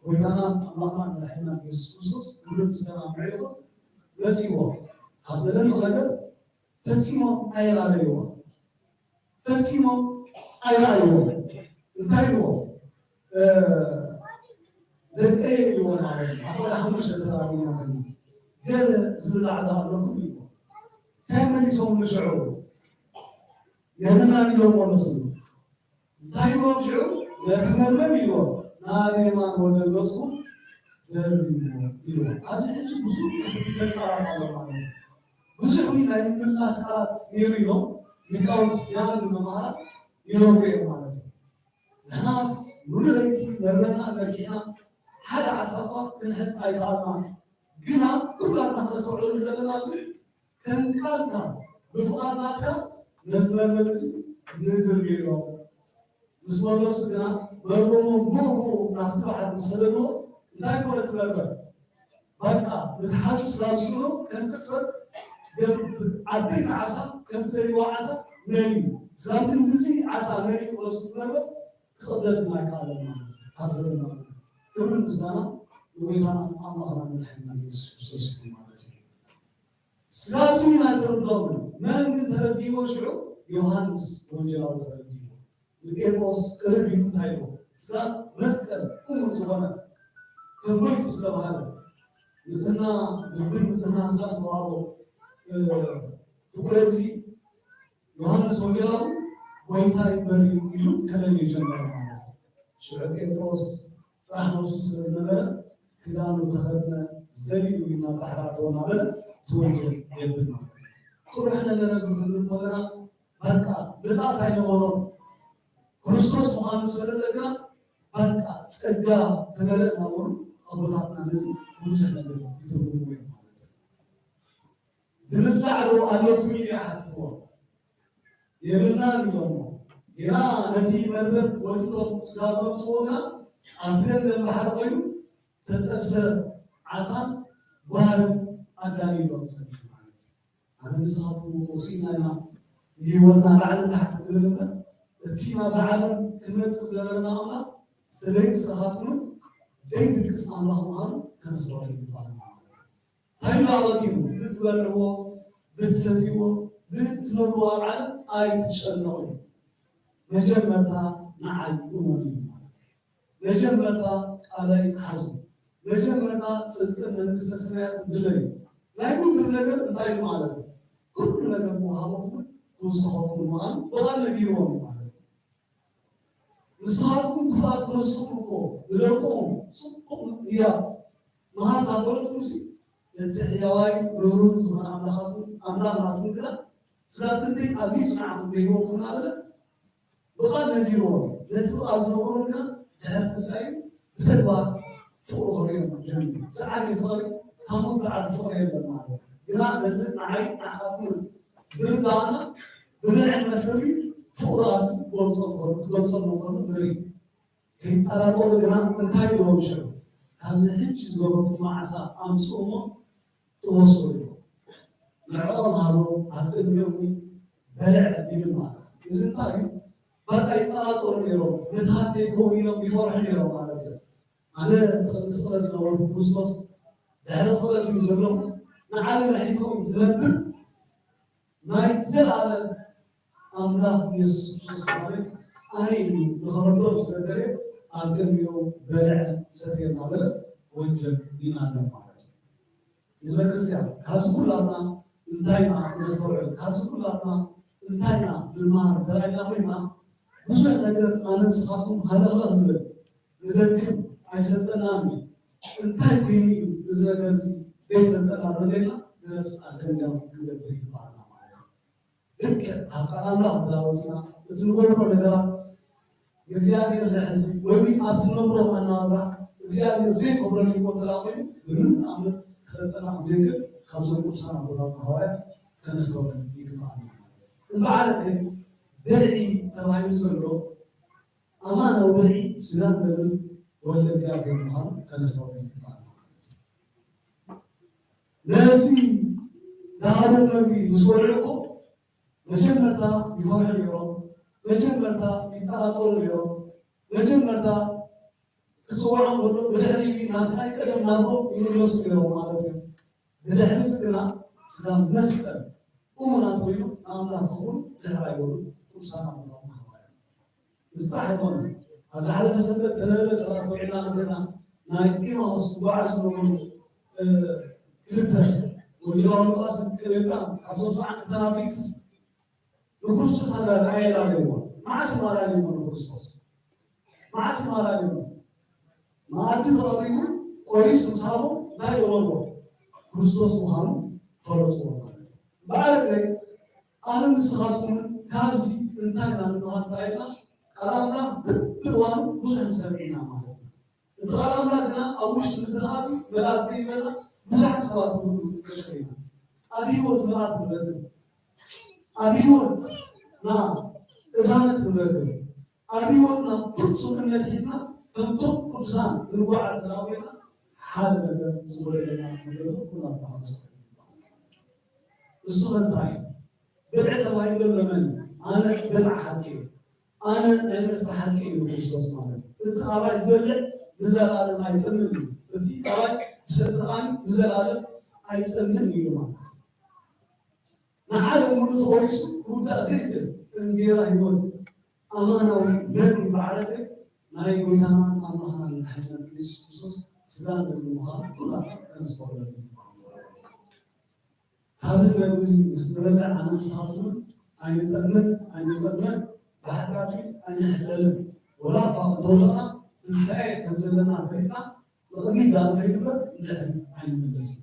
ጎይታናን ኣምላኽናን መድሓኒናን የሱስ ክርስቶስ ግብሪ ምስጋና ምዕልዎ መጺዎ። ካብ ዘደንቕ ነገር ፈጺሞም ኣይራለይዎ። ፈጺሞም ኣይራእይዎ። እንታይ ኢልዎ? ደቀየ ኢልዎ ማለት እዩ። ኣፈ ወደ ሓሙሽተ ተራሪና ገለ ዝብላዕ ዶ ኣለኩም ኢልዎ። እንታይ መሊሶም ንሽዑ? የብልናን ኢሎም መለስሉ። እንታይ ኢልዎም ሽዑ? ነቲ መርበብ ኢልዎም ናብ የማን ወገን ገጽኩም ደርብይዎ ኢልዎም። ኣብዚ ሕጂ ብዙሕ ክትትል ቃላት ኣሎ ማለት እዩ። ብዙሕ እውን ናይ ምምላስ ቃላት ነይሩ ኢሎም ሊቃውንት የኣንዱ መምሃራን ይነግሩ እዮም ማለት እዩ። ንሕናስ ሙሉ ለይቲ መርበብና ዘርጊሕና ሓደ ዓሳ እኳ ክንሕዝ ኣይከኣልናን። ግና ኩላትና ክነስተውዕለሉ ዘለና ኣብዚ ከም ቃልካ ብፍቓድ ናትካ ነዚ መርበብ እዚ ንድርብዮ ኢሎም ምስ መለሱ ግና መርበቦም ብኡ ብኡ ናብቲ ባሕሪ ምስ ሰደድዎ እንታይ ኮነ እቲ መርበብ? በቃ ምትሓዙ ስላብ ዝስእኑ ከም ቅጽበት ዓበይቲ ዓሳ ከም ትደልይዋ ዓሳ መሊኡ፣ ስጋብ ክንድዚ ዓሳ መሊኡ ክወስድ መርበብ ክቕደድ ኣይከኣለን ማለት እዩ። ካብ ዘበን ናብ ዘበን ክብርን ምስጋና ንጎይታና ኣምላኽና መድሓኒና ኢየሱስ ክርስቶስ ይኹን ማለት እዩ። ስጋብ እዚ ኢና ተረድኦ። መን ግን ተረዲእዎ? ሽዑ ዮሃንስ ወንጌላዊ ተረዲእዎ። ንጴጥሮስ ቅርብ ኢሉ እንታይ ኢልዎ? ስጋብ መስቀል እሙን ዝኾነ ከም ሞይቱ ዝተባህለ ንጽህና ልብን ንጽህና ስጋን ዝተዋህቦ ፍቁረ እግዚእ ዮሃንስ ወንጌላዊ ጎይታይ በርዩ ኢሉ ከለልዮ ጀመረ ማለት እዩ። ሽዑ ጴጥሮስ ጥራሕ ነብሱ ስለ ዝነበረ ክዳኑ ተኸድነ፣ ዘሊኡ ናብ ባሕሪ ኣተወ እናበለ እቲ ወንጌል የብል ማለት እዩ። ጥሩሕ ነገር ኣብዚ ክንብል ከለና በቃ ምልኣት ኣይነበሮን። ክርስቶስ ምዃኑ ዝፈለጠ ግና በቃ ጸጋ ተመልእ እናበሉ ኣቦታትና ነዚ ብዙሕ ነገር ይትርጉምዎ እዮም ማለት እዩ። ዝብላዕ ዶ ኣለኩም ኢሉ ሓቲትዎም። የብልናን ኢሎሞ። ጌና ነቲ መርበብ ወቲቶም ክሳብ ዘምጽዎ ግና ኣብቲ ገምገም ባሕሪ ኮይኑ ተጠብሰ ዓሳን ጓህርን ኣዳልዩሎም ጸኒሑ ማለት እዩ። ኣነ ንስኻትኩም እኮ ስኢና ኢና ንህይወትና ላዕልን ታሕትን ንብል እምበር እቲ ናብዛ ዓለም ክንመጽእ ዝገበረና ኣምላኽ ስለይን ስለኻትኩምን ደይድቅስ ኣምላኽ ምዃኑ ከነስተውዕል ይግባእ ማለት እዩ። እንታይ ኢሉ ኣቐዲሙ? ብእትበልዕዎ፣ ብእትሰትይዎ፣ ብእትነብርዎ ኣብ ዓለም ኣይትጨነቑ እዩ። መጀመርታ ንዓይ እመኑ እዩ ማለት እዩ። መጀመርታ ቃለይ ሓዙ። መጀመርታ ጽድቅን መንግስተ ሰማያትን ድለዩ። ናይ ምድሪ ነገር እንታይ እዩ ማለት እዩ? ኩሉ ነገር ክወሃበኩም ክውሰኸኩም ምዃኑ ብቓል ነጊርዎም እዩ ማለት እዩ። ንስኻትኩም ክፉኣት ክነስኹም እኮ ንደቅኹም ጽቡቕ ህያብ ምሃብ እናፈለጥኩምሲ ነቲ ሕያዋይን ርህሩህን ዝኾነ ኣምላኻትኩም ኣምላኽ ናትኩም ግና ስጋብ ክንደይ ኣቢዩ ጽንዓኹም ደይቦኩም እናበለ ብቓል ነጊርዎም። ነቲ ብቓል ዝነበሮም ግና ድሕሪ ትንሳኤ ብተግባር ፍቕሪ ከርእዮም ጀሚሩ። ዝዓበየ ፍቕሪ ካብ ሞት ዝዓቢ ፍቕሪ የለን ማለት እዩ። ግና ነቲ ንዓይ ንዓኹምን ዝርዳእና ብብልዕን መስተን ፍቕሩ ኣብዚ ክገልጾ እንከሎ፣ ክገልጸሉ እንከሎ ንርኢ። ከይጠራጠሩ ግና እንታይ ኢልዎም ሽዑ? ካብዚ ሕጂ ዝገበርኩሞ ዓሳ ኣምጽኡ እሞ ጥበሱ ኢልዎም። ንዕኦም ሃቦም፣ ኣብ ቅድሚኦም እውን በልዐ ይብል ማለት እዩ። እዚ እንታይ እዩ? በቃ ይጠራጠሩ ነይሮም። ምትሃት ከይከውን ኢሎም ይፈርሑ ነይሮም ማለት እዩ። ኣነ እቲ ቅድሚ ስቕለት ዝነበርኩ ክርስቶስ ድሕሪ ስቕለት እዩ ዘሎ። ንዓለም ኣሕሊፉ ዝነብር ናይ ዘለኣለም ኣምላኽ ኢየሱስ ክርስቶስ ምዃኑ ኣነ ኢሉ ንኸረድኦም ስለ ደልየ ኣብ ቅድሚኦም በልዐ ሰትየ እናበለ ወንጌል ይናገር ማለት እዩ። ህዝበ ክርስቲያን ካብዚ ኩላትና እንታይ ኢና ነስተውዕል? ካብዚ ኩላትና እንታይ ኢና ንመሃር? ተራኢና ኮይና ብዙሕ ነገር ኣነ ንስኻትኩም ሃለኽለኽ ንብል፣ ንደግም ኣይሰልጠናን እዩ። እንታይ ኮይኑ እዩ እዚ ነገር እዚ ዘይሰልጠና ደለና ንነብስና ገምጋም ክንገብር ይግባኣና ማለት እዩ። ልክዕ ካብ ቃል ኣምላኽ እንተዳወፅና እቲ ንገብሮ ነገራት ንእግዚኣብሔር ዘሕዝን ወይ እውን ኣብቲ ንነብሮ ኣናብራ እግዚኣብሔር ዘይከብረሉ ህይወት እንተደኣ ኮይኑ ብምንም ተኣምር ክሰልጠና ከምዘይክእል ካብዞም ቅዱሳን ኣቦታትና ሃዋርያት ከነስተውዕል ይግባኣና ማለት እዩ። እምበኣርከ ብልዒ ተባሂሉ ዘሎ ኣማናዊ ብልዒ ስጋን ደምን ወልደ እግዚኣብሔር ምዃኑ ከነስተውዕል ይግባኣና ማለት እዩ። ነዚ ዝሃቦም መግቢ ምስ በልዑ እኮ መጀመርታ ይፈርሑ ነይሮም። መጀመርታ ይጠራጠሩ ነይሮም። መጀመርታ ክጽውዖም ከሎ ብድሕሪ ናቲ ናይ ቀደም ናብሮም ይምለሱ ነይሮም ማለት እዩ። ብድሕሪ እዚ ግና ስጋብ መስቀል እሙናት ኮይኑ ንኣምላኽ ክኽብሩ ድሕር ኣይበሉ ቅዱሳን ኣቦታትና ሃዋርያት። እዚ ጥራሕ ኣይኮነን። ኣብ ዝሓለፈ ሰንበት ተነበበ ተራ ኣስተውዒልና እንተኾይና ናይ ኤማሁስ ዝጓዓዙ ዝነበሩ እ፣ ክልተ ወንጌላዊ ሉቃስን ቀሌምና ካብዞም ሰብዓን ክልተን ኣርድእትስ ንክርስቶስ ኣላ-፣ ኣየላለይዎ። መዓስ እዮም ኣላለይዎ ንክርስቶስ? መዓስ እዮም ኣላለይዎ? መኣዲ ተቐሪቡ ቆሪሱ ምስ ሃቦም እንታይ ገበርዎ? ክርስቶስ ምዃኑ ፈለጥዎ ማለት እዩ። እምበኣርከ ኣነ ንስኻትኩምን ካብዚ እንታይ ኢና ንመሃር ተባሂልና ቃል ኣምላኽ በብእዋኑ ብዙሕ ንሰምዕ ኢና ማለት እዩ። እቲ ቃል ኣምላኽ ግና ኣብ ውሽጢ ልብና ኣትዩ ምልኣት ዘይበልና ብዙሓት ሰባት ክንህሉ ንኽእል ኢና። ኣብ ህይወት ምልኣት ክንረክብ፣ ኣብ ህይወትና ቅሳነት ክንረክብ፣ ኣብ ህይወትና ፍጹም እምነት ሒዝና ከምቶም ቅዱሳን ክንጓዓዝ እንተደኣ ኮይና ሓደ ነገር ዝጎደለና ከም ዘሎ ኩላትና ክንስምዕ ይግባእ። እሱ እንታይ ብልዒ ተባሂሉ ለመን ኣነ ብልዓ ሓቂ እዩ፣ ኣነ ናይ መስተ ሓቂ እዩ ክርስቶስ ማለት እዩ። እቲ ኣባይ ዝበልዕ ንዘላለም ኣይጠምን እዩ። እቲ ኣባይ ዝሰቲ ኸዓኒ ንዘላለም ኣይጸምን እዩ ማለት እዩ። ንዓለም ሙሉ ተቖሪሱ ክውዳእ ዘይክእል እንጌራ ህይወት ኣማናዊ መግቢ በዓረገ ናይ ጎይታናን ኣምላኽናን መድሓኒናን ኢየሱስ ክርስቶስ ስጋን ደምን ምዃኑ ኩላትና ከነስተውዕሎ። ካብዚ መግቢ እዚ ምስ ንበልዕ ኣነ ንስኻትኩምን ኣይንጠምን ኣይንጸምን፣ ብሓጢኣት ኣይንሕለልን። ወላ እኳ እንተወደቕና ትንሳኤ ከም ዘለና ፈሊጥና ንቕድሚት ዳኣ ንኸይድ እምበር ንድሕሪት ኣይንምለስን።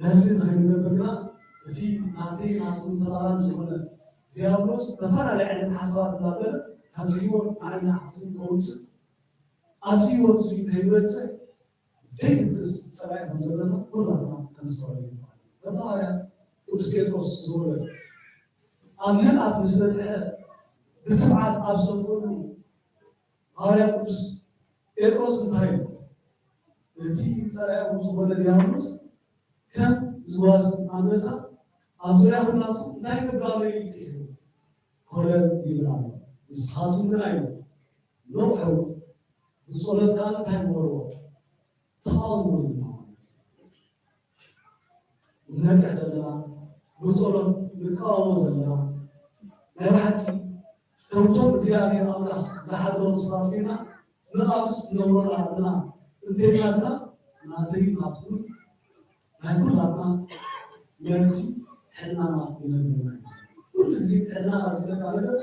ነዚ ንኸይንገብር ግና እቲ ናተይ ናትኩም ተቓራኒ ዝኾነ ዲያብሎስ ዝተፈላለየ ዓይነት ሓሳባት እናበለ ካብዚ ህይወት ንዓይና ንዓኻትኩም ከውፅእ ኣብዚ ህይወት እዚ ከይንበፅሕ ደይድቅስ ፀላኢ ከም ዘለና ኩላትና ከነስተውዕል ይግባእ። ከም ሃዋርያ ቅዱስ ጴጥሮስ ዝበሎ ኣብ ምልኣት ምስ በፅሐ ብትብዓት ኣብ ዝሰብከሉ ሃዋርያ ቅዱስ ጴጥሮስ እንታይ ኢሉ? እቲ ጸላኢኹም ዝኾነ ዲያብሎስ ከም ዝጓስይ ኣንበሳ ኣብ ዙርያኹም ናትኩም እንታይ ይገብር ኣሎ ኢሉ ይጽሕፍ ኮለል ይብል ኣሎ። ንስኻትኩም ግና ኢሉ ንቕሑ፣ ብጸሎት ከኣ እንታይ ግበርዎ? ተቓወምዎ ይብል ማለት እዩ። ንነቅሕ ዘለና፣ ብጸሎት ንቃወሞ ዘለና፣ ናይ ብሓቂ ከምቶም እግዚኣብሔር ኣምላኽ ዝሓደሮም ሰባት ኮይና ንቓልስ ንነብረላ ኣለና እንተይልና ግና ናተይ ናትኩም ናይ ኩላትና መልሲ ሕልናና ይነግረና እዩ። ኩሉ ግዜ ሕልናና ዝብለካ ነገር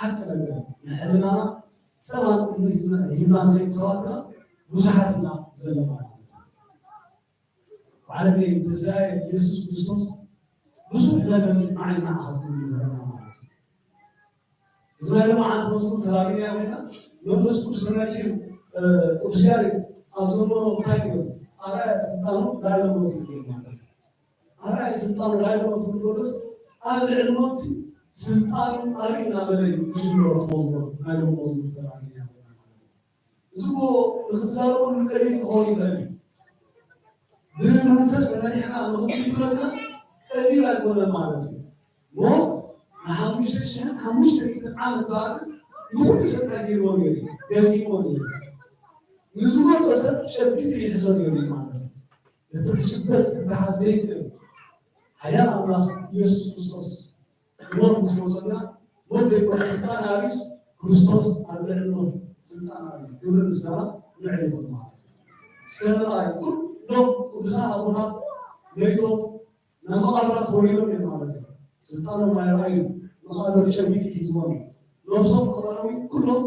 ሓቂ ነገር እዩ። ንሕልናና ጸማም እዝኒ ሂዝና ሂብና ንኸይድ ሰባት ግና ብዙሓት ኢና ዘለና ማለት እዩ። ባዕለከይ ትንሳኤ ኢየሱስ ክርስቶስ ብዙሕ ነገር ንዓይ ንዓኻትኩም ይምህረና ማለት እዩ። እዚ ናይ ሎማዓንቲ መዝሙር ተላጊና ኮይና መንፈስ ቅዱስ ተመሪሑ ቅዱስ ያሬድ ኣብ ዘመሮ እንታይ ገይሩ ኣርኣያ ስልጣኑ ላዕለ ሞት ዝብል ማለት እዩ። ኣርኣያ ስልጣኑ ላዕለ ሞት ዝብል ከሎስ ኣብ ልዕሊ ሞት ስልጣኑ ኣርኢ እናበለ እዩ ዝጅምሮ መዝሙር ናይ ሎም መዝሙር ተላጊና ኮይና ማለት እዩ። እዚ እኮ ንኽትዛረበሉ ቀሊል ክኸውን ይኽእል እዩ። ብመንፈስ ተመሪሕካ ንኽትምትሎ ግና ቀሊል ኣይኮነን ማለት እዩ። ሞት ንሓሙሽተ ሽሕን ሓሙሽተ ሚእትን ዓመት ዝኣክል ንኹሉ ሰብ እንታይ ገይርዎ ነይሩ እዩ? ገዚእዎ ነይሩ እዩ። ንዝመጾ ሰብ ጨቢጡ ይሕዞ ነይሩ እዩ ማለት እዩ። እቲ ክጭበጥ ክተሓዝ ዘይክእል ሓያል ኣምላኽ ኢየሱስ ክርስቶስ ክመርም ዝመጾ ግና ሞት ዘይኮነ ስልጣን ኣቢስ ክርስቶስ ኣብ ልዕሊ ሞት ስልጣን ኣቢ ክብሪ ምስጋና ንዕኡ ይኹን ማለት እዩ። እስከ ንርኣዩ ኩሎም ቅዱሳን ኣቦታት መይቶም ናብ መቓብራት ወሪዶም እዮም ማለት እዩ። ስልጣኖም ኣይረኣዩ መቓብር ጨቢት ሒዝዎም ነብሶም ከመነዊ ኩሎም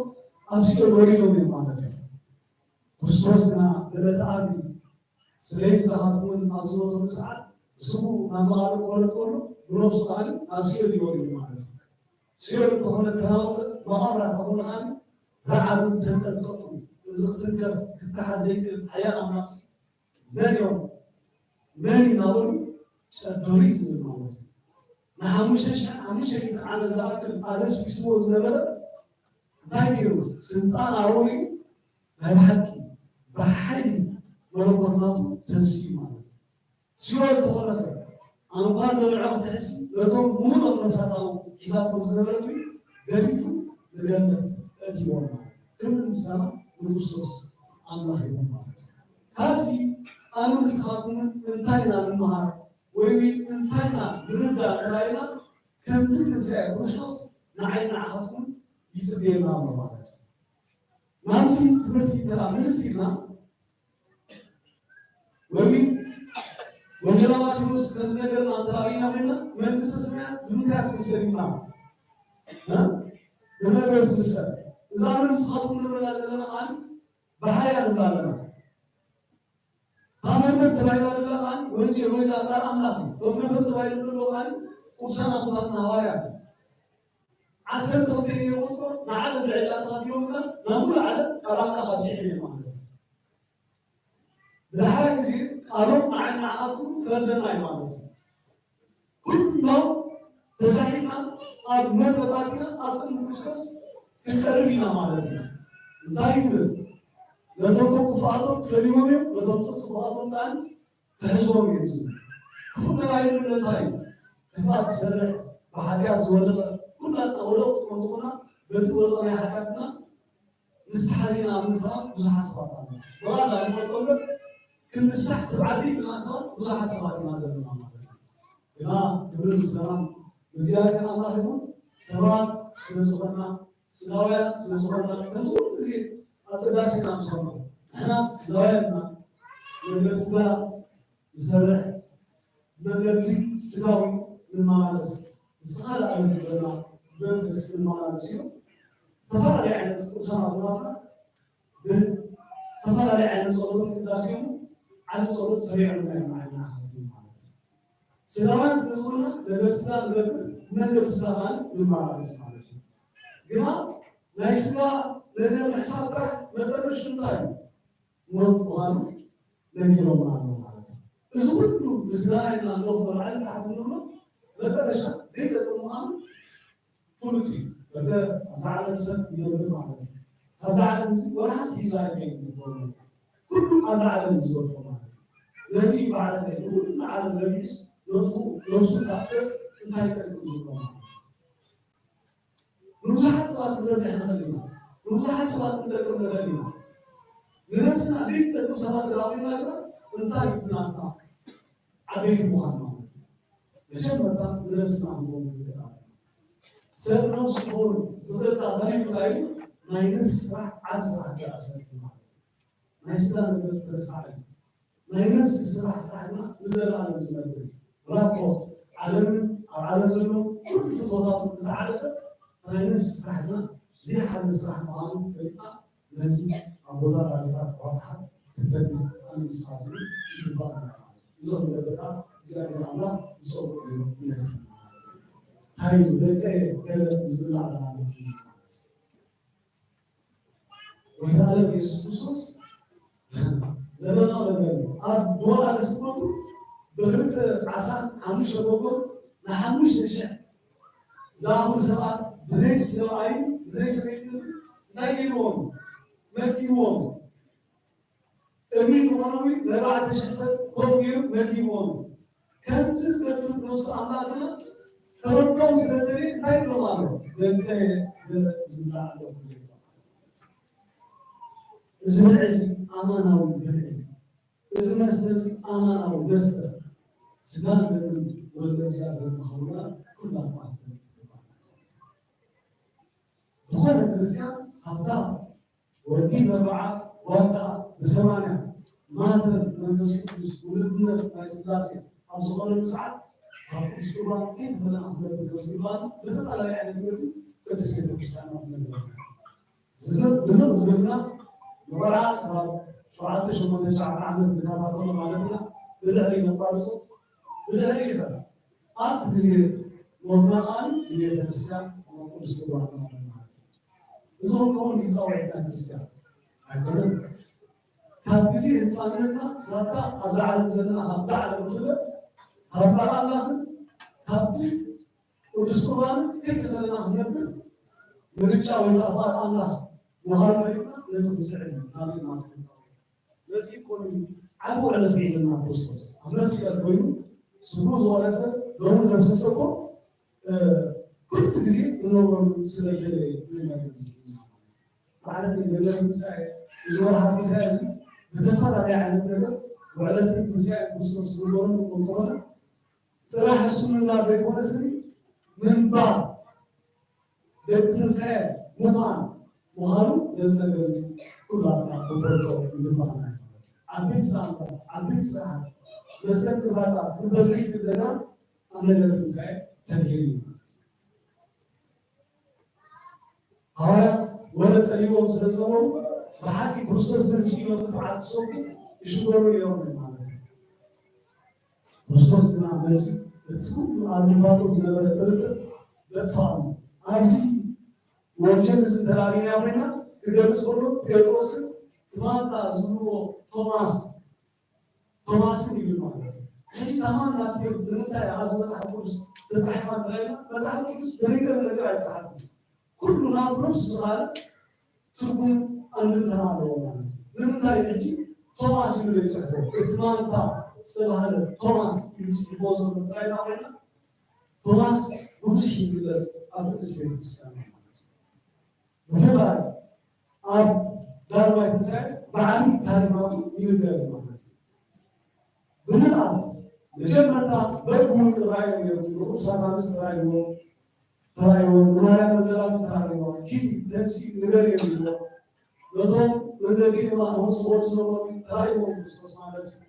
ኣብ ሲኦል ወሪዶም እዮም ማለት እዩ። ክርስቶስ ግና በለተ ኣቢ ስለይ ዝረኻትኩምን ኣብ ዝሞተሉ ሰዓት ብስሙ ናብ መቓብር ክወርድ ከሎ ብነብሱ ከዓኒ ናብ ሲኦል ይወርድ ማለት እዩ። ሲኦል እንተኾነ ተናወፀ መቓብራት ተኾነ ከዓኒ ረዓዱ ተንቀጥቀጡ። እዚ ክትንከፍ ክተሓዝ ዘይክእል ሓያል ኣምላኽሲ መን እዮም መን እናበሉ ጨደሩ እዩ ዝብል ማለት እዩ። ንሓሙሽተ ሽሕን ሓሙሽተ ሚእትን ዓመት ዝኣክል ኣበስቢስዎ ዝነበረ እንታይ ገይሩ ስልጣን ኣውሪ ናይ ብሓቂ ብሓይሊ መለኮት ናቱ ተንስኡ ማለት እዩ። ሲኦል ተኾነፈ ኣንኳን ንዕኦ ክትሕሲ ነቶም ምሉኦም ነብሳት ኣብኡ ሒዛቶም ዝነበረት ገፊፉ ንገነት እእትዎም ማለት እዩ። ክብሪ ምስጋና ንክርስቶስ ኣምላኽ ይኹን ማለት እዩ። ካብዚ ኣነ ንስኻትኩምን እንታይ ኢና ንምሃር ወይ እንታይ ኢና ንርዳእ ተባሂልና ከምቲ ትንሳኤ ክርስቶስ ንዓይ ንዓኻትኩም ይጽበየና ኣሎ ማለት እዩ። ናብዚ ትምህርቲ ተራ ምልስ ኢልና ወይ ወንጌላዊ ማቴዎስ ከም ዝነገረና ተራቢና ኮይና መንግስተ ሰማያት ብምንታይ ክትምሰል ኢልና ብመርበብ ትምሰል። እዛ ንስኻትኩም ንብለላ ዘለና ከዓ ብሓያ ንብላ ኣለና። እታ መርበብ ተባሂላ ደላ ከዓ ወንጌል ወይ ቃል ኣምላኽ እዩ። እቶም መርበብ ተባሂሎም ደሎ ከዓ ቅዱሳን ኣቦታትና ሃዋርያት እዩ። ዓሰርተ ክልተ ነይሩ ቁፅሮ ንዓለም ብዕጫ ተኸፊሎም ግና ናብ ሙሉ ዓለም ቃል ኣምላኽ ኣብዚሖም እዮም ማለት እዩ። ብድሓራ ግዜ ቃሎም ንዓይ ንዓኻትኩም ክፈርደና እዩ ማለት እዩ። ኩሎም ተሳሒብና ኣብ መርበብ ኣቲና ኣብ ቅድሚ ክርስቶስ ክንቀርብ ኢና ማለት እዩ። እንታይ ትብል? ነቶም ክፉኣቶም ፈሊዎም እዮም፣ ነቶም ጽቡቓቶም ከኣ ክሕዝዎም እዮም ዝብል። ክፉእ ተባሂሉ እንታይ እዩ? ክፋእ ዝሰርሕ፣ ብሓጢኣት ዝወደቐ፣ ኩላትና ወደቕቲ እኳ እንተኾና፣ በቲ ወደቐ ናይ ሓጢኣትና ንስሓ ዜና ኣብ ምዝራብ ብዙሓት ሰባት ኣለዉ። ብቓል ንፈልጦ እምበር፣ ክንስራሕ ትብዓት ዘይብልና ሰባት ብዙሓት ሰባት ኢና ዘለና ማለት እዩ። ግና ክብርን ምስጋናን ንእግዚኣብሔር ኣምላኽ ይኹን። ሰባት ስለ ዝኾንና፣ ስጋውያን ስለ ዝኾንና፣ ከምዚ ኩሉ ግዜ ኣብ ቅዳሴና ንሰምዖ፣ ንሕና ስጋውያን ኢና፣ ነገር ስጋ ንሰርሕ፣ ብመንገዲ ስጋዊ ንመላለስ፣ ንስኻ ደኣ በል ብመንፈስ ንመላለስ ኢሉ፣ ዝተፈላለዩ ዓይነት ቅዱሳን ኣቦታትና ብዝተፈላለየ ዓይነት ጸሎትን ቅዳሴን ዓቢ ጸሎት ሰሪዖምልና እዮም ንዓና ማለት እዩ። ስጋውያን ስለ ዝኾንና ነገር ስጋ ንገብር፣ ብመንገዲ ስጋ ኸኣ ንመላለስ ማለት እዩ። ግና ናይ ስጋ ነገር ምሕሳብ ጥራሕ መጠረሽቱ እንታይ እዩ? ሞት ምዃኑ ነጊሮምና ኣለዉ ማለት እዩ። እዚ ኩሉ ምስጋና ኢልና እንረኽቦ ላዕሊ ታሕቲ እንብሎ መጠረሻ ዘይጠቅም ምዃኑ ፍሉጥ እዩ። በቃ ኣብዛ ዓለም ሰብ ይነብር ማለት እዩ። ካብዛ ዓለም እዚ ወላ ሓንቲ ሒዛ ኣይከይድ ይብሎ። ኩሉ ኣብዛ ዓለም እዩ ዝወድቆ ማለት እዩ። ነዚ እዩ በዓል ኣካይ ንኩሉ ዓለም ረቢሑስ ነጥቡ ነብሱ እንዳጥረስ እንታይ ይጠቅም ዝብሎ ማለት እዩ። ንብዙሓት ሰባት ክንረብሕ ንኽእል ኢና። ንብዙሓት ሰባት ክንጠቅም ንኽእል ኢና። ንነብስና ዘይትጠቅም ሰባት ተራኺብና ግና እንታይ እዩ ናትና ዓበይቲ ምዃን ማለት እዩ? መጀመርታ ንነብስና ክንከውን ክንክእል ኣለና። ሰብ ንነብሱ ክኸውን ዝኽእል ከመይ ምርኣዩ ናይ ነብሲ ስራሕ ዓቢ ስራሕ ደኣ ሰብ እዩ ማለት እዩ። ናይ ስጋ ነገር ተረሳዒ እዩ። ናይ ነብሲ ስራሕ ስራሕ ድማ ንዘለኣለም ዝነብር እዩ። ራኮ ዓለምን ኣብ ዓለም ዘለዉ ኩሉ ፍትወታቱ እንተሓለፈ ናይ ነብሲ ስራሕ ድማ ዘይሓልፍ ስራሕ ምዃኑ ፈሊጥና ነዚ ኣቦታት ኣዴታት ብሓድሓድ ክንተግህ ኣብ ምስፋት ይግባእ። እዚ ክንገብር ከዓ እግዚኣብሔር ኣምላኽ ብፀጉ ይነግረና ማለት እዩ። እንታይ እዩ ደቀ ገለ ዝብላዕ ኣለና ማለት እዩ። ወይታ ዓለም ኢየሱስ ክርስቶስ ዘለና ነገር እዩ። ኣብ ዱባን ኣገልግሎቱ ብክልተ ዓሳን ሓሙሽተ ጎጎን ንሓሙሽተ ሽሕ ዝኣኽሉ ሰባት ብዘይ ሰብኣይን ብዘይ ሰበይትን እንታይ ገይርዎም? መግብዎም። እምኒ ዝኾኖም ነርባዕተ ሽሕ ሰብ ኮፍ ገይሩ መግብዎም። ከምዚ ዝገብር ንሱ ኣምላኽ ግና ተረድኦም ስለ ደለየ እንታይ ይብሎም ኣሎ? ደቀ ገለ ዝብላዕ ኣለኩም። እዚ ብልዒ እዚ ኣማናዊ ብልዒ እዩ። እዚ መስተ እዚ ኣማናዊ መስተ ስጋን ደምን ወልደ እግዚኣብሔር ምዃኑ ግና ኩላትና ክንፈልጥ ይግባእ። ዝኾነ ክርስትያን ሃብታም ወዲ በርብዓ ዋልታ ብሰማንያ ማተም መንፈስ ቅዱስ ውሉድነት ናይ ስላሴ ኣብ ዝኾነሉ ሰዓት ካብ ቅዱስ ቁርባን ከይተፈለና ክንነብር ከም ዝግባእ ብተፈላለየ ዓይነት ትምህርቲ ቅድስት ቤተክርስቲያንና ትነግረና። ዝንቕ ድንቕ ዝብል ግና ንቆልዓ ስጋብ ሸውዓተ ሸሞንተ ትሽዓተ ዓመት ንከታተሎ ማለት ኢና። ብድሕሪ ነቋርጾ ብድሕሪ ይኸ ኣብቲ ግዜ ሞትና ከኣ ንቤተክርስትያን ናብ ቅዱስ ቁርባን ንቐርብ ማለት እዩ። እዚ ክንከውን ድዩ ጻውዒት ናይ ክርስትያን? ኣይኮነን። ካብ ግዜ ህጻንነትና ስራብታ ኣብዛ ዓለም ዘለና ካብዛ ዓለም ንፍለጥ ካብ ቃል ኣምላኽን ካብቲ ቅዱስ ቁርባንን ከይተፈለና ክንነብር ምርጫ ወይ ከዓ ፍቓድ ኣምላኽ ምዃኑ ፈሊጥና ነዚ ክንስዕብ ኢና። ናተይ ማለት እዩ። ስለዚ ኮኒ ዓቢ ውዕለት ውዒሉና ክርስቶስ ኣብ መስቀል ኮይኑ ስግኡ ዝቖረሰ ደሙ ዘፍሰሰ እኮ ኩሉ ግዜ እንነብረሉ ስለ ደለየ እዚ ነገር እዚ ማለት እዩ። ነገር ትንሳኤ እዚ ወርሓ ትንሳኤ እዚ ብተፈላለየ ዓይነት ነገር ውዕለትን ትንሳኤ ክርስቶስ ዝግበረሉ እንተኾነ ጥራሕ እሱ ምንባር ዘይኮነ ስኒ ምንባር ደቂ ትንሳኤ ምዃን ምዃኑ ነዚ ነገር እዚ ኩላትና ክንፈልጦ ይግባእና። ዓበይቲ ተኣምራት፣ ዓበይቲ ስራሓት፣ መስተንክራታት ክግበር ዘይክእል ነገራት ኣብ ነገረ ትንሳኤ ተግሂሩ እዩ። ሃዋርያት ወረ ጸሊዎም ስለ ዝነበሩ ብሓቂ ክርስቶስ ተንሲኡ ኢሎም ብትብዓት ክሰብኩ ይሽገሩ ነይሮም እዮም ማለት እዩ። ክርስቶስ ግና መጺኡ እቲ ኩሉ ኣብ ልባቶም ዝነበረ ጥርጥር ነጥፍኣሉ። ኣብዚ ወንጌል እዚ እንተላዕሊና ኮይና ክገልጽ ከሎ ጴጥሮስን ትማንታ ዝብልዎ ቶማስ ቶማስን ይብል ማለት እዩ። ሕጂ ታማን ናትብል ንምንታይ ኣብዚ መጽሓፍ ቅዱስ ተጻሒፋ እንተላይና መጽሓፍ ቅዱስ ብነገር ነገር ኣይጸሓፍን። ኩሉ ናቱ ነብሱ ዝኻለ ትርጉም ኣንድምታ ኣለዎ ማለት እዩ። ንምንታይ ሕጂ ቶማስ ኢሉ ዘይጽሕፎ? እቲ ማንታ ዝተባህለ ቶማስ ኢሉ ዝፅሕፍዎ ዘሎ ጥራይ ኢና ኮይና፣ ቶማስ ብብዙሕ እዩ ዝግለፅ ኣብ ቅድስት ቤተክርስትያን ማለት እዩ። ብፍላይ ኣብ ዳግማይ ትንሳኤ ብዓብዪ ታሪኻቱ ይንገር ማለት እዩ። ብምልኣት መጀመርታ በብ ውልቂ ራእዩ ነይሩ፣ ንቕዱሳት ኣንስቲ ተራእይዎ፣ ተራእይዎ፣ ንማርያም መግደላዊት ተራእይዎ፣ ኪዲ ተንሲ ንገር የብልዎ፣ ነቶም መንገዲ ኤማሁስ ዝኸዱ ዝነበሩ ተራእይዎም ክርስቶስ ማለት እዩ።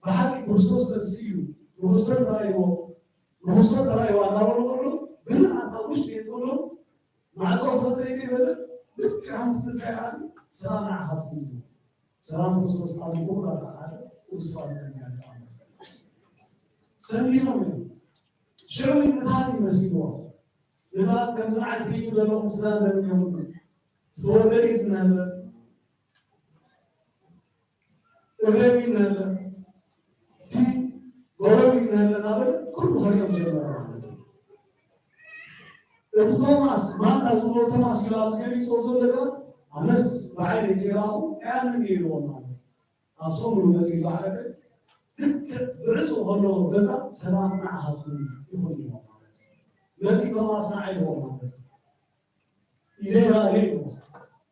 ብሓቂ ክርስቶስ ተንስኡ እዩ፣ ንክርስቶስ ተራእይዎ፣ ንክርስቶስ ተራእይዋ እናበሉ ከሎ፣ ብምልኣት ኣብ ውሽጢ ቤት ከሎ ማዕጾ ክፈትለይ ከይበለ ልክዕ ከምቲ ትንሳኤ ኣትዩ፣ ሰላም ንዓኻትኩም ይኹን። ሰላም ክርስቶስ ኣብ ልቦም ኣባሓደ ቅዱስ ጳውሎስ ይዛረብ ኣሎ። ሰንቢዶም እዮም። ሽዑ ምትሃት ይመስልዎ። ምትሃት ከምዚ ንዓይ ትሪእኒ ዘለኹም ስጋን ደምን የብሉን። ዝተወልደ ኢድ እናሃለ እግረይ እናሃለ እቲ ጎረቤት እናሃለ እናበለ ኩሉ ከሪኦም ጀመረ ማለት እዩ። እቲ ቶማስ ማንታ ዝብሎ ቶማስ ኢሉ ኣብዚ ገሊፅዎ ዘሎ ግና ኣነስ ብዓይነይ ከይረኣኹ ኣይኣምንን እየ ኢልዎም ማለት እዩ። ኣብ ሰሙኑ መፂኡ ባዕለከ ልክዕ ብዕፁ ከሎ ገዛ ሰላም ንዓኻትኩም ይኹን ኢልዎም ማለት እዩ። መፂኡ ቶማስ ንዓይ ኢልዎም ማለት እዩ። ኢደይ ራእየ ኢልዎ፣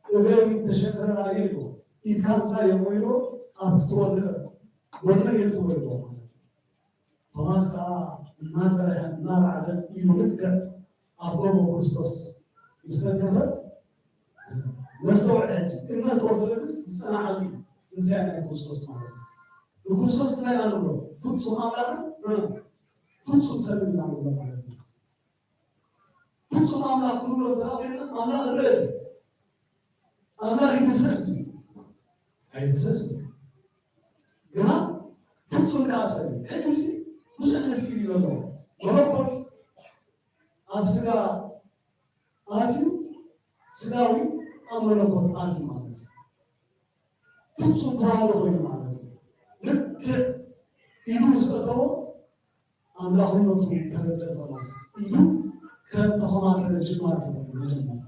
እግረይ ተሸንከረ ራእየ ኢልዎ፣ ኢድካ ኣምፃ የሞ ኢልዎ፣ ኣብቲ ተወድአ ጎነ የእትዎ ኢልዎ ማለት እዩ። ቶማስ ከዓ እናፈረሐ እናረዓደ ኢዱ ልክዕ ኣብ ጎቦ ክርስቶስ ምስ ተንከፈ፣ ነስተውዕል ሕጂ። እምነት ኦርቶዶክስ ዝፀንዓሉ እዩ ትንሳኤ ናይ ክርስቶስ ማለት እዩ። ንክርስቶስ እንታይ ኢና ንብሎ? ፍፁም ኣምላኽን ፍፁም ሰብን ኢና ንብሎ ማለት እዩ። ፍፁም ኣምላኽ ክንብሎ እንተደኣ ኮይንና ኣምላኽ ይረአ ድዩ? ኣምላኽ ይድህሰስ ድዩ? ኣይድህሰስ እዩ። ግና ፍፁም ከኣ ሰብ እዩ። ሕጂ ምስቲ ብዙሕ ምስጢር እዩ ዘለዎ። መለኮት ኣብ ስጋ ኣትዩ፣ ስጋዊ ኣብ መለኮት ኣትዩ ማለት እዩ። ፍፁም ተዋህዶ ኮይኑ ማለት እዩ። ልክዕ ኢዱ ምስ ኣተዎ ኣምላኽነቱ ተረድአ ቶማስ። ኢዱ ከም ተኾማተረ ጅማት እዩ መጀመርታ።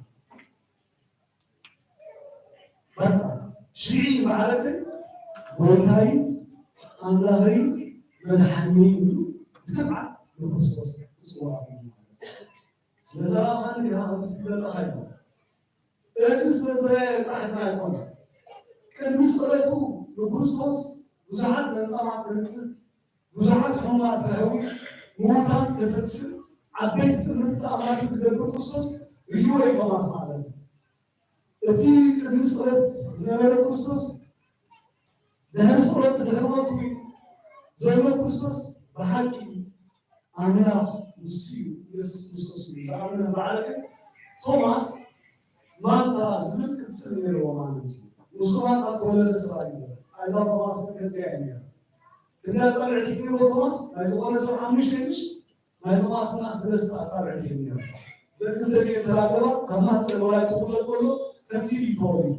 በቃ ሽዒ ማዕረተይ ጎይታይ ኣምላኸይ መድሓኒየይ እዩ ብትብዓት ንክርስቶስ ክፅውዖ ማለት እዩ። ስለ ዘረኣኻኒ ዲኻ ከምዚ ዘለኻ ኢሉ። እዚ ስለ ዝረኣየ ጥራሕ ጥራይ ኣይኮነን። ቅድሚ ስቕለቱ ንክርስቶስ ብዙሓት ለምጻማት ከንጽህ፣ ብዙሓት ሕሙማት ከሕዊ፣ ምዉታን ከተንስእ፣ ዓበይቲ ትእምርቲ ተኣምራትን ክገብር ክርስቶስ ርእይዎ እዩ ቶማስ ማለት እዩ። እቲ ቅድሚ ስቕለት ዝነበረ ክርስቶስ ድሕሪ ስቕለቱ ድሕሪ ሞቱ ዘሎ ክርስቶስ ብሓቂ ኣምላኽ ንሱ እዩ፣ ኢየሱስ ክርስቶስ እዩ። ዝኣመነ ማዕረ ግን ቶማስ ማንታ ዝብል ቅጽል ነይርዎ ማለት እዩ። ንሱ ማንታ ዝተወለደ ሰብኣይ እዩ። ኣእዳው ቶማስ ግን ከምዚኣ እየን ነይረን። ክንደይ ኣጻብዕቲ ነይርዎ ቶማስ? ናይ ዝኾነ ሰብ ሓሙሽተ ምሽ ናይ ቶማስ ግና ሰለስተ ኣጻብዕቲ እየን ነይረን። እዘን ክልተ እዚአን ተራኸባ ካብ ማህጸን ወላዲቱ ክፍለጥ ከሎ ከምዚ ኢሉ እዩ ተወሊዱ።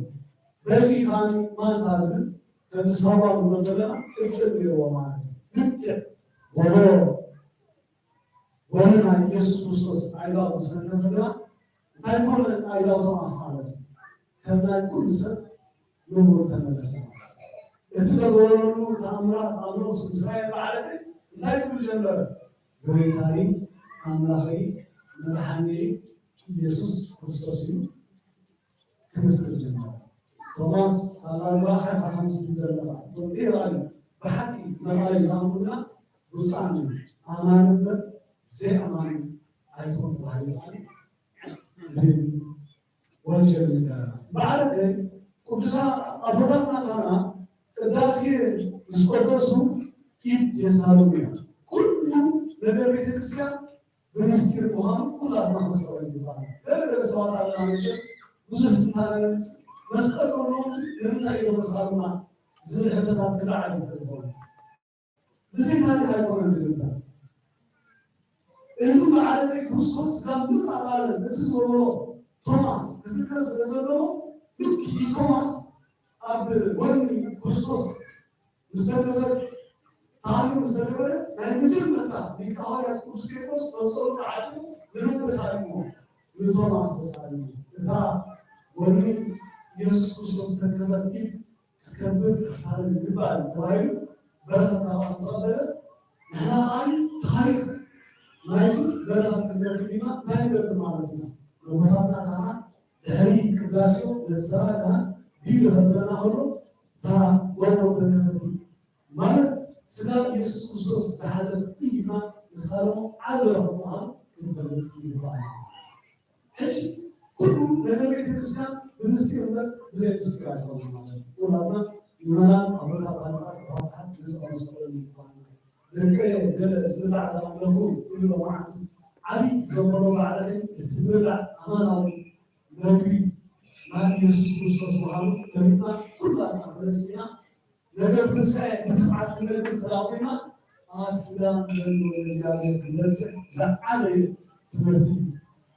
በዚ ከኣ ማንታ ዝብል ከምዚ ሳዋ ንብሎ ዘለና ቅጽል ነይርዎ ማለት እዩ። ልክዕ ጎቦ ጎቦ ናይ ኢየሱስ ክርስቶስ ኣእዳው ምስ ተንከፈ ግና እንታይ ኮነ ኣእዳው ቶማስ ማለት እዩ? ከም ናይ ኩሉ ሰብ ንቡር ተመለሰ ማለት እዩ። እቲ ተገበረሉ ተኣምራት ኣብ ነብሱ ምስ ረኣየ ማዕረ ግን እንታይ ክብል ጀመረ? ጎይታይ ኣምላኸይ መድሓኒየይ ኢየሱስ ክርስቶስ ኢሉ ክምስክር ጀመረ። ቶማስ ሳላ ዝረኣኻ ኢኻ ከምዚ ትብል ዘለኻ፣ እቶም ከይረኣዩ ብሓቂ ንቓለይ ዝኣምኑ ግና ብፁዓን እዮም። ኣማኒ እምበር ዘይኣማኒ ኣይትኹን ተባሂሉ ከኣ ብወንጌል ይንገረና። ማዕረ ከ ቅዱሳን ኣቦታትና ካህናት ቅዳሴ ምስ ቀደሱ ኢድ የሳልሙ እዮም። ኩሉ ነገር ቤተክርስትያን ብምስጢር ምዃኑ ኩላትና ክነስተውዕል ይግባእ። ገለ ገለ ሰባት ኣለና መቸም ብዙሕ ትንታነ ነምጽእ፣ መስቀል ከለዎም እዚ ንምንታይ እዮም መሳሉና ዝብል ሕቶታት ክለዓል ይኽእል ይኸውን። ብዘይ ታሪኽ ኣይኮነን ዝግበር። እዚ ማዕረ ናይ ክርስቶስ ስጋ ምጻእ ዓለም እቲ ዝገበሮ ቶማስ ክዝከር ስለ ዘለዎ ልክዕ ቶማስ ኣብ ጎኒ ክርስቶስ ምስ ተገበረ ተኣምር ምስ ተገበረ ናይ መጀመርታ ሊቀ ሃዋርያት ቅዱስ ጴጥሮስ ተጸሎ ተዓጢቑ ንመን ተሳሊምዎ? ንቶማስ ተሳሊሙ። እታ ጎኒ ኢየሱስ ክርስቶስ ተከፈት ኢድ ክትከብር ክትሳለም ይግባእ እዩ ተባሂሉ በረኸት ካብኣ ዝተቐበለ ንሕና ከዓ ታሪኽ ናይዚ በረኸት ክንረክብ ኢና። እንታይ ንገብር ማለት ኢና? ነቦታትና ካህናት ድሕሪ ቅዳሴኦም ነቲ ሰብኣይ ካህን ቢሉ ከብለና ከሎ እታ ጓል ተንከፈቲ ማለት ስጋ ኢየሱስ ክርስቶስ ዝሓዘት ኢድና ንሳለሞ ዓቢ በረኸት ምዃኑ ክንፈልጥ ይግባኣና። ሕጂ ኩሉ ነገር ቤተክርስትያን ብምስጢር እምበር ብዘይ ምስጢር ኣይኮነን ማለት እዩ። ኩላትና ምእመናን ኣቦታት፣ ኣቦታት፣ ኣቦታት ነዚ ከነስተውዕል ይግባኣና። ደቀየ ገለ ዝብላዕ ኣለኩ ኢሉ ሎማዓንቲ ዓቢ ዘንበሮ ባዕረደይ እቲ ዝብላዕ ኣማናዊ መግቢ ናይ ኢየሱስ ክርስቶስ ምዃኑ ፈሊጥና ኩላትና ተነሲእና ነገር ትንሳኤ ብትብዓት ክንነግር ተዳኺምና ኣብ ስጋ መንግስቲ እግዚኣብሔር ክንበጽሕ ዝዓበየ ትምህርቲ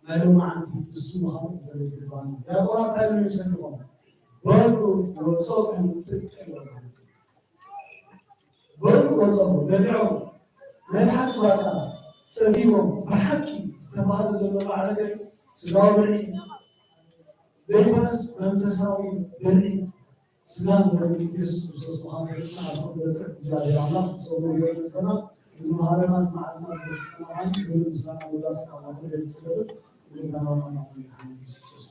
ናይ ሎማዓንቲ እሱ ምዃኑ ክፍለጥ ይግባእ። ዲያቆናት እንታይ ኢሎም ይሰምዕዎም? በሉ ወጸሙ ጥቀ ኢሎም ማለት እዩ። በሉ ወጸሙ በሊዖም ናይ ብሓቂ ባቃ ጸጊቦም ብሓቂ ዝተባህለ ዘሎ ማዕረገ ስጋዊ ብልዒ ዘይኮነስ መንፈሳዊ ብልዒ ስጋን ደምን ኢየሱስ ክርስቶስ ምዃኑ ርኢና ኣብ ሰብ በጽሕ እግዚኣብሔር ኣምላኽ ብጸጉሩ ይርድፈና። ንዝመሃረና ዝመዓልና ዝገሰጸና ዓሊ ክብሪ ምስጋና ውዳሴ ካብ ማእከል ቤተ ጽሕፈትን ንጎይታና ኣምላኽ መድሓኒ ኢየሱስ ክርስቶስ።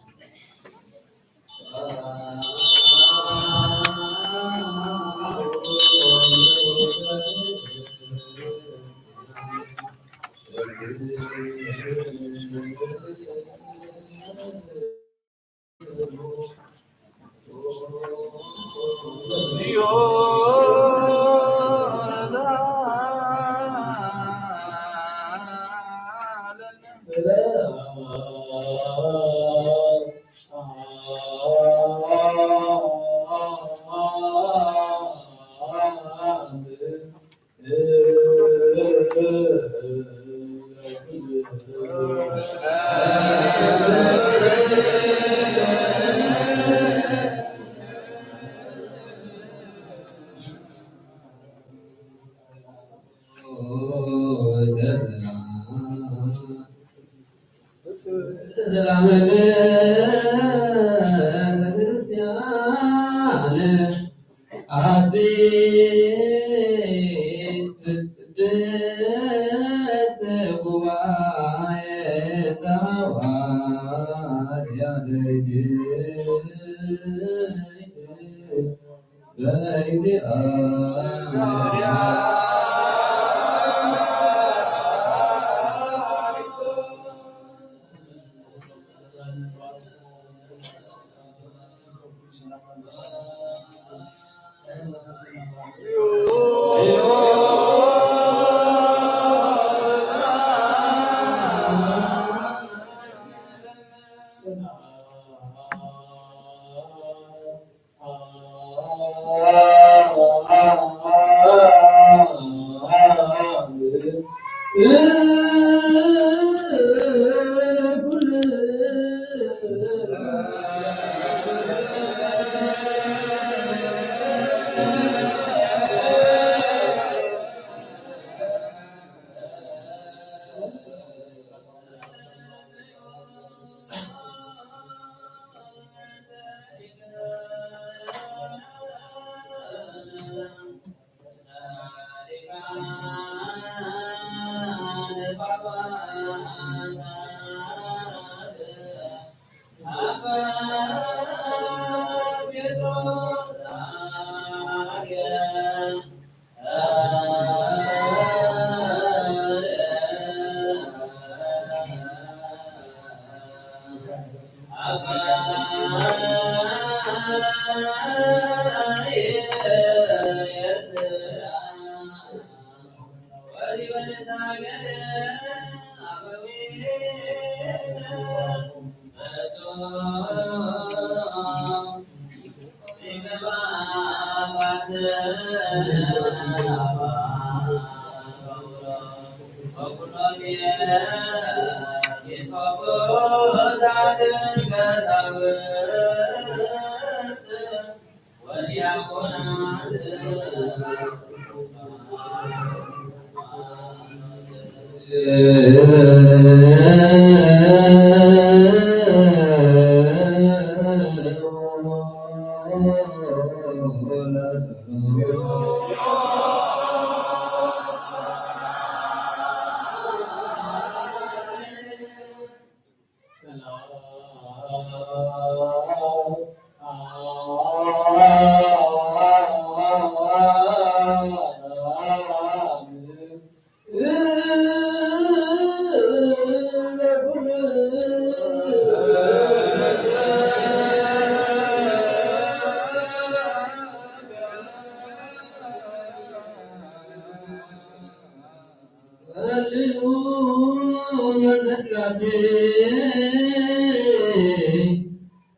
ሰላም ቤተክርስቲያን ኣቲ ቅድስት ጉባኤ ተዋሕዶ በእግዚአብሔር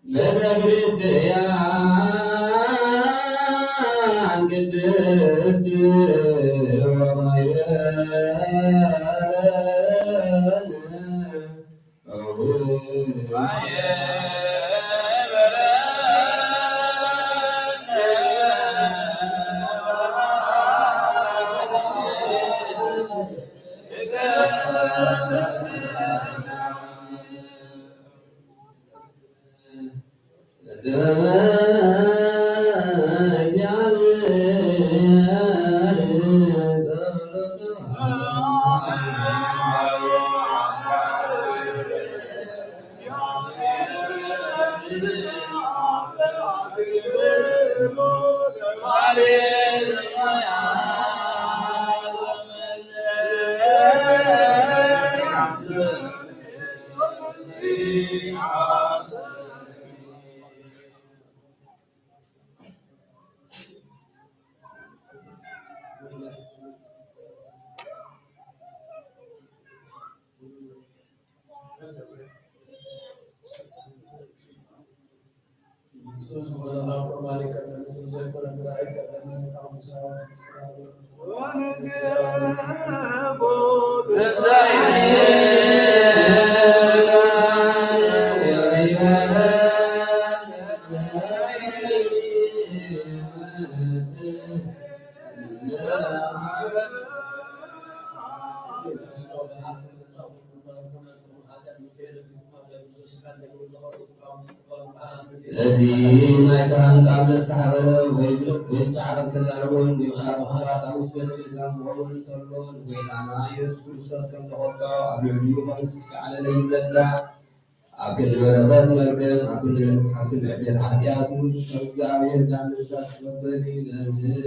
ቤተ ክርስቲያን ቅድስት ወማርያም እዚ ናይ ካህን ቃል ዘስተሓቐረ ወይ ብልብ ወይ ዝሰዓረ ዝተዛረበ እውን ይኹን ኣብ ኻልኣት ኣብ ውሽጢ ቤተ ክርስቲያን ዝኸውን እንተሎ ንጎይታና ኢየሱስ ክርስቶስ ከም ተቖጥዖ ኣብ ልዕሊኡ ከም ዝስዕዓለለ ይብለና። ኣብ ክንዲ በረኸት መርገም፣ ኣብ ክንዲ፣ ኣብ ክንዲ ዕብየት ሓጢኣት እውን ካብ እግዚኣብሔር ጋም ምንሳት ክቕበል ይነስእ።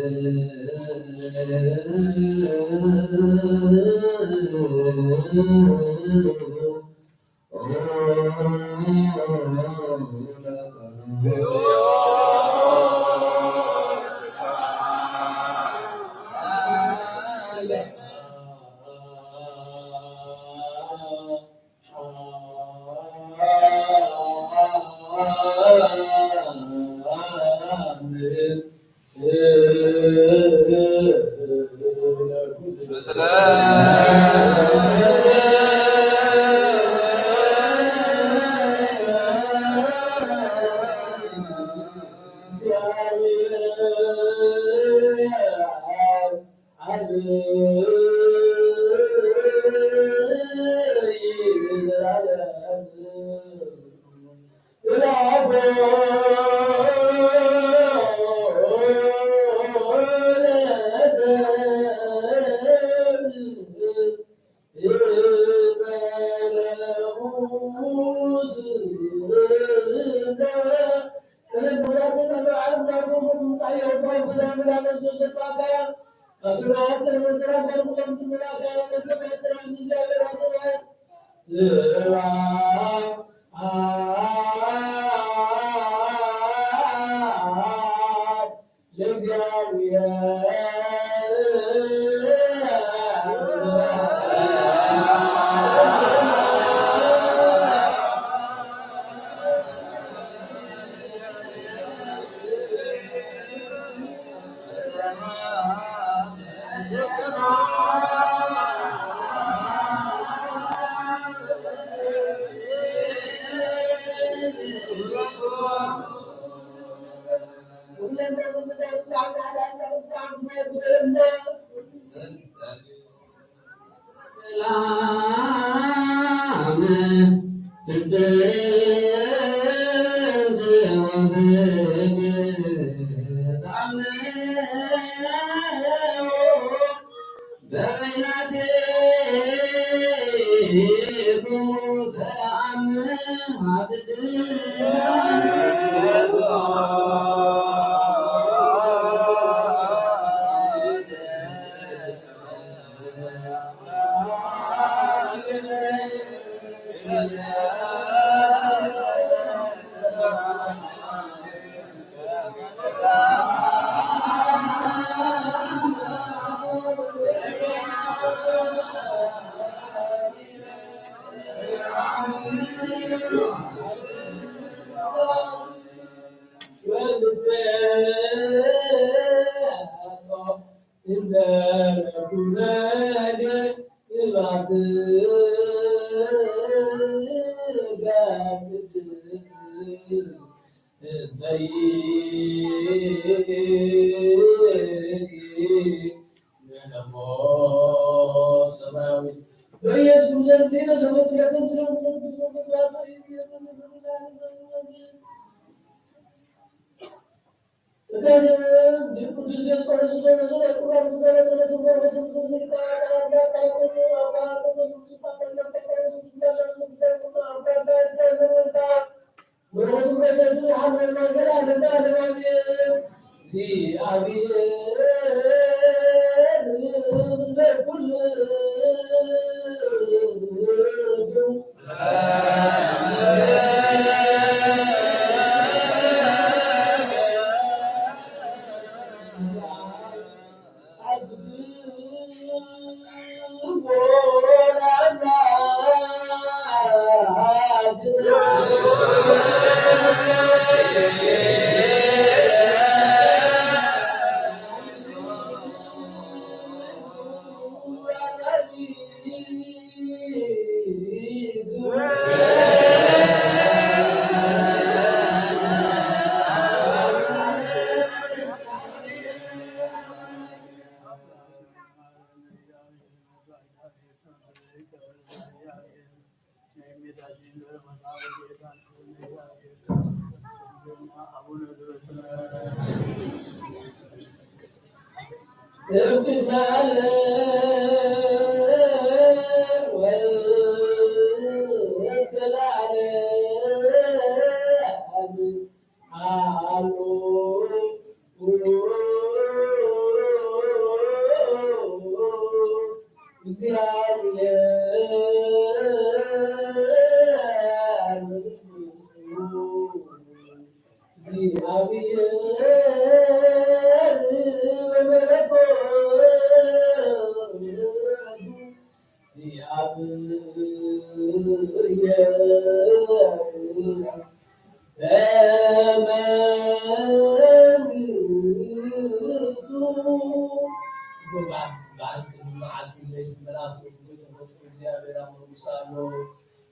በኢየሱስ ክርስቶስ ስም ተፈትለኩም ስለምትነግዱ ቅዱስ ዲዮስቆሮስ ስለነሱ ለቁርባን ምስጋና ጸሎት በረከቱ ምስለ ስልጣን አምላክ አባት አባት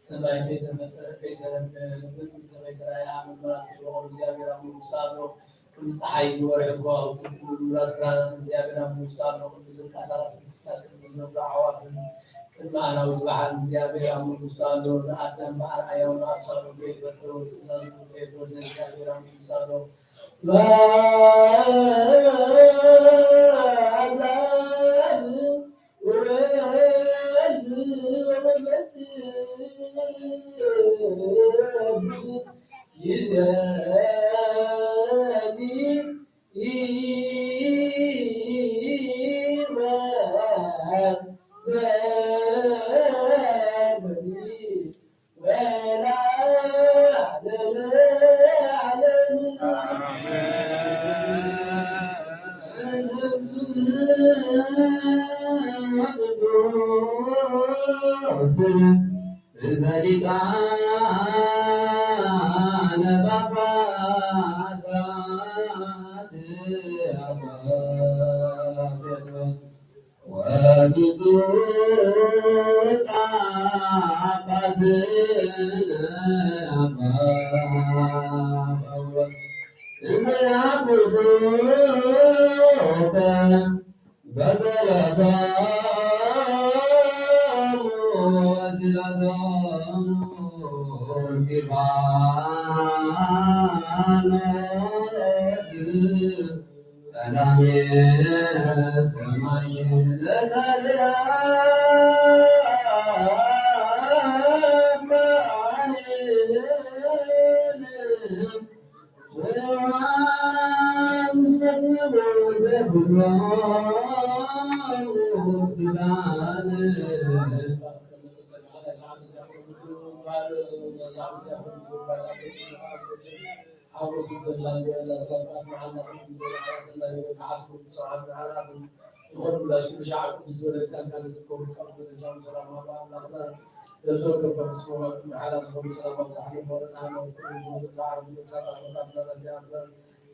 ሰማይ ከይተፈጠረ ከይተረፈ፣ ምድሪ ከይተረፈ፣ መብራት ከይበቆል እግዚኣብሔር ኣብ መንግስቱ ኣሎ። ከም ፀሓይን ወርሒ ከዋኽብትን፣ ቅድሚ ምብራስ ብርሃናት እግዚኣብሔር ኣብ መንግስቱ ኣሎ። ቅድሚ ዝንቀሳቐስ እንስሳ፣ ቅድሚ ዝነብሩ ኣዕዋፍን፣ ቅድሚ ኣራዊት ባሕርን እግዚኣብሔር ኣብ መንግስቱ ኣሎ። ንኣዳም ብኣርኣያኡ ብኣምሳሉ ከይፈጠሮ፣ ትእዛዙ ከየፍረሰ እግዚኣብሔር ኣብ መንግስቱ ኣሎ። ስብሐት ለኣብ ወወልድ ወመንፈስ ቅዱስ። ይእዜኒ ወዘልፈኒ ወለዓለመ ዓለም። ቅዱስ ርእሰ ሊቃነ ጳጳሳት አባ ጴጥሮስ ወብፁዕ ጳጳስነ አባ ጳውሎስ እንዘ ያኩቱከ በጸሎቶሙ ወስእለቶሙ እስጢፋኖስ ቀዳሜ ሰማይ ዘተዘራ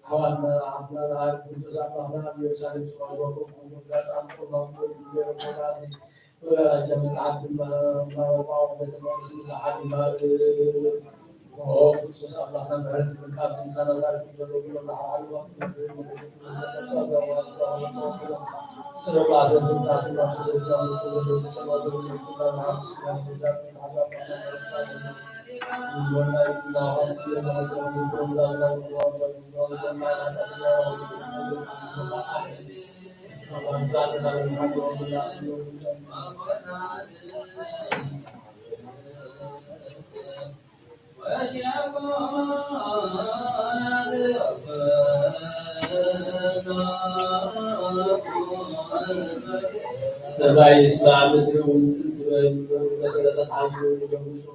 ኣሕዋትና፣ ኣሕዋትና፣ ኣብ ክርስቶስ ኣምላኽና ኣብ ኢየሩሳሌም ዝቐርበኩም፣ ኣብ ቁርባን ወይም ገይሮም መብራህቲ ወገናቸው መጽሐፍት ማወቃው ቤተ መቅደስ መጽሐፍ ይማር። ኦ ክርስቶስ ኣምላኽና፣ ምሕረት ምርካብ ዝምሳና ታሪክ ዘሎ ብሎ ላዕሉ ሰማይ ይስማዕ፣ ምድሪ እውን ጽን ትበል፣ መሰረታት ሓንሱ ይደንግጹ።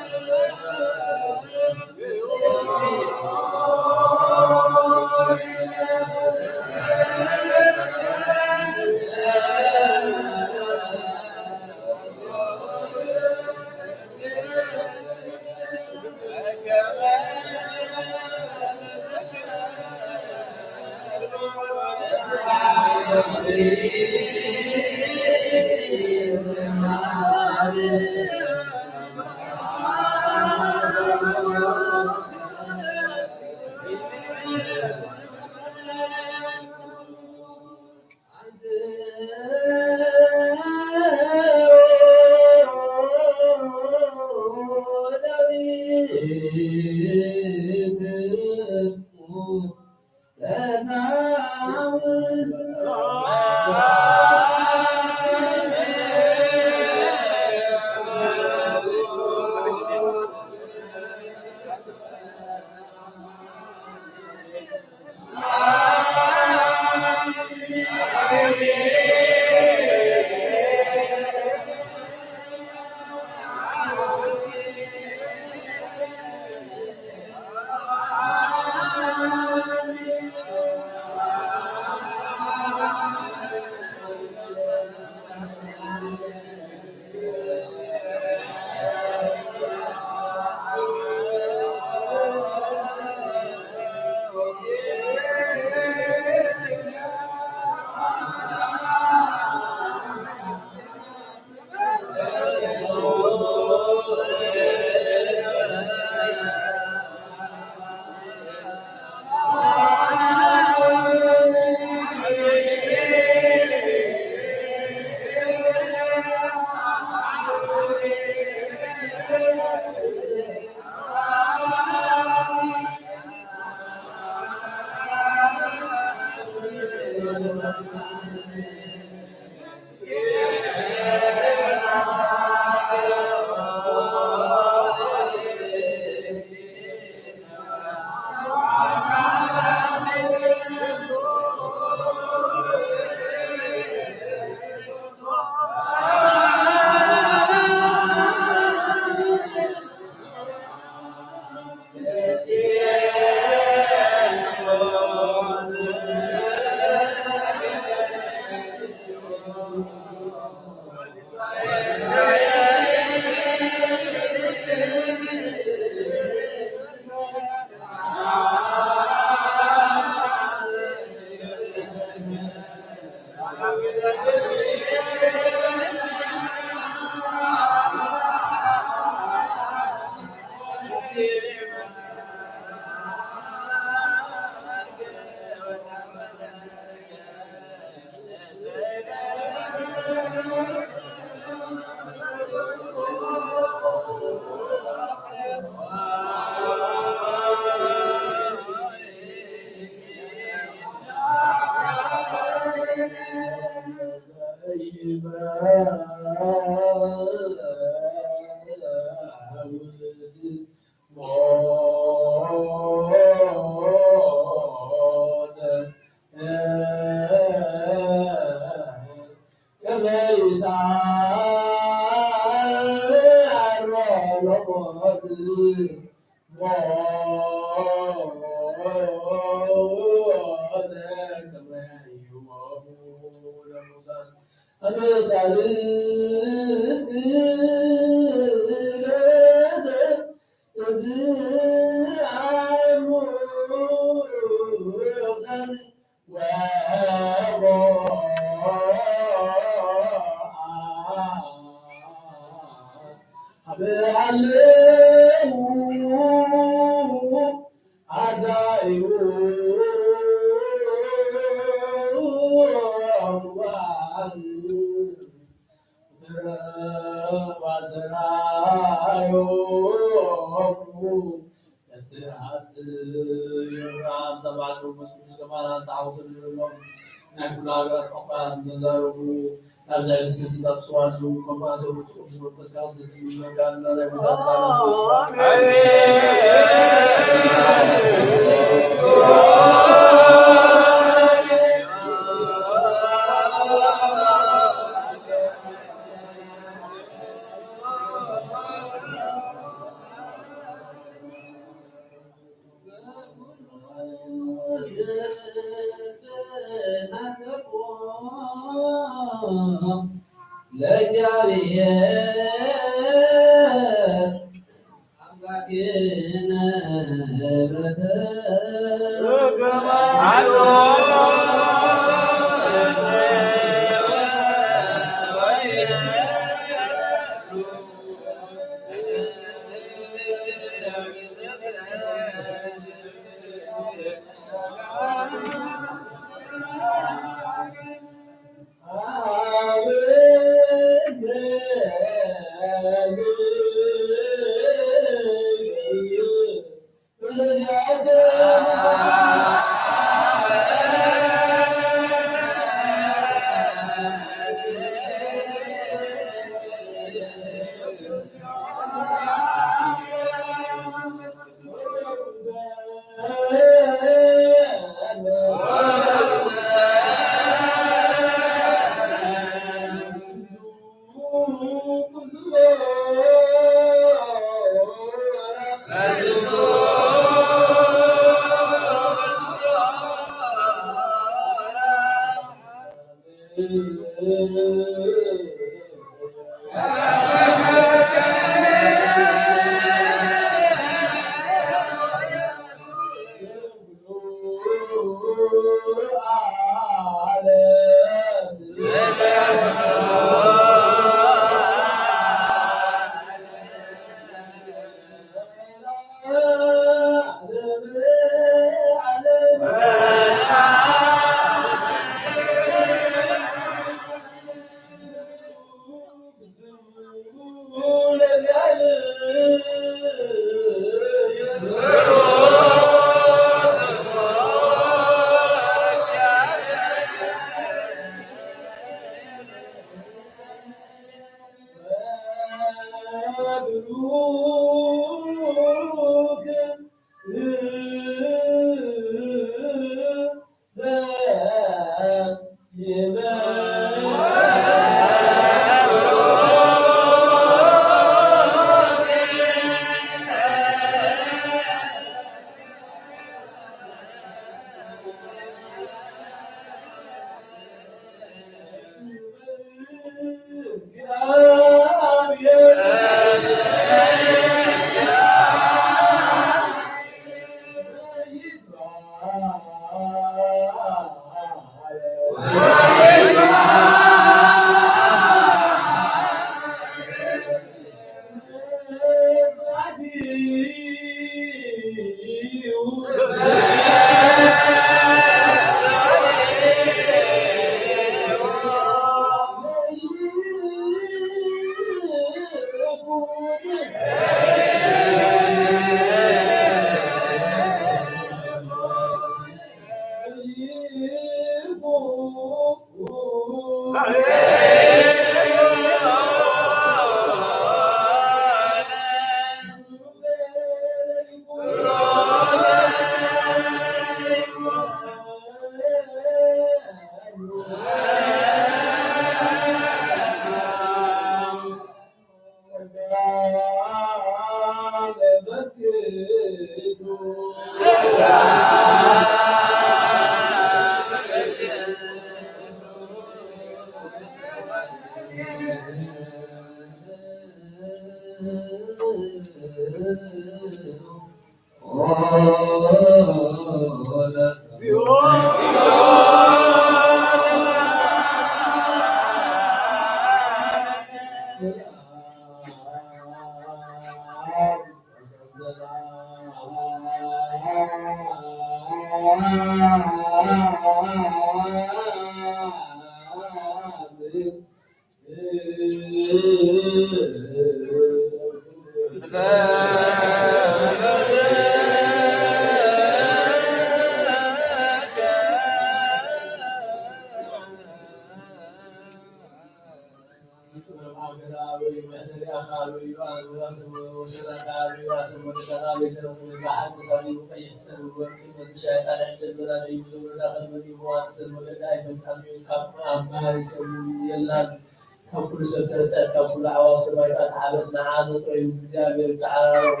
ካብ ኩሉ ሰብ ተረሰዐት፣ ካብ ኩሉ ኣዕዋፍ ሰማይ ከኣ ተዓበየት። ንዓ ዘጥረዩ ምስ እግዚኣብሔር ተዓራረቑ።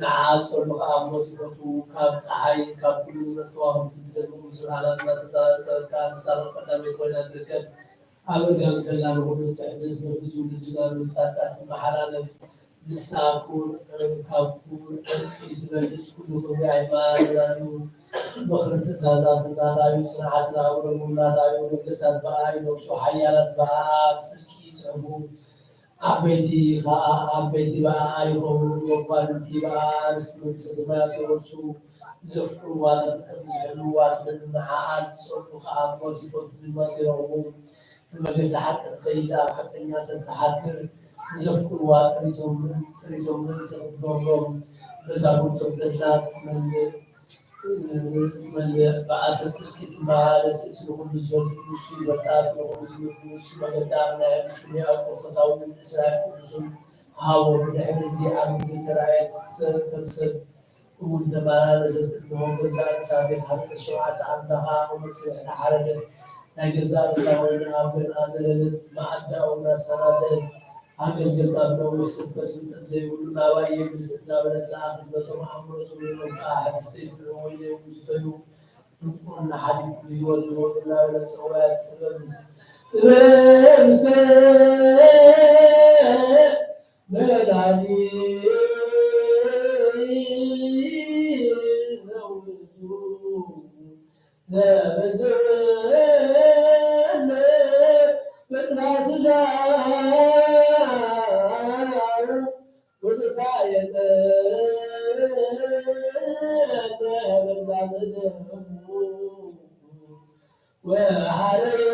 ንዓ ዝጸልኡ ከኣ ሞት ይፈትዉ። ካብ ጸሓይን ካብ ኩሉ ንብረት ከዋኽብትን ትደምቕ፣ ምስ ብርሃናት እናተጸባጸበት ከኣ ንሳ ከም ቀዳመይቲ ኮይና ትርከብ። ኣብ እርጋን ከላ ንኹሉ እተሕድስ፣ በብትውልድና ብምጻድቃ ትመሓላለፍ። ንሳ ክቡር ዕርቂ፣ ካብ ክቡር ዕርቂ ትበልጽ፣ ኩሉ ክብሪ ኣይመኣዘናን እዩ። ምኽርን ትእዛዛትን ናታ እዩ፣ ጽንዓትን ኣእምሮን እውን ናታ እዩ። ነገስታት ብኣኣ ይነግሱ፣ ሓያላት ብኣኣ ጽድቂ ይጽሕፉ። ዓበይቲ ኸኣ ዓበይቲ ብኣኣ ይኸብሩ፣ መኳንንቲ ብኣኣ ኣርእስቲ መንግስተ ሰማያት ይወርሱ። ንዘፍቅርዋ ተፍቅር፣ ንዝሕልውዋ ትሕሉ፣ ንዓኣ ዝጸልኡ ኸኣ ሞት ይፈትዉ፣ ድኽመት ይረኽቡ። ብመገዲ ሓቂ ትኸይድ፣ ኣብ ሓቀኛ ሰብ ትሓድር። ንዘፍቅርዋ ጥሪቶም ምእንቲ፣ ጥሪቶም ምእንቲ ክትገብሮም፣ መዛግብቶም ተድላ ትመልእ። መለባእሰ ጽድቂ ትመላለስ፣ እቲ ንኹሉ ዝፈልጥ ንሱ ይበርትዓ፣ እቲ ንኹሉ ዝምግብ ንሱ መገዲ ኣቕንዐ፣ ንሱ ንያዕቆብ ፈታውን ንእስራኤል ቅዱሱን ሃቦ። ብድሕሪ እዚ ኣብ ምድሪ ተራእየት፣ ሰብ ከም ሰብ እውን ተመላለሰት። እንሆ፣ ገዛእ ርእሳ ቤት ሓጺር ሸውዓተ ዓንዳ ኸኣ ቁመት ስብሕቲ ሓረደት። ናይ ገዛእ ርእሳ ወይኒ ኣብ ገንኣ ዘለለት፣ መኣዲ ኣውግዳ ኣሰናደእት። ኣገልገልታ ብነዊሕ ስብከት ፍልጠት ዘይብሉ ናባይ የግልስ እናበለት ለኣኸት። በቶም ኣእምሮ ዝብልሎም ከኣ ሕብስቲ ይብልዑ፣ ወይኒ እውን ይስተዩ። ድንቁርና ሓዲግኩም ህይወት ምረጡ እናበለት ጸወያት። ጥበብ ምስ-፣ ጥበብ ምስ-፣ መድኃኒት ነው። ዘበዘበነ በጥራ ሥጋ ወተሳየጠ በዛ ደሙ ወሐረየ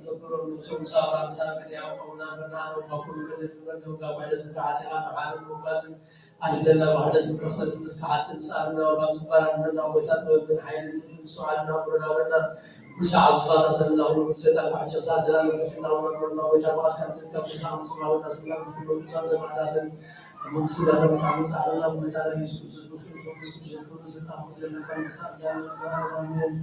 ዘክሮ ንሶም ሳባ ምሳሌ ያዕቆብ ናበና ነው ከኩሉ ገደት መርገም ጋር ወደ ዝንጋ ዓሲኻ ብሓደት ሞጋስን ኣድለና ውሕደትን ቅርሰትን ምስክሓትን ምስ ኣርና ካብ ዝበራርነና ጎይታ ጥበብን ሓይልን ልብን ስውዓልና ኩሉና በና ኩሉ ሰዓብ ዝኸታተልና ኩሉ ሰይጣን ባሕጨ ሳስራን መጽና ወረድና ጎይታ ባዕልካ ምትትካ ብዛዕባ ጽባወና ስላም ኩሉ ቅዱሳን ሰማዕታትን መንግስቲ ጋር ምሳዕ ምሳዕና ጎይታ ኢየሱስ ክርስቶስ ብክርስቶስ ኢየሱስ ክርስቶስ ብክርስቶስ ስልጣን ዘለካ ምሳዕ ዛና ኣሜን።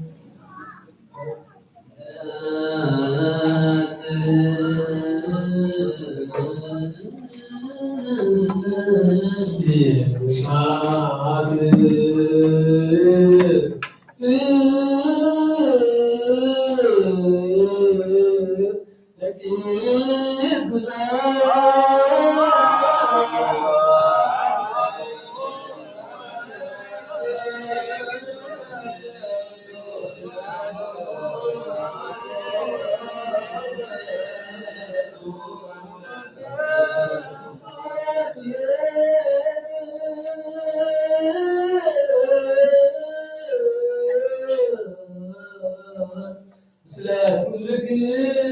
ምስለ ኩልክን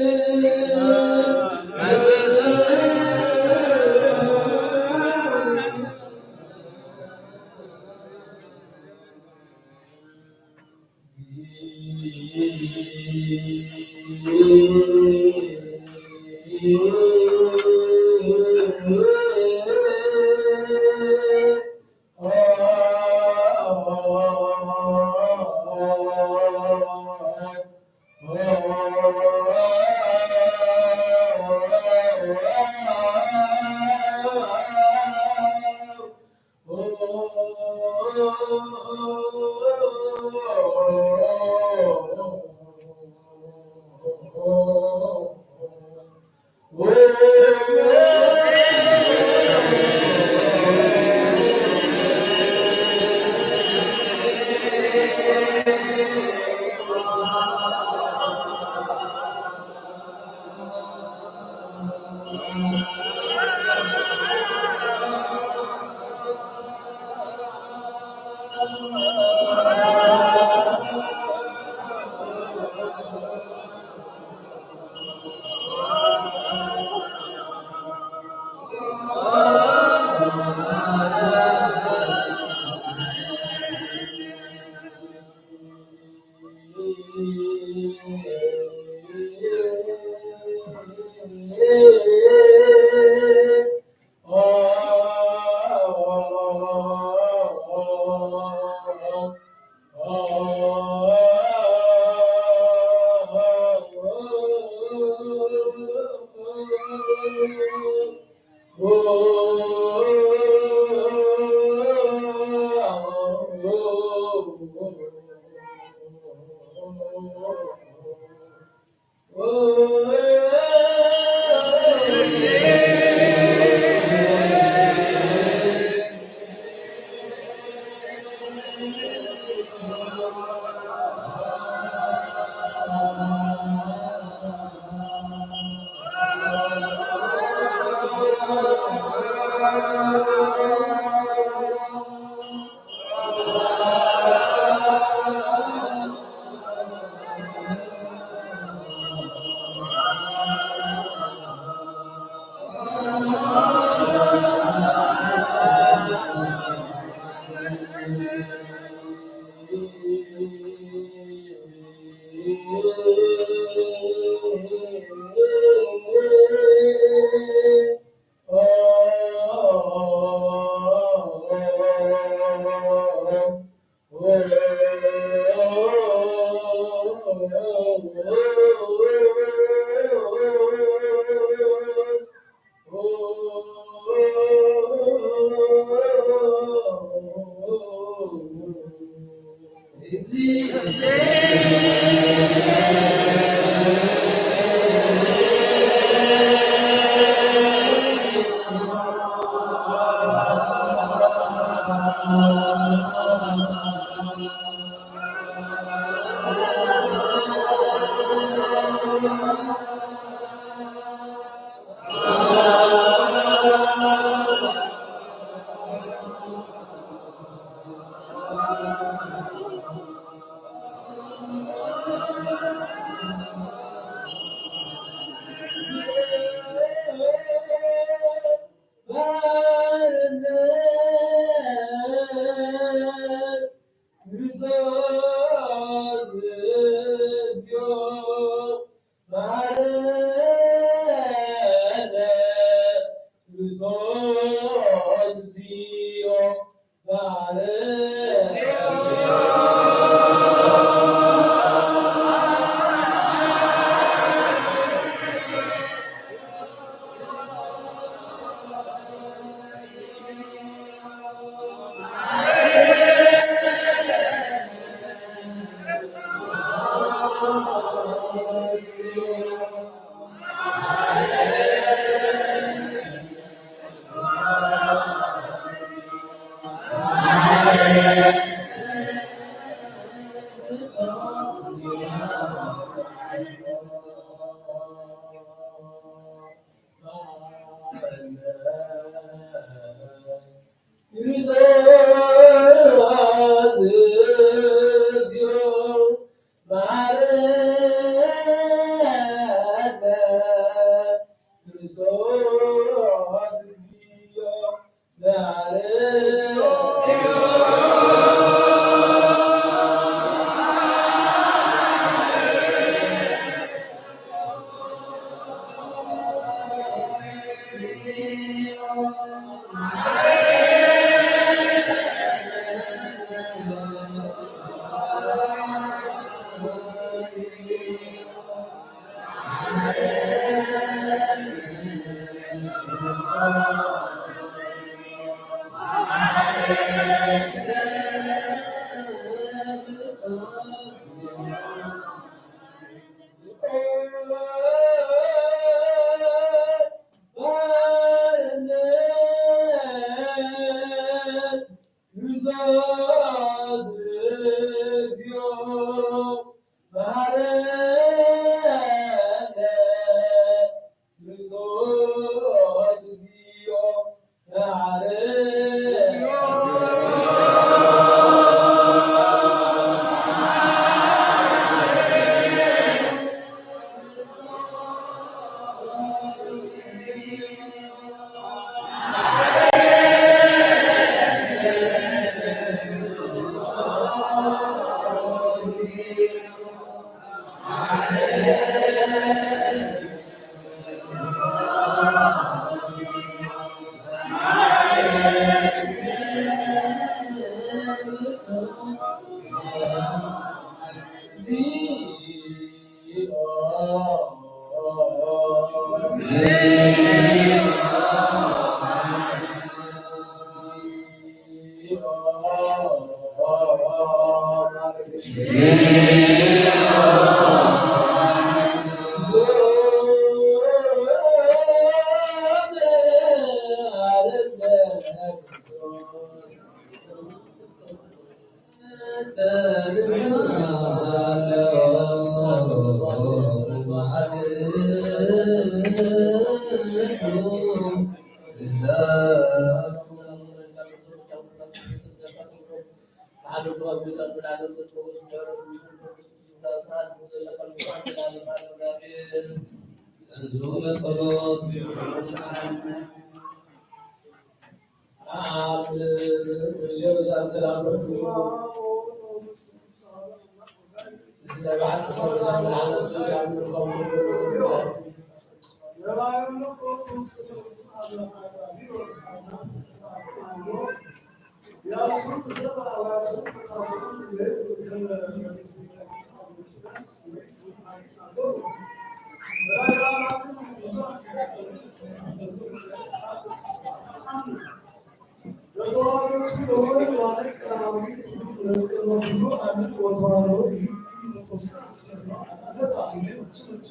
ክርስቶስ እግዚኦ መሐረነ ክርስቶስ እግዚኦ መሐረነ። ኣብ ጀሩሳሌም ሰላም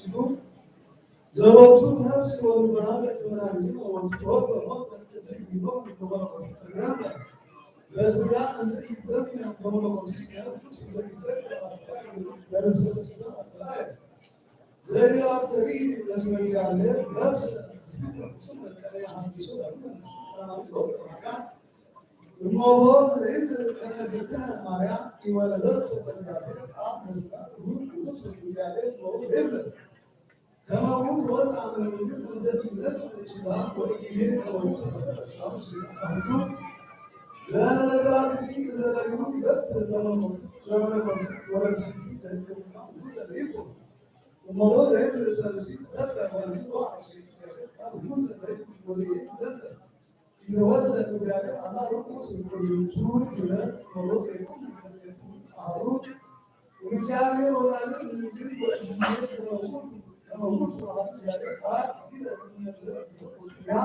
ንኹም። ዘወቱ ነፍስ ወልቦና በእንተ መድኃኒትነ ወትወፈ ሞት እንዘ ኢይመውት በመለኮቱ ተጋብአ፣ በሥጋ እንዘ ኢይትደመር በመለኮቱ እስከ ፍጹም ዘይትረከብ አስተርአየ፣ በልብሰተ ሥጋ አስተርአየ። ዘኢአስተርኢ ለስመ እግዚአብሔር ነፍስ ትስብሖ ፍጹም ከመ የሐድሶ ለኩሉ ምስለ ቀዳማዊት ወእግዚእነ ማርያም። እመቦ ዘይብል ከመ እግዝእትነ ማርያም ኢወለደቶ ለእግዚአብሔር አብ በሥጋ ውሉድ ውእቱ እግዚአብሔር እመቦ ዘይብል ከመ ውእቱ ወፅአ እምድንግል እንዘ ኢይነስእ ሥጋ ወኢይቤ ከመ ውእቱ ፈቀደ ሥጋሁ ሥጋ ባህቱ ዘእንበለ ዘራብሲ እንዘ ለሊሁ ይገብር ለመለኮቱ ዘመለኮቱ ወለርእሲቱ ለሕገ ውእቱ ዘልይኩ እመቦ ዘይብል እስመ ብእሲ ተፈጥረ ወእንቲኦ አርእሲቱ እግዚአብሔር ቃል ሙሰ ዘይብል ወዘይብል ዘንተ ኢተወልደ እግዚአብሔር አላ ርቁት ውእቱ ይብለ እመቦ ዘይብል ምክንያቱ አህሩ እግዚአብሔር ወላዲት ድንግል ወእግዚአብሔር ከመ ውእቱ አሐዱ እግዚአብሔር አብ ኪለ እምነት ዘእኩያ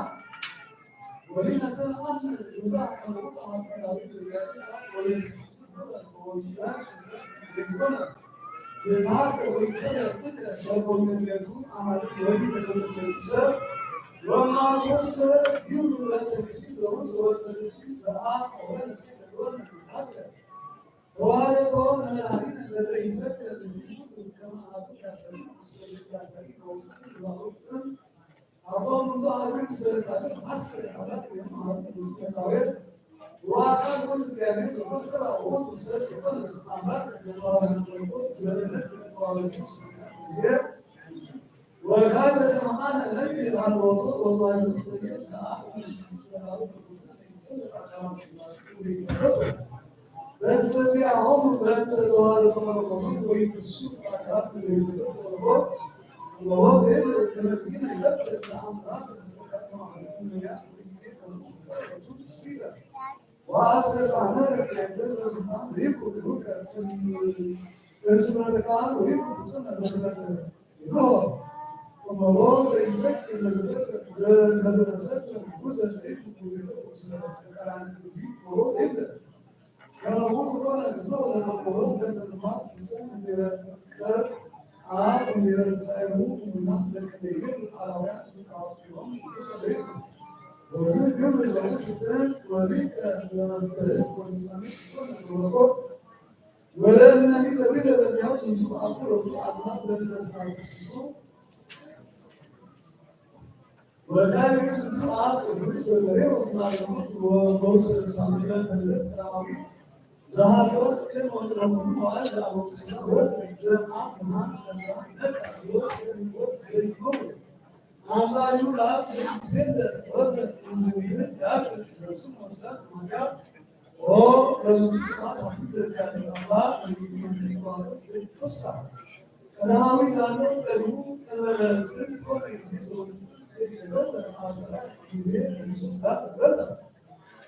ወሊነሰን አብ ይሁዳ ከመ ውእቱ አሐዱ ዳዊት እግዚአብሔር አብ ወዘይስቱ ወወልዱ ዳን ሶስተ ዘይኮነ የባህተ ወይከለ ፍቅረ ለቆምነቱ አማልክት ወዲ ለቆምነቱ ሰብ ወማርቆስ ይብሉ ለተንሲ ዘውፅ ወተንሲ ዘአብ ወነሲ ለቆምነቱ ተዋህደቶ ለመድኃኒነ ለዘኢትረክብ ምስሉ ከመ አሐዱ ያስተርኢ ምስለ ዘኢያስተርኢ ተወልደ ለማርቆስን አቦሙ ኣህዱ ምስ በለካ ግን ዓሰርተ ኣራት እዮም ኣብ ምድራዊ ወኣካል ወልድ እግዚኣብሔር ዝኾነ ሰብኣዊ ወልድ ሰብ ዝኾነ ኣምላኽ ንባህሪ ንፈልጦ ዘመንን ንተዋህዶ ግዜ ወካል ከመ ኣነ ነቢር ሃለወቶ ወተዋህዶ ተጠየቅ ሰኣብ ምስሉ ሰብኣዊ ዘይትፈልጡ በዚ ሰዚኣ ሆም በእንተ ተዋህዶ ተመለኮቱ ወይ ትሱ ኣካላት ዘይትፈልጡ ወልቦ እነሆ ዘይብል ተመዝጊ ናይ በብተ ኣምራት ተመጸቀ ተማህሩ ነቢያት ወይቤ ከምኡ ስቢለ ወአስተጻመረ ክልኤተ ዘስልጣን ዘይኩሉ እምስመተ ካህን ወይኩሉ ጽነ መሰረተ ይብሎ እመቦ ዘይሰቅ መዘተሰቅ ጉዘ ዘይኩሉ ዘይኩሉ ስለ ሰቀራን ጊዜ ሞቦ ዘይብለ ከመኡ ዝኾነ ንብሎ ለመቆሎ በእንተ ድማ ብፅን እንዲረቀብ ኣብ እንዲረሳይሉ እሙናን ደቂ ደይሮ ኣላውያን መጻወቲኦም ቅዱስ ዘይብሉ ወዚ ግብር ዘውትትን ወሊቀ ዘመብህል ወሊጻነት ዝኾነ ዘወርቆ ወለእምነኒ ተብሂለ በእንቲአሁ ዝንቱ ኣብ ኩሉ ኣምላኽ በእንተ ስርዓተ ጽድቁ ወካይ ዝንቱ ኣብ ቅዱስ ዘገሬ ወስራተ ሞት ወበውስተ ሳምንተ ተንለት ቀዳማዊ ዘሃለወ ቅድመ ወትረሙ መዋዕል ዘአበቱ ስጋ ወርቅ ዘምአ ምሃን ዘምራ ነቃ ዝወርቅ ዘይወርቅ ዘይመውት አምሳሊሁ ለአብ ዘይትቤለ ወርቅ እንድንግል ያርቅስ ነፍስም ወስጋት ማርያም ኦ ለዝንቱ ስብሐት ሀብቱ ዘእግዚአብሔር አብ ዘይትወሃብ ዘይትወሳ ቀዳማዊ ዛሎ ቀዲሙ ቀነበረ ጽድቅ ኮነ ጊዜ ዘወልድ ዘይተገበረ አስተዳደር ጊዜ ንሱ ስጋት ነበረ።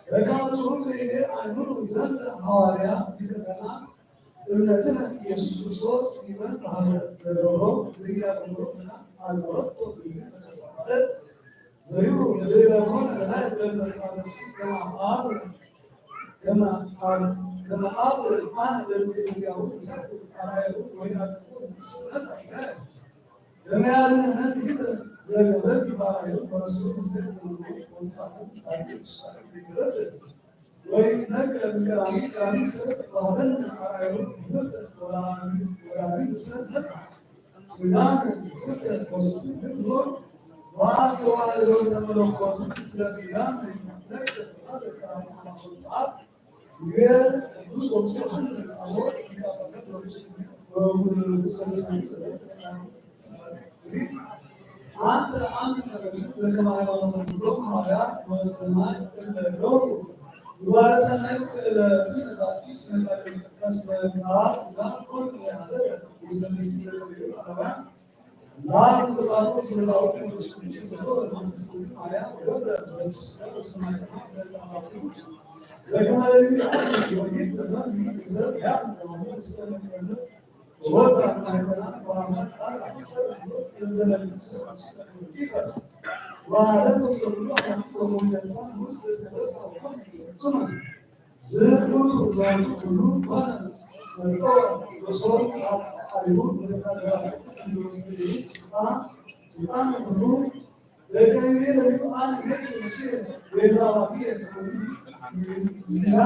በካመ ጽሑፍ ዘይቤ አእምሩ ዘንተ ሐዋርያ ሊቀ ካህናት እምነትነ ኢየሱስ ክርስቶስ ሊመን ባህረ ዘገብሮ ዘኢያእምሮ ግና አግበረቶ ድንግል በከርሰ ማርያም ዘይሩ ልእለ ኮነ ለናይ በእንተ ስርዓተ ጽድቅ ከመ አብ ከመ አብ ከመ አብ አነ በእንተ እግዚአብሔር ምሳሌ አርአየሁ ወይአቅቦ ቅዱስ ነጻ ስጋየ ከመ ያድኅነኒ ግዘ ዘገብረኒ ባርአየሁ ወረስዮ ምስለ ዘመንኩ ወንጻትን ቃል ቅዱስ ቃል ዘይገረድ ወይ ነገር ንገራሚ ገራሚ ሰብ ባህረን አርአየሁ ይምርጥ ወራሚ ወራሚ ንሰብ ነጻ ስጋን ስተ ወዝቱ ግብሮ ወአስተዋህዶ ተመለኮቱ ስለ ስጋን ነገር ቃል ቅዱስ ይቤ ቅዱስ ወብፁዕ ዮሐንስ አፈወርቅ ሊቀ ጳጳሳት ዘሙስሊም ወንጉስ ዘሙስሊም ዘመስ አንሰ አምን ተበስም ዘከመ ሃይማኖተ ኩሎም ሐዋርያት ወሰማይ እለ ገብሩ ምግባረ ሰናይ እስከ እለ እዝነ ዛቲ ስነ ቃለ እስመ ቃል ሥጋ ኮነ ወሐደረ ውስተ ብእሲ ዘተለዩ አረጋውያን ዝህሉ ትእዛዙ ኩሉ ኮነ። መርጦ በሶም ኣብ ሓሪቡ ንተጋደላቱ እንዘወስድሉ ስልጣን ስልጣን ኩሉ ለከይቤ ለዩ ኣነ ቤት ንሴ ቤዛ ባትየ ተኮኒ ይላ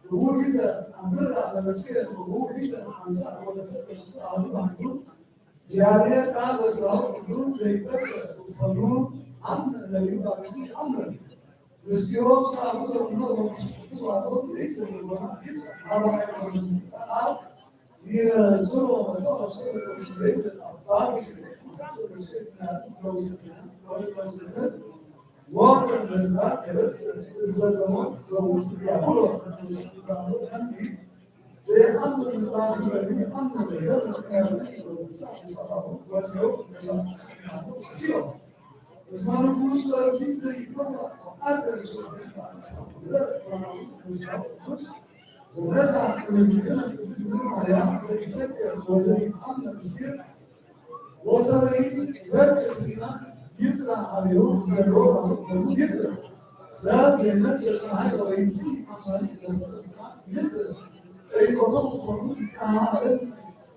እውሂተ ኣምራ ለነፍስየ ወውሂተ አንሳ ወተሰጠ አሉ ባህቱ እግዚአብሔር ቃል ወስራው ሁሉ ዘይፈቅ ፈኑ አምነ ለዩ ባትዩ አምነ ምስጢሮም ሳሉ ዘምኖ ወመንፈስ ቅዱስ ዋቆም ዘይት ለዘቦና ይብዛ አባይ ወመንፈስ ቅዱስ ቃል ይነጽሮ ወመንፈስ ቅዱስ ዘይት አባይ ዘይት ማሐሰብ ዘይት ናቱ ለውሰ ዜና ወመንፈስ ቅዱስ ሞት መስራት የበጥ እዘዘሞት ዘውት ዲያብሎስ ቅዱስ ዛሉ ቀንዲ ዘይአምን ምስራቱ በልዩ አምነ ነገር ምክንያቱ ወንሳ ሰላሙ ወፀው መሳቱ ሲሆን እስመ ንጉሥ በእግዚእ ዘይትወቃ አደር ሶስት ዘነሳ እምእግዚእነ ቅድስት ድንግል ማርያም ዘይትነገር ወዘይትአመር ምስጢር ወሰበይ ይበልዕ ህሊና ይብጻሕ ሀቤሁ ዘድሮ ባሕሪ ኮይኑ ይግበር። ሰብ ዘይመጽእ ፀሓይ ወይ ይጥፊእ አምሳሉ ይመሰል ህሊና ይግበር። ጠይቆቶም ክኾኑ ይከሃሃርን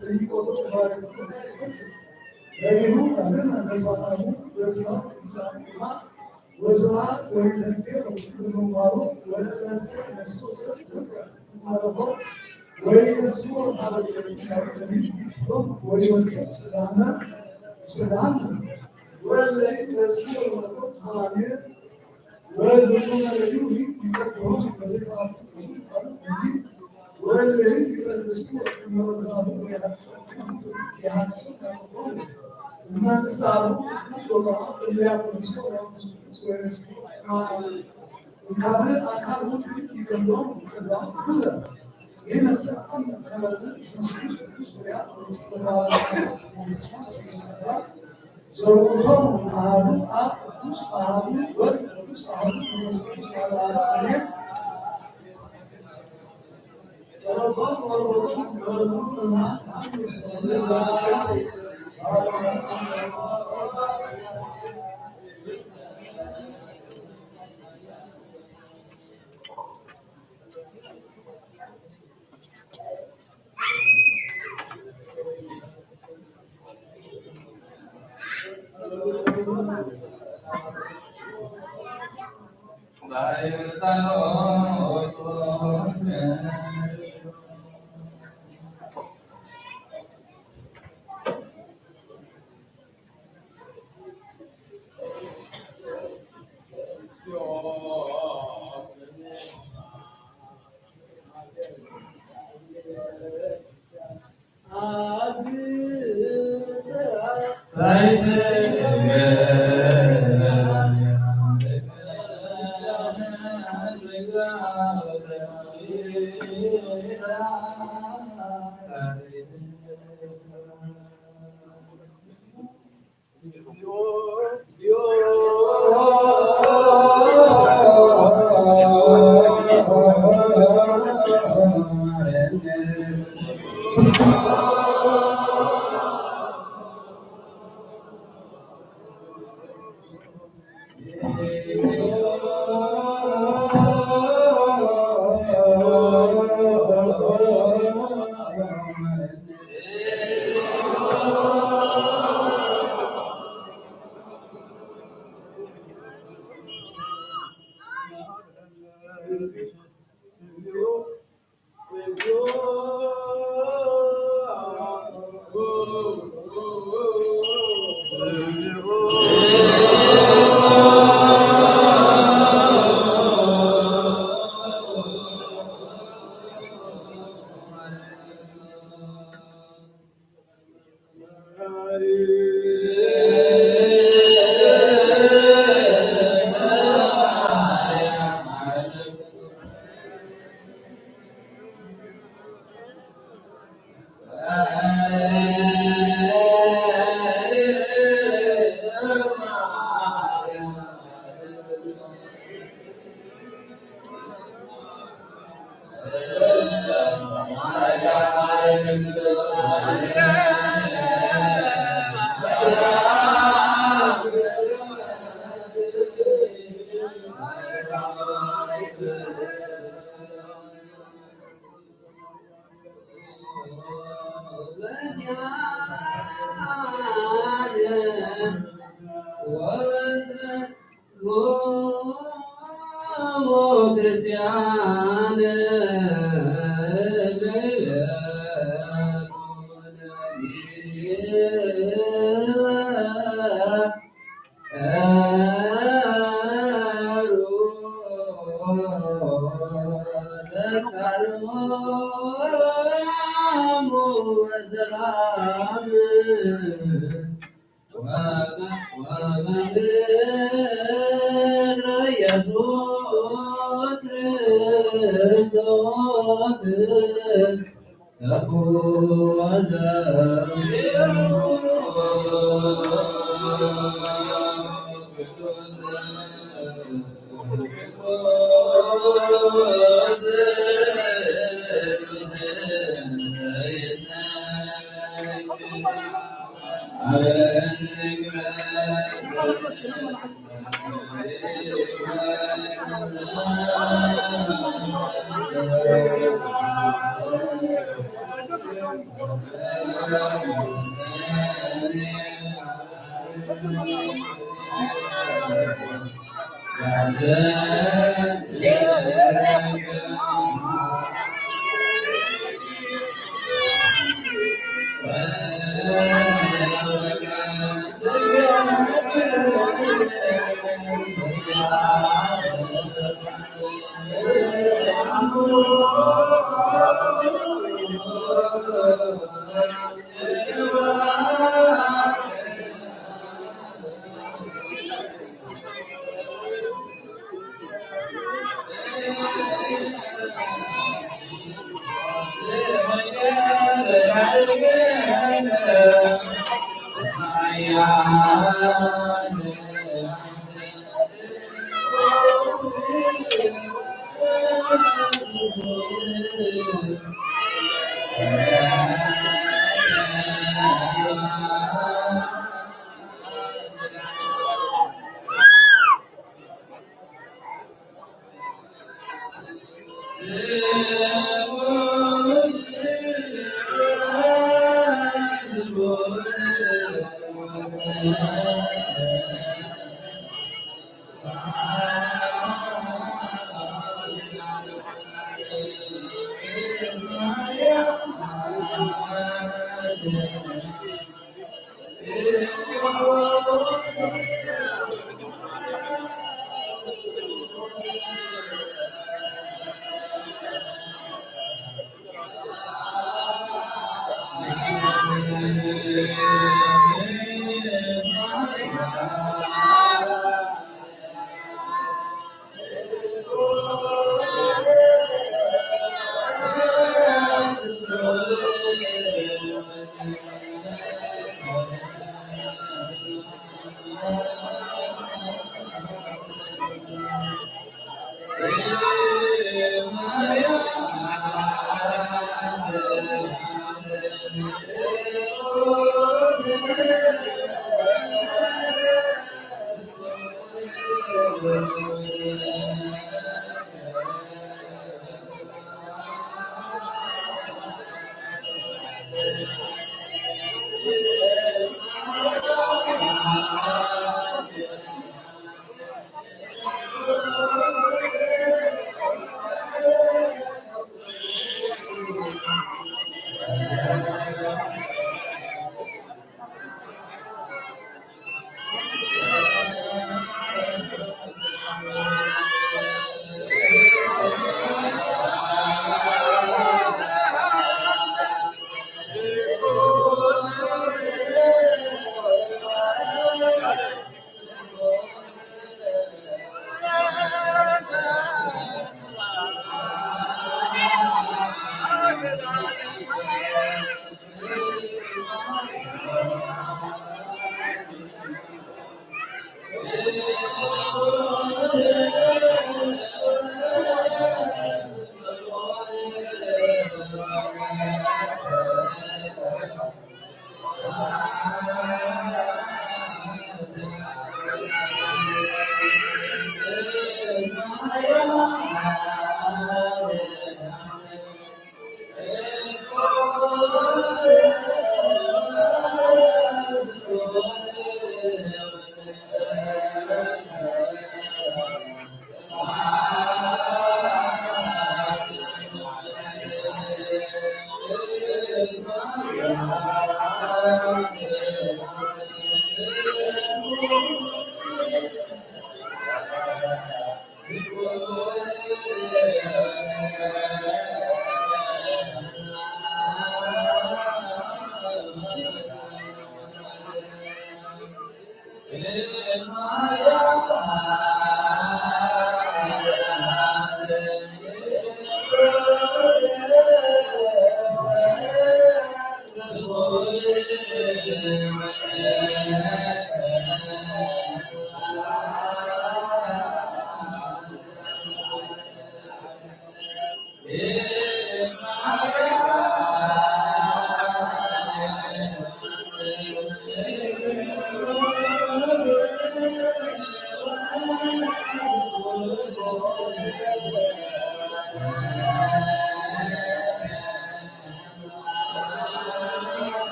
ጠይቆቶም ባሕሪ ይመጽእ። ለሊሁ አብነ በስማታሙ በስማ ይዛሉ ግርማ ወስብሐት ወይንቴ ወክብር ምግባሩ ወለእለሰ ነስኡ ሰብ ውቀ መለኮት ወይከፍትዎ ሀበ ለሚካኤል ለሚካኤል ይክፍሎም ወይወድቅ ስጋነ ስጋነ ወለይ ነስሑ ለመለኮት ሃማሜ ወልዱ መለዩ ይቀብሆም በዘይተኣቱ ትውልድ ባሉ እንዲ ወለይ ይቀንሱ ወክመረዳሉ ወያትቸው ይሃትቸው ያቅፎም እመንግስት አሉ ቅዱስ ወቀማ ቅዱያ ቅዱስ ወመንፈስ ቅዱስ ወይነስ ካልእ ኣካል ውጥን ይገብሮም ጽላም ብዙ ይነስእ ኣነ ከመዘ ኢየሱስ ክርስቶስ ወያ ወተባረከ ዘውእቶም ኣሃዱ ኣብ ቅዱስ ኣሃዱ ወልድ ቅዱስ ኣሃዱ መንፈስ ቅዱስ ለዓለመ ዓለም ኣሜን። ጸሎቶም ወረቦቶም ወረቡ ምእመናን ኣብ ቅዱስ ቤተክርስቲያን ለዓለመ ዓለም ኣሜን።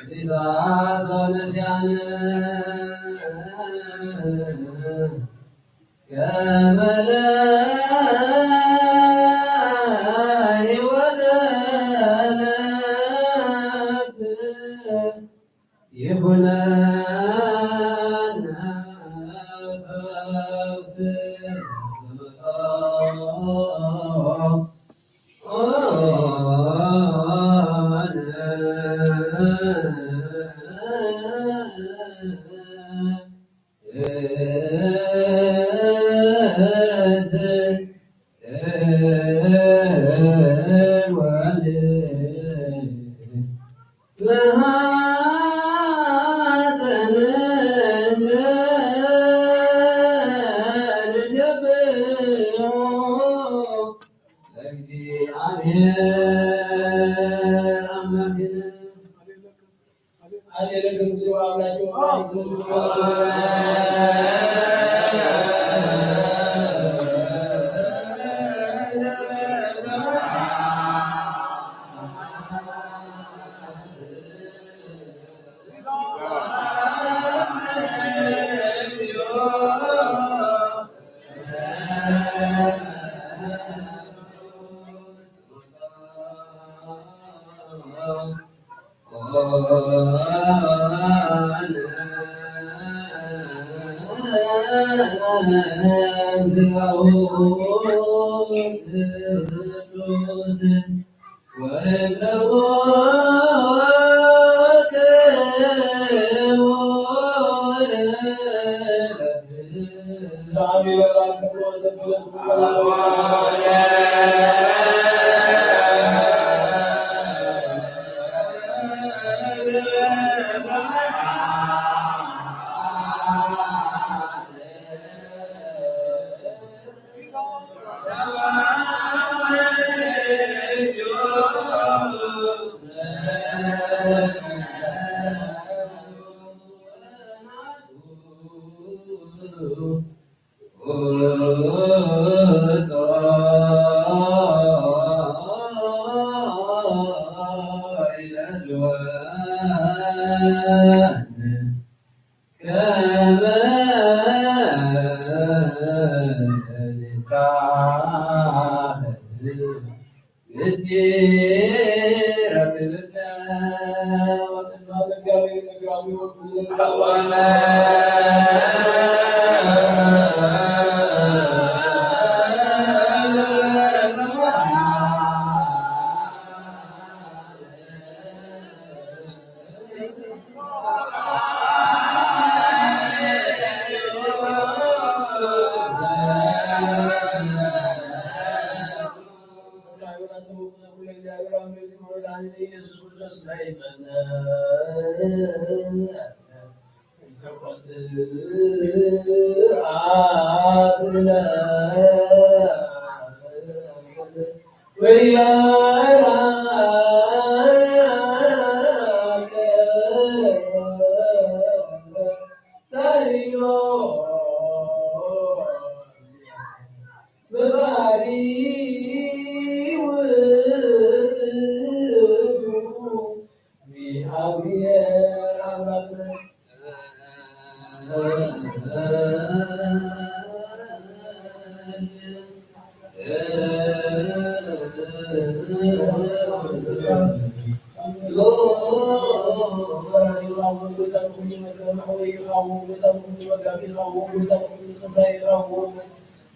ሪሳቶ ንስያን ከመለ ህይወተ ነፍስ ይኹነነ ፈውስ። ለእግዚአብሔር አምላክነ። አሌለክም እግዚኦ አምላኬ ወአምላኬ።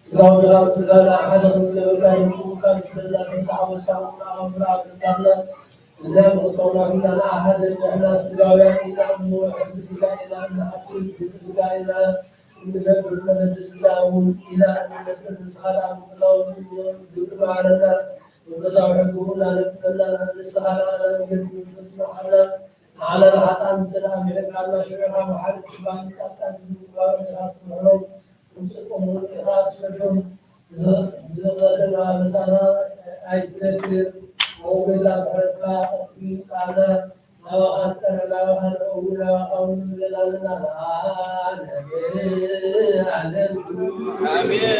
ስጋው ድኻም ስጋና ሓደ ከምዝነበርና ይኹን፣ ቃል ኪዳንና ከምዝሓወስካ፣ ኣምላኽ ኣምላኽና ስለ ምኽትታውና ኩልና ንሓድር። ንሕና ስጋውያን ኢና እሞ፣ ሕጊ ስጋ ኢና እንሓስብ፣ ሕጊ ስጋ ኢና እንነብር፣ መገዲ ስጋ እውን ኢና እንነብር። ንስኻ ደኣ መንፈሳዊ ግብሪ መሃረና፣ መንፈሳዊ ሕጊ እውን ኣነብበና። ንስኻ ደኣ ናብ መገዲ መንፈስ ምርሓና። ንዓና ንሓጥኣን እንተ ደኣ ምሒርካና፣ ሽዑ ኢኻ መሓሪ ትበሃል፣ ንጻድቃንሲ ብምግባሮም ኢኻ ትምሕሮም፣ ንጽድቆም እውን ኢኻ ትፈርዶም። ብዝ-፣ ብዝቐደመ ኣበሳና ኣይትዘክር። ኦ ጎይታ፣ ምሕረትካ ኣጸቢቑ ይምጽኣና። ናባኻ ንጠርዕ፣ ናባኻ ንእዊ፣ ናባኻ እውን ንብለል ኣለና። ለዓለመ ዓለም። ኣሜን።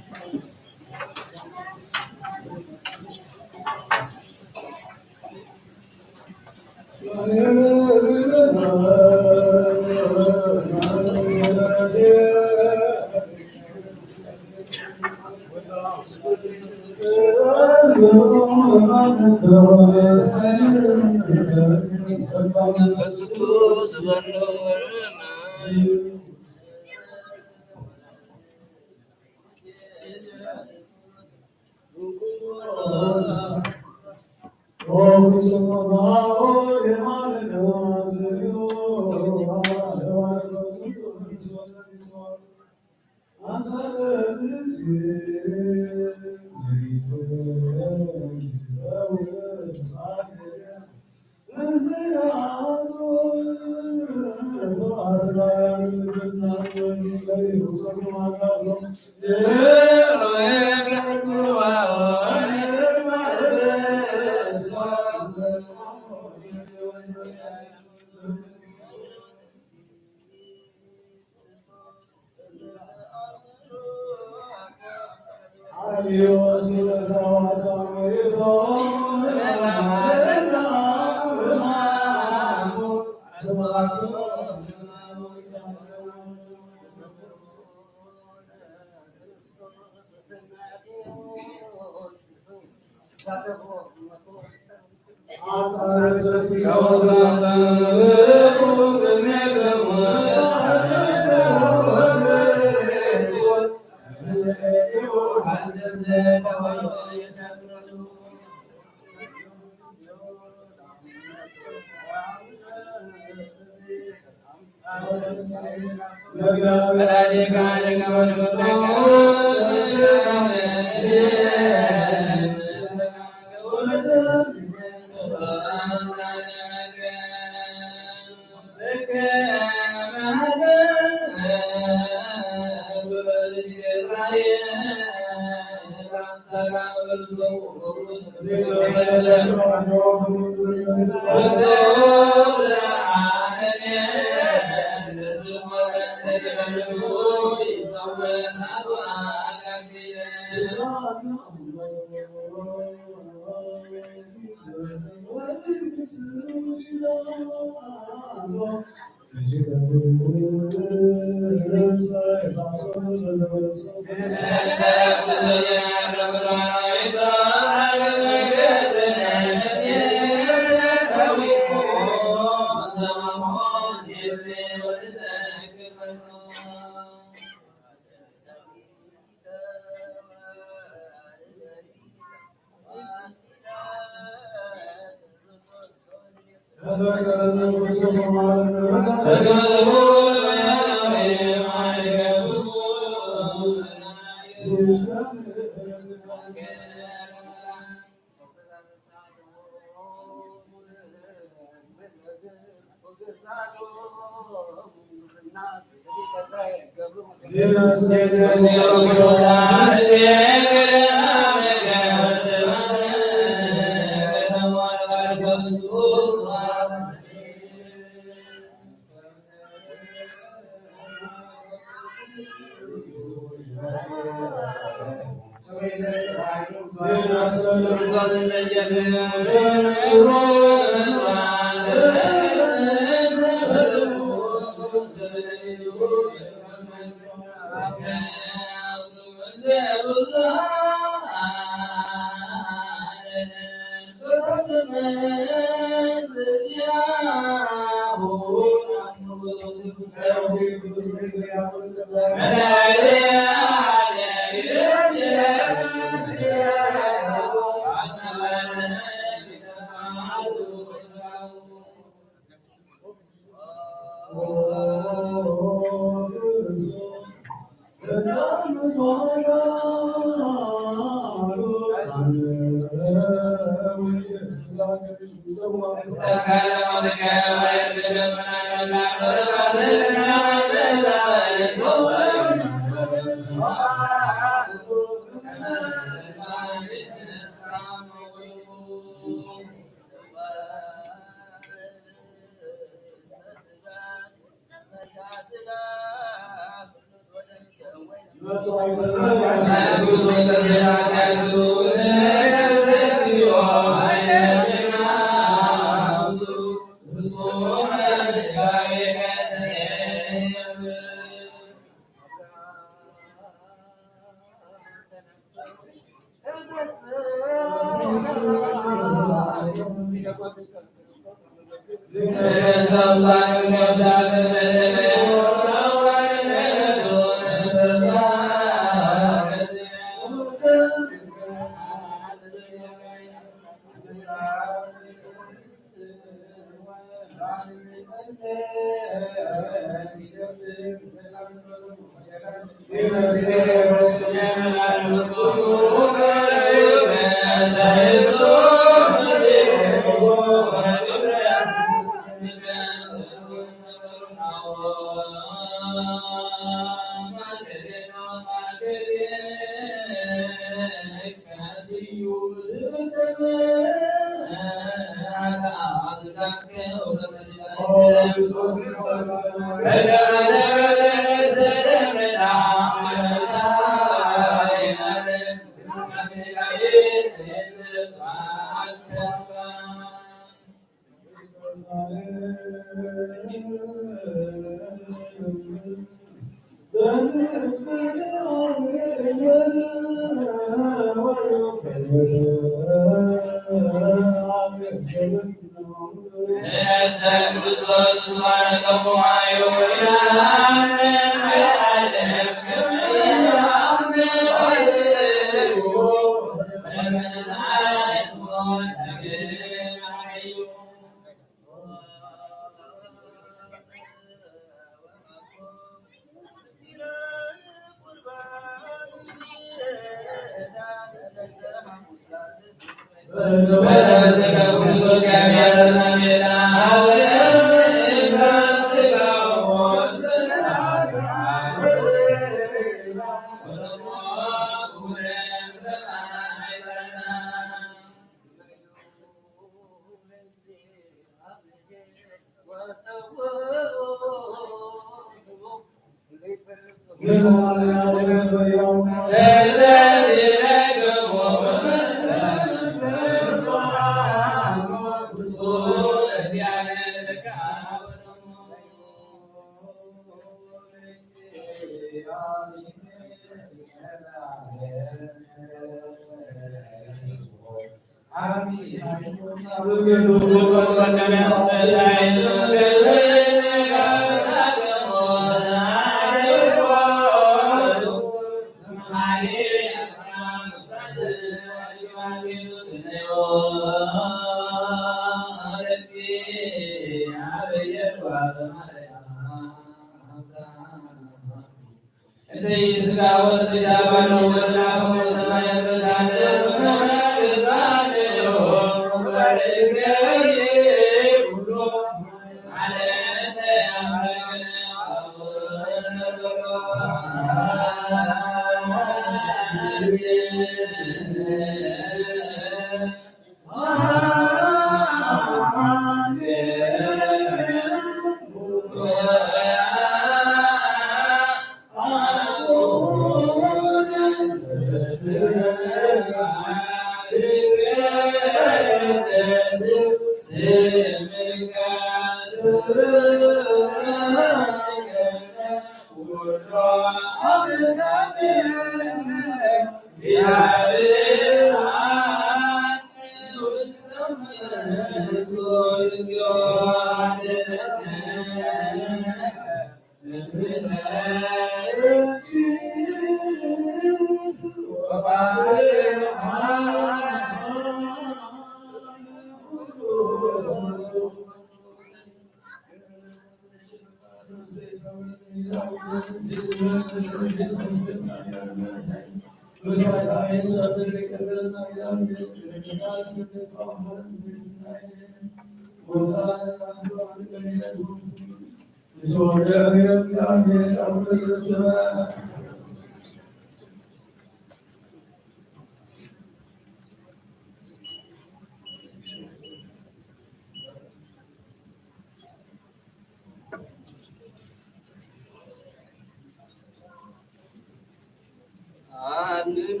አድኑ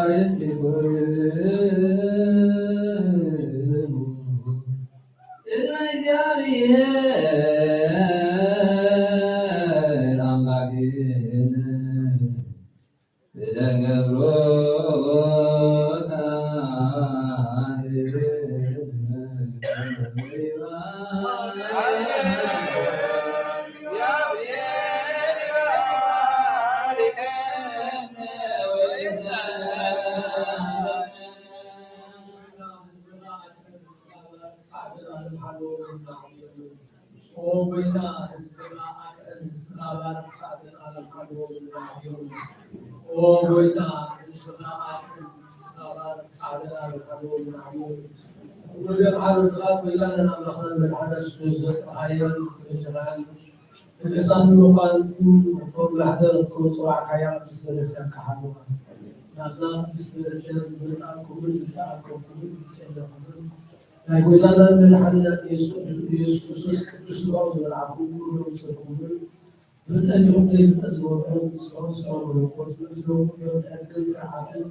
ርእስቲክሙ ቅድመ እግዚአብሔር አምላክነ ለገብሮ ኦ ጎይታ፣ ህዝብኻ ኣድሕን፣ ንስኻ ባርኽ፣ ክሳዕ ዘለኣለም ሓልዎም ንባርኽ። ኦ ጎይታ፣ ህዝብኻ ኣድሕን፣ ንስኻ ባርኽ፣ ክሳዕ ዘለኣለም ሓልዎም ንባርኽ። ክቡር ደም ሓረድኻ፣ ጎይታናን ኣምላኽናን መድሓና ክርስቶስ ዘጥረኻዮን ዝተበጀኻዮን፣ ንነገስታትን መኳንንትን ከም ማሕደር ክትከውን ዝጸዋዕካያ ቅድስት ቤተክርስትያንካ ሓልዋ። ናብዛ ቅድስት ቤተክርስትያን ዝመጻእኩምን ዝተኣከብኩምን ዝጸለኹምን ናይ ጎይታናን መድሓኒናን ኢየሱስ፣ ኢየሱስ ክርስቶስ ቅዱስ ስጋኡ ዝበልዓኹም፣ ክቡር ደሙ ዝሰተኹምን፣ ብፍልጠት ይኹን ብዘይፍልጠት ዝበልዑ፣ ስጋኡ ስጋኡ መለኮት፣ ምእንቲ ደሙ እዮም ብሕግን ስርዓትን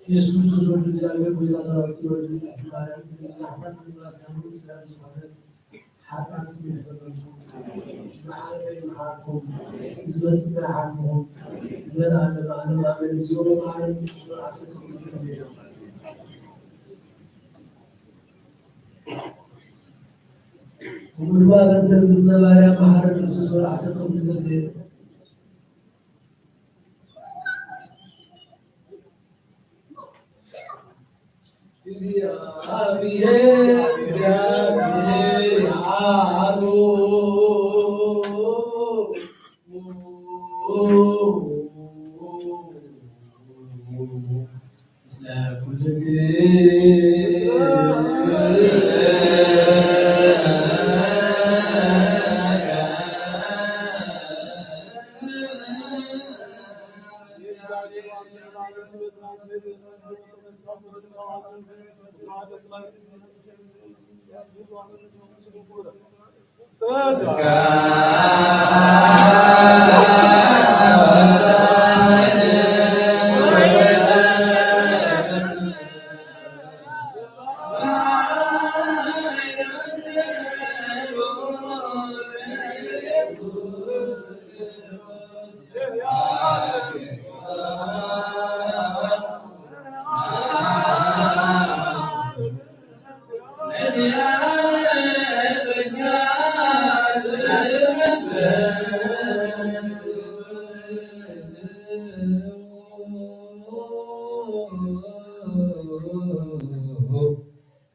ኢየሱስ ክርስቶስ ወልድ እግዚኣብሔር፣ ጎይታ ሰራዊት፣ ወልድ ንጽሕቲ ማርያም፣ ድንግል ኣሕዋት፣ ድንግል ኣስጋኑ፣ ስጋት ዝኾነት ሓጢኣትኩም ይሕደገልኩም። ዝሓለፈ ይምሓርኩም፣ ዝመጽእ ይሓልኩም፣ ዘለዓለመ ዓለም ኣሜን። እግዚኦ መሐረነ ክርስቶስ ወልዓሰ ቅዱስ ጊዜ። እሞ ድማ በእንተ እግዝእትነ ማርያም መሐረነ ክርስቶስ ወልዓሰ ቅዱስ ጊዜ።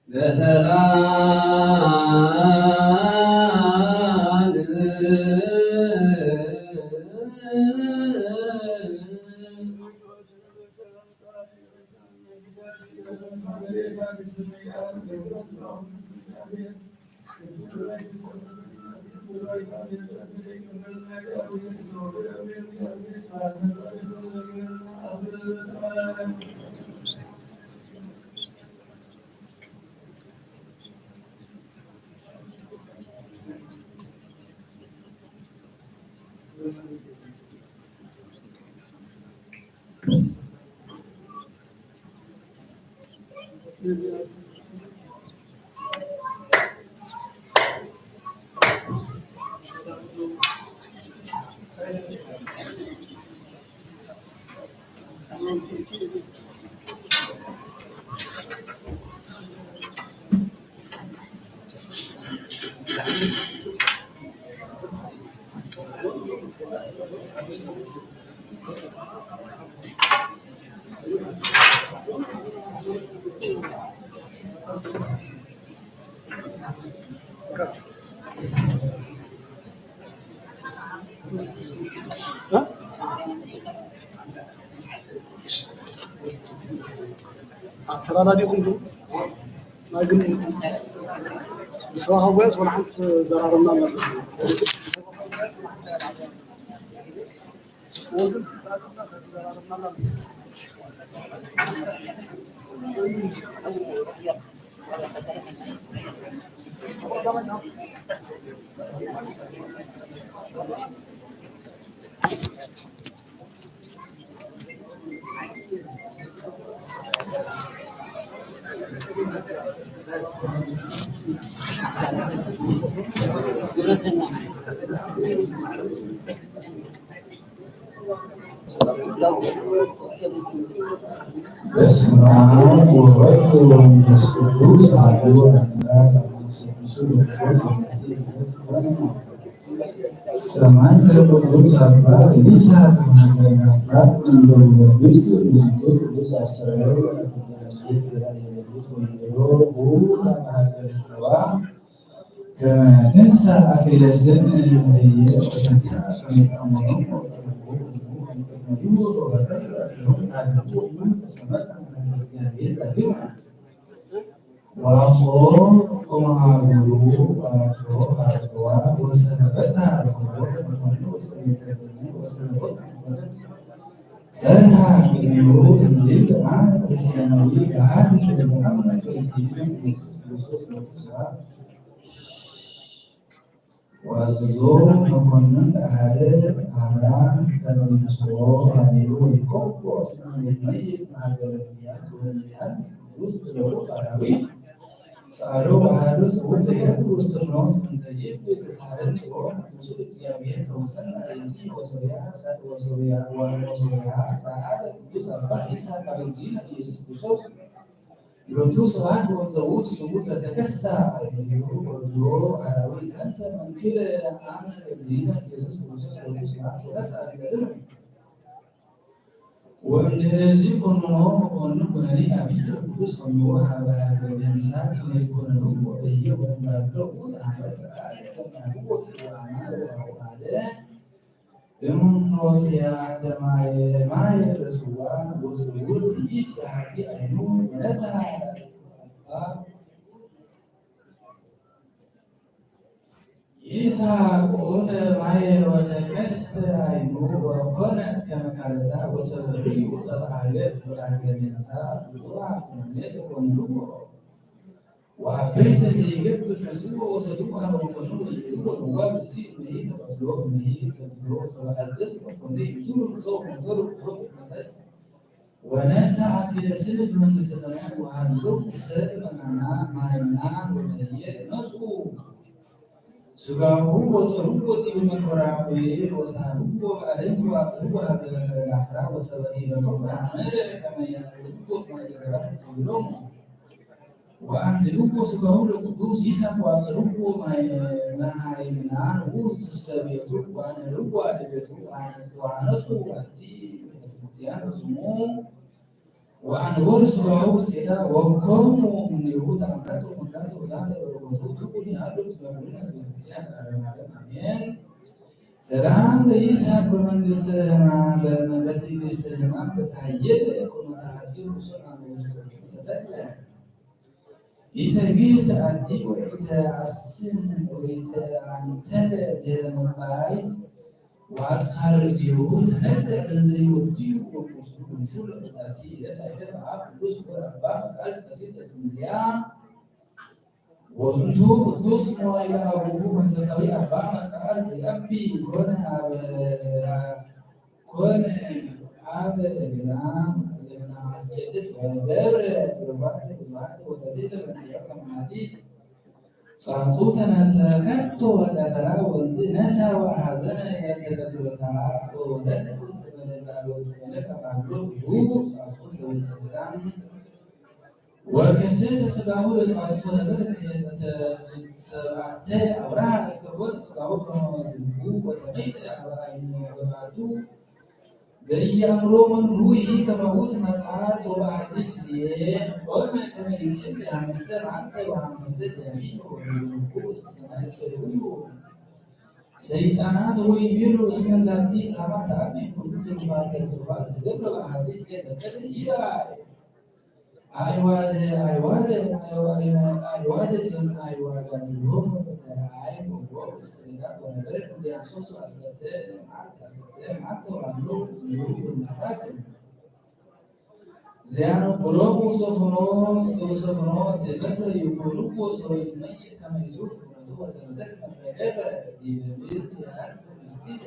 በሰላም ኣተራዳዲኹም ዶ? ናይ ግን ብሰብኣዊ ጉባኤ ዝኾነ ሓንቲ ተዘራረብና ኣሎ። በስመ አብ ወወልድ ወመንፈስ ቅዱስ አሐዱ አምላክ። ሰማዕት ቅዱስ አባ ይስሐቅ መሐመድ አፍራግ እንዘ ግብጽ ብዙ ቅዱስ አስተርእዮ ወይዘሮ ቡሩክ አብ ሀገረ ተዋ ከመ ትንሳ አክሊለ ጽድቅ ለህየ ወተንሳ ከመ ተአምኖ ወቀርቦ እሙ እምቅድመ ይሁር ወበቀል ወአድነው አድነው ወይሁር ተሰመስ አምላክ እግዚአብሔር ዳግም። ዋሶ እምሃቡሩ ዋሶ ሀርዋ ወሰነበታ ርክቦ መኮንን ወሰሜተ በኒ ወሰነበስ መኮንን ሰርሃ ቅድሜሁ እንዲል አን ክርስቲያናዊ ባህል ተዘምራም ኢየሱስ ክርስቶስ ወክስራ ወአዘዞ መኮንን ለአሐደ አምራ ከመ ይንስኦ ሀቤሁ ወይኮቦ እስመ ይመይት ማእከለ ሚያስ ወለሊያን ቅዱስ እደሁ አራዊት ጻዕዶ ወአሐዱ ጽውር ዘይነብር ውስተ ፍኖት እንዘ ይብል ተሳሃለኒ ኦ ቅዱስ እግዚአብሔር ከወሰና አየቲ ወሶርያ ወሶርያ ወሶርያ ሰዓት ቅዱስ አባ ይስሐቅ አበ እግዚእነ ኢየሱስ ክርስቶስ ሎቱ ስብሐት ወእንዘ ውእቱ ስውር ዘተከስተ አዕይንቲሁ ወርድኦ አራዊት ዘንተ መንክር አነ እግዚእነ ኢየሱስ ክርስቶስ ሎቱ ስብሐት ወነስአ ግእዝነ። ወእምድኅሬዚ ኮንኖ መኮንን ኩነኔ አብይ ለቅዱስ ኮንዎ ሀበ ሀገረ ቢያንሳ ከመ ይኮንኑ ወበየ ወእንዳለው አመት አለ ከመ ያህብዎ ጽዋ አማረ ወአውአደ እምኖትያተ ማየ ማየ በጽዋ ወስውር ይእቲ አሐቲ አይኑ ወነስሐ ላዕሌሁ አባ ይስሐቅ ውእተ ማየ ወተከስተ አይኑ ወኮነት ከመ ካልእታ ወሰበ ርእዩ ሰብአ ሀገር ሰብአ ሀገር ቢያንሳ ብዙሃ ኩነኔ ተኮንንዎ። ወአበይተ ዘይገብር ነስዎ ወሰድዎ ሀበ መኮንን ወይቤልዎ ለእዋ ብእሲ እመሂ ተቀትሎ እመሂ ሰብዶ ሰብአ አዘዝ መኮንን ይእትሩ ንሰው ሞተሩ ክፈቱ መሰል ወነሳ አክሊለ ስም በመንግስተ ሰማያት ወሀሎ ሰልመ ማና ማይምናን ወመየ መጹ ስጋሁ ወጸርዎ ዲበ መንኮራኩር ወሰሃብዎ በአደምት ወአብጽሕዎ ሀበ ላፍራ ወሰበ ኢረከቡ አመረ ከመ ያእምርዎ ማእከለ ገባር ተጸውሮሙ። ወአንብብዎ ስጋሁ ለቅዱስ ይስሐቅ ወአብጽሕዎ መሃይምናን ውስተ ቤቱ ወአንህርዎ አድቤቱ ወአነጹ አቲ ቤተክርስቲያን በስሙ ወአንበሩ ስጋሁ ውስቴታ ወኮኑ እምኔሁ ተአምራተ ወኩናተ ወዛተ በረከቱ ትኩን ይሃሉ ምስለ ኩልነ ህዝበ ክርስቲያን ለዓለመ ዓለም አሜን። ሰላም ለይስሐቅ በመንግስተ ህማም በትዕግስተ ህማም ዘተሃየደ ቁመተ ሐጺር ርሱን አመ ውስተ ተተክለ ኢተግህስ አዲ ወኢተአስን ወኢተአንተለ ድህረ መጥባይት ወአጽፋር እዴሁ ተነደ እንዘ ይወድዩ ወቁስሉ ጉንፉል በዛቲ ዕለት አይደለ አብ ቅዱስ ክቡር አባ መቃርስ ቀሲስ ዘእስክንድርያ ወዝንቱ ቅዱስ መዋዕለ አቡሁ መንፈሳዊ አባ መቃርስ ዘየአቢ ኮነ አበ ኮነ አበ ለገዳም ለገዳም አስጨልፍ ወገብረ ትሩፋት ብዙኃት ወተቤለ በእንቲአሁ ከመ ኃጢእ ጻጹ ተነሰ ከቶ ወቀተላ ወንዝ ነሳ ወሐዘነ በእንተ ቀትሎታ ወወለደ ውስተ ፈለጋ ውስተ ፈለጋ ባሎ ብዙ ጻጹ ዘውስተ ገዳም ወከሰተ ስጋሁ ለጻድቁ ነበረ ክልኤተ ሰብዓተ አውራህ እስከ ኮነ ስጋሁ ከመ ልቡ ወተመይጠ አበ አይኑ ወገባቱ በኢያእምሮ መኑ ይሂ ከመ ውእቱ መቃርስ ወበአሐቲ ጊዜ ቆመ ከመ ይጼም ለሐምስተ መዓልተ ወሐምስተ ለያሊ ወወደወ ልቡ ውስተ ሰማይ እስከ ደዊሁ ሰይጣናት ወይቤሉ እስመ ዛቲ ጻማ ተአቢ ኩሉ ትሩፋተ ትሩፋት ዘገብረ በሃሊ ከይበቀል ይርአይ። አይዋደ አይዋደ አይዋደ አይዋደ አይዋዳቲሆሙ ለረአይ ወቦ ውስተ ገዳም ወነበረት እንዘ አንሶሱ አሰርተ መዓልት አሰርተ መዓልት ተዋህዶ ዝብሉ እናታት ዘያነብሮም ውስተ ፍኖት ውስተ ፍኖት ትምህርተ ይኩንዎ ሰበይት መይት ከመ ይዙት ፍኖቱ ወሰበደት መሰገረ ዲበ ምድር የዐርፍ ምስጢረ።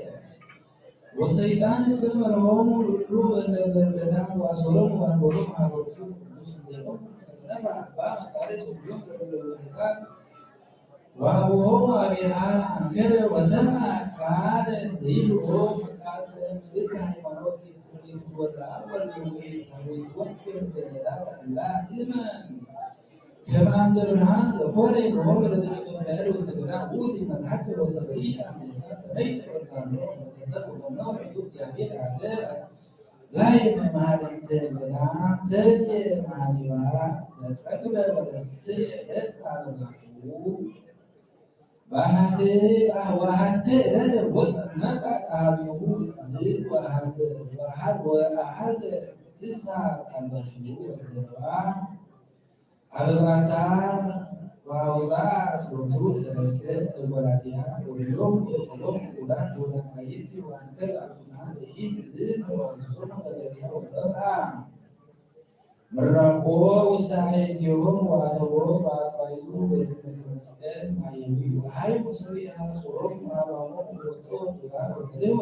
ወሰይጣን እስተመርሆሙ እሉ እለ በረታት ወአሰሮሙ ወአንበሮሙ ሀበ ርሱል ቅዱስ እንዘ ይቆሙ ሰብነፈ አባ መቃርዮስ ወዮም ለእለ በረታት ወአቡሆሙ አቢሃ አንከረ ወሰምዐ ቃለ ዘይብልዎ መቃስለ ምልክ ሃይማኖት ኢትወላ ወልድ ወይትወክል በደላት አላ እመን። ከመ አምደ ብርሃን ዘኮነ ይብሆሙ ለደቂቀ እስራኤል ውስተ ገዳም ውእቱ ይመርሐከ ወሰብሪ አምደ እሳት ተመይጠ ወታሎ ወተዘብ ወመኖ ርቱ እግዚአብሔር አለ። ላይ መማልምተ ገዳም ሰትየ መሃሊባ ዘጸግበ ወተስየ ገጽ አበባቱ። በአሐቲ በአሐ-፣ ወአሐቲ ዕለተ ወፀ መጻ አብሁ ዝብ ወአሐዘ ወአሐ-፣ ወአሐዘ ትስዓ አልባሲሁ ወዘርአ አበባታ ወአውፅአት ሎቱ ሰለስተ እጎላቲሃ ወርእዮም ወኩሎም ውላድ ወለማይቲ ወአንከር አርኩና ለኢት ዝብ ወአንሶም ወደሪሃ ወጠብአ። ምራቆ ውስተ አዕይንቲሆሙ ወአተዎ በአጽባይቱ በትምህርተ መስቀል ማየዊ ወሃይሙ ሰቢሃ ጾሮም ወአባሞም ወወጥኦ ዱራ ወተደወ።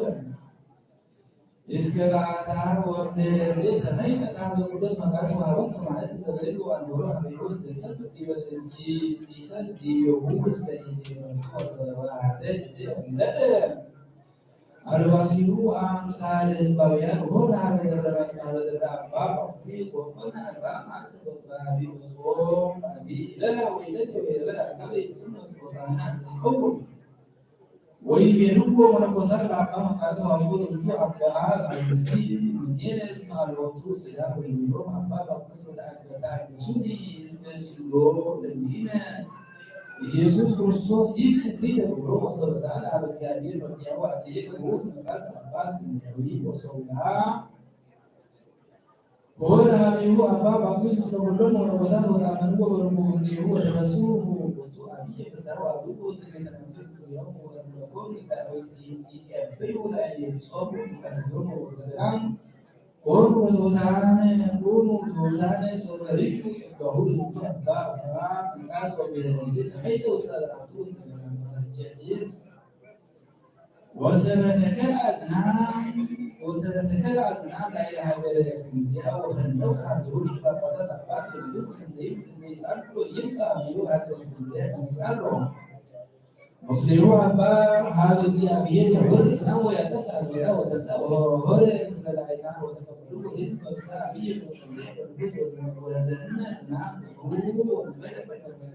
እስከ በአታ ወእምድህረ ዘተመይጠት ሀበ ቅዱስ መቃርዮስ ወሀበቶ ማእስ ዘበይሉ ወአንበሮ ሀቤሁ ዘይሰብክ ዲበ እንጂ ኢሰብ ዲቤሁ እስከ ጊዜ መምጽኦ ወተባህለ ጊዜ ወለደ። አልባሲሁ አምሳለ ህዝባውያን ሆር ሀበ ደብረ መቃ-፣ ሀበ ደብረ አባ ጳኩሚስ ወኮነ አርባ መዓልት ወአርባዕተ በጾም አቢ ለላ ወይሰግድ ወይለበድ አርካበ ይኩን ሆሳዕና ዘይቀውም። ወይቤልዎ መነኮሳት ለአባ መቃርዮስ ወአንበሩ እንቱ አባ አልሲ እምኔነ እስመ አልቦቱ ስጋ ወይቤሎም አባ ጳኩሚስ ወተአገታ አገሱኒ እስመ ስግዶ ለእግዚእነ ኢየሱስ ክርስቶስ ይክስት ሊተ ብሎ ወሰበ ሰአል አብ እግዚአብሔር መርትያሁ አጥየ በውት መቃርስ አባ እስክንድርያዊ ወሰውያ ሆረ ሀቢሁ አባ ጳኩሚስ ምስለ ኩሎም ወነኮሳት ወተአመንዎ ወረቡ እምኔሁ ወተበስሑ ወቱ አብየ ፍስሐ ወአብኡ ውስተ ቤተ መንግስት ክልኤሆሙ ወእምለኮሙ ለአበዩ ለአየብጾሙ ምሕረቲሆሙ ወዘገዳም ኮኑ ትሑታነ፣ ኮኑ ትሑታነ ሶበ ርእዩ ጸጋሁ ለዝንቱ አባ አባ መቃርስ ወቤተክርስቲያን ተመይጠ ውስተ አርአቱ ውስተ ገዳመ አስቄጥስ ወሰበ ተከልአ ዝናም፣ ወሰበ ተከልአ ዝናም ላዕለ ሀገረ እስክንድርያ ወፈነው ሀገሩ ሊቀ ጳጳሳት አባ ቴዎድሮስ ዘይብል ዘይጻሉ ይምጻእ ሀገረ እስክንድርያ ከመ ይጻሉ። ምስሌሁ አባ ሀበ እግዚአብሔር ያወርድ ዝናም ወያጠፍ አልበዳ ወተንሳ ወሆረ ምስለ ላዕና ወተቀበሉ ወህዝብ በብስራ አብይ ወሰንደ ወንጉስ ወዘነ ዝናም ብዙ ወነበረ በነበረ።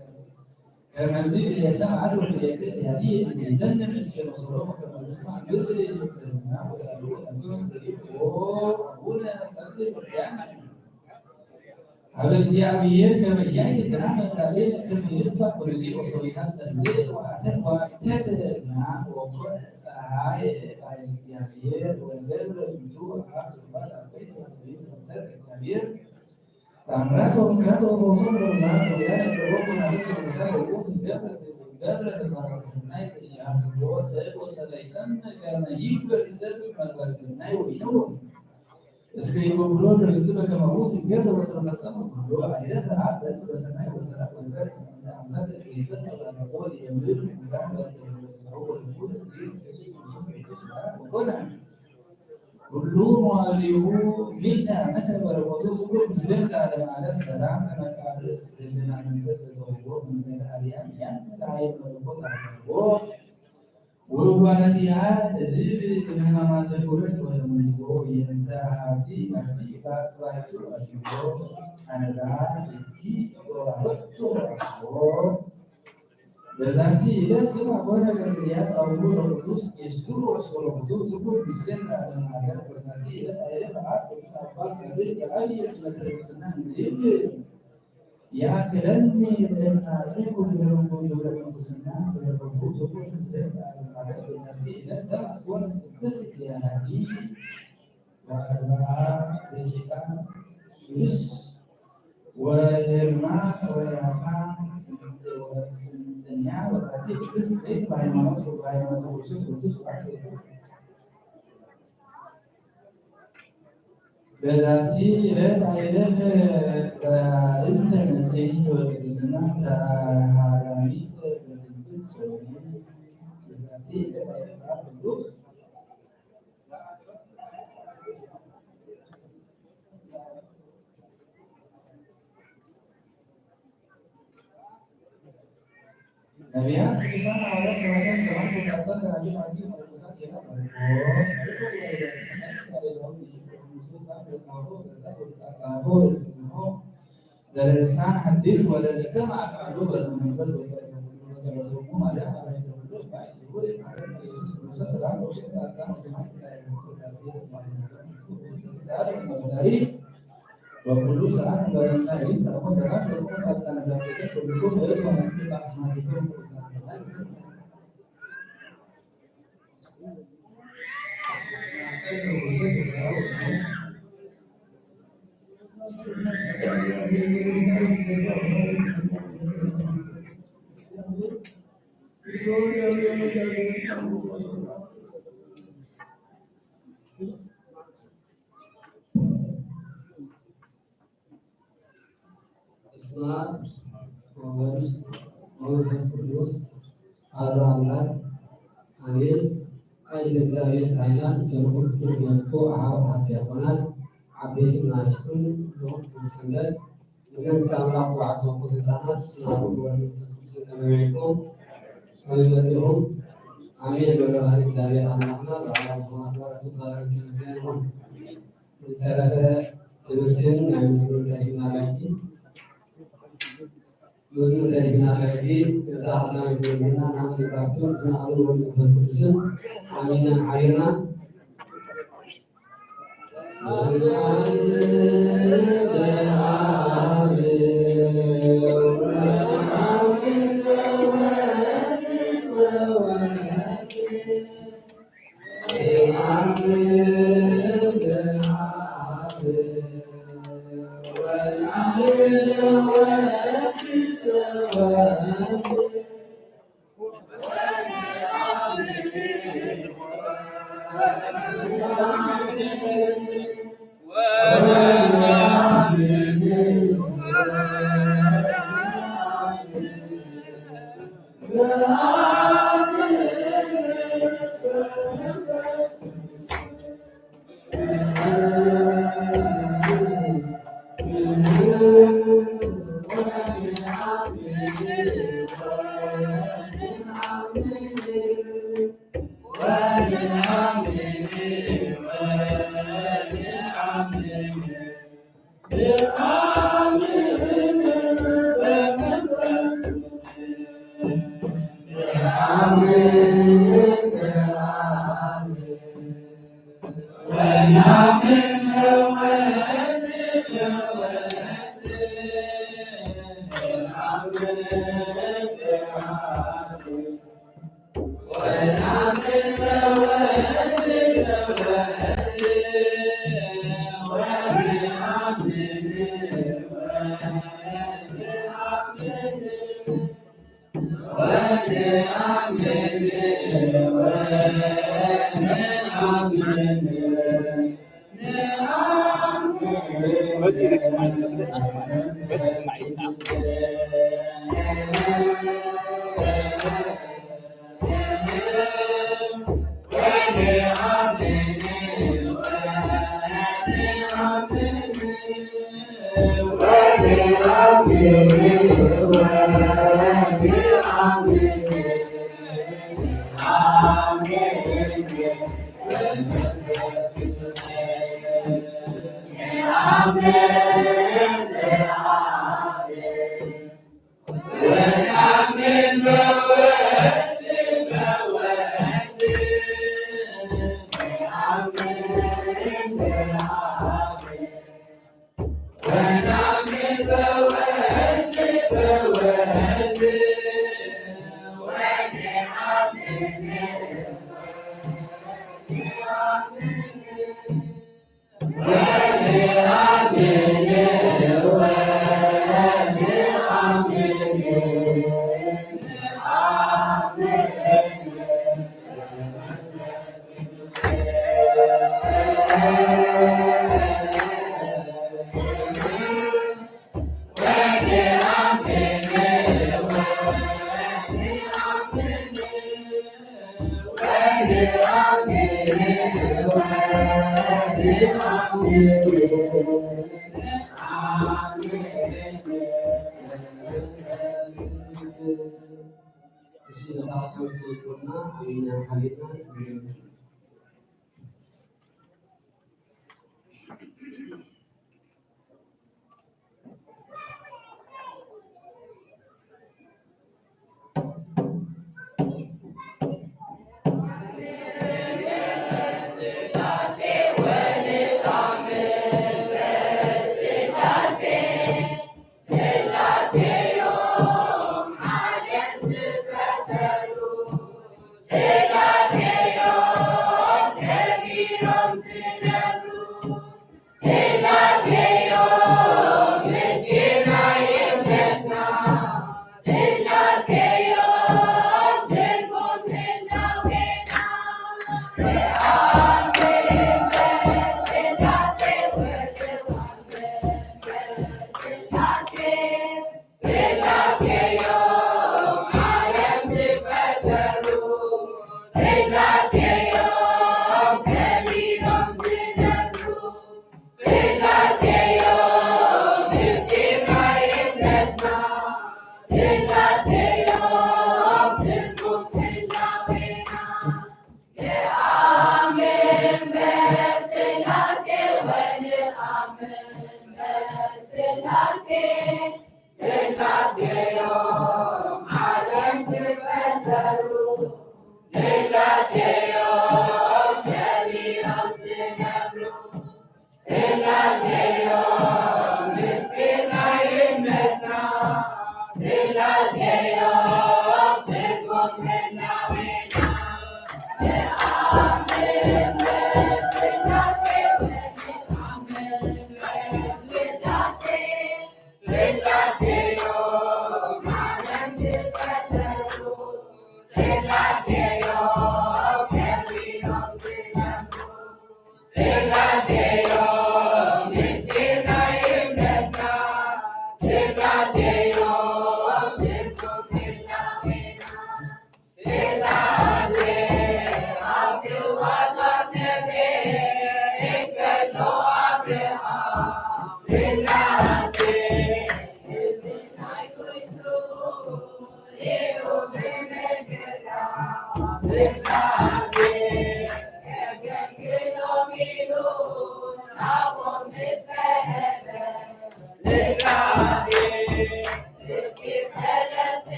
ከመዚ ክልኤተ መዓልት ወክልኤተ ለያሊ እንዘ ይዘንብ እስከ መሶሎም ከመ ዝስማ ግብር ዝናም ወሳሉ ወዳግም ዘሪቆ አቡነ ጸልይ ወርያን። ሀበ እግዚአብሔር ከመ ያእቲ ዝናም እምዳሌነ ከመ ይድፋእ ወርዴ ወሶሪታ ጸልየ ወአተት ወአተት ዝናም ወኮነ ፀሐይ ቃል እግዚአብሔር ወገብረ ዝንቱ አብ ትሩፋት አበይት ወነቢያት ወነቢያት እግዚአብሔር ተአምራት ወምክራት ወፈውሶም ለብዙኃን ወያነ ለቦሙ ናብስ ወመሳል ወቁት ገብረ ገብረ ተግባራተ ሰናይ ዘኢያሃልዎ ሰብ ወሰለ ይሰምዕ ከመ ይግበር ይሰብእ መግባር ሰናይ ወኢነውም። እስከ ይጎብሎ ለዝንቱ በከመ ውእቱ ይገብር ወሰለፈጸመ ኩሎ አይረፈ አብ በዝ በሰናይ ወሰላም ወነበረ ሰመንተ ዓመታት እየፈጸመ አድርጎ ሊጀምር ምዕራፍ በእንተ በረከቱ ወልቡን እግዚእ ቅዱስ መንፈስ ቅዱስ በዓል ወኮነ። ኩሉ መዋዕሊሁ ሚእተ ዓመተ በረከቱ ትኩን ምስሌነ ለዓለመ ዓለም። ሰላም ለመቃርስ ህልና መንፈስ ዘተውቦ መንገድ አርያም ያን ለኃይል መለኮት አቅርቦ ወጓለቲሃ እዝብ እምህማማተ ሁለት ወተመልኮ የንተ ሃቲ ናቲ በአጽባይቱ አጅቦ አነዳ እኪ ወራበቶ አስቦ። በዛቲ ዕለት ስማ ኮነ ለእንድርያስ አቡሁ ለቅዱስ ኤስድሮስ ወለኩቱ ትኩን ምስሌነ ለዓለመ ዓለም። በዛቲ ዕለት አይረፈ አብ ቅዱስ አባ ጻድቅ ዘአብየ ስመተ ቅድስና እንዘ ይብል። ያክለኒ ብእምና ጥሪኩ ግብረ ምንኩስና በረከቱ ትኩን ምስለ ቃል ሓደ በዛቲ ዕለት ሰባት ኮነ ቅድስት ዲያናቲ ወአርብዓ ደቂቃ ሱሉስ ወሄርማ ወያፋ ስንጥንያ በዛቲ ቅድስት ቤት በሃይማኖት ወበሃይማኖተ ክርስቶስ ወንቱ ስብሐት ይሁን። በዛቲ ዕለት አይለፍ በእንተ ንጽሕት ወቅድስና ተሃራሚት በድንግል ሶሪ። በዛቲ ዕለት አይለፍ ቅዱስ ነቢያት፣ ቅዱሳን ሐዋርያት፣ ሰማዕታት፣ ሰማዕታት፣ ወጻድቃን፣ ደናግል፣ አርድእት፣ መነኮሳት፣ ጌና፣ ባርኮ፣ ባርኮ፣ ወይዛቲ፣ እስካለ ለሆም ይእቲ፣ ወሙሱ፣ ጻፍ፣ ወጻፎ፣ ወጻጻፍ፣ ወጻጻፎ፣ ወጻጻፎ፣ ለልሳን ሐዲስ ወለዘሰምዐ ቃሉ በዝነ መንፈስ ወጸሎተ ኩሉ ወጸሎተ እሙ ማርያም አራዊተ ኩሉ እምባይ ስቡር ይማረን ኢየሱስ ክርስቶስ ሰላም ለኩሉ ጻድቃን ወሰማዕት ላዕሌሁ በዛቲ ዕለት ማርያም ተሳለ መዳሪ ወኩሉ ሰዓት በመንሳይ ሰላም ሰላም ለኩሉ ጻድቃን ዛቲ ዕለት ኩሉ ምእት ወአምስት በአስማቲኩም ቅዱሳን ሰማይ በስመ አብ ወወልድ ወመንፈስ ቅዱስ አሐዱ አምላክ አሜን። አይንተ እግዚአብሔር ካህናት፣ ሊቀ መኳንንት፣ ሊቀ መላእክት፣ አበው አሐት ዲያቆናት፣ ዓበይትን ንኣሽቱን፣ ልኡኽ ሰንበት፣ ንመንግስቲ ኣምላኽ ዝተዋሕሰኩም ህጻናት፣ ስማዕኩም ብወልድ መንፈስ ቅዱስ ተመርዒኹም፣ ከመይ መጺኹም? ኣሜን። በሉ። ባህሪ እግዚኣብሔር ኣምላኽና ብኣምላኽ ዝኾነ ኣኽባራቱ እግዚኣብሔር ዝተመስገነ ይኹን። ዝተረፈ ትምህርትን ናይ መዝሙር ተሪፍና ሕጂ፣ መዝሙር ተሪፍና ሕጂ፣ እታ ቀዳመይቲ መዝሙርና ንኣምን ባርቱ ብስመ ኣብ ወወልድ ወመንፈስ ቅዱስን ኣሚን። ሓቢርና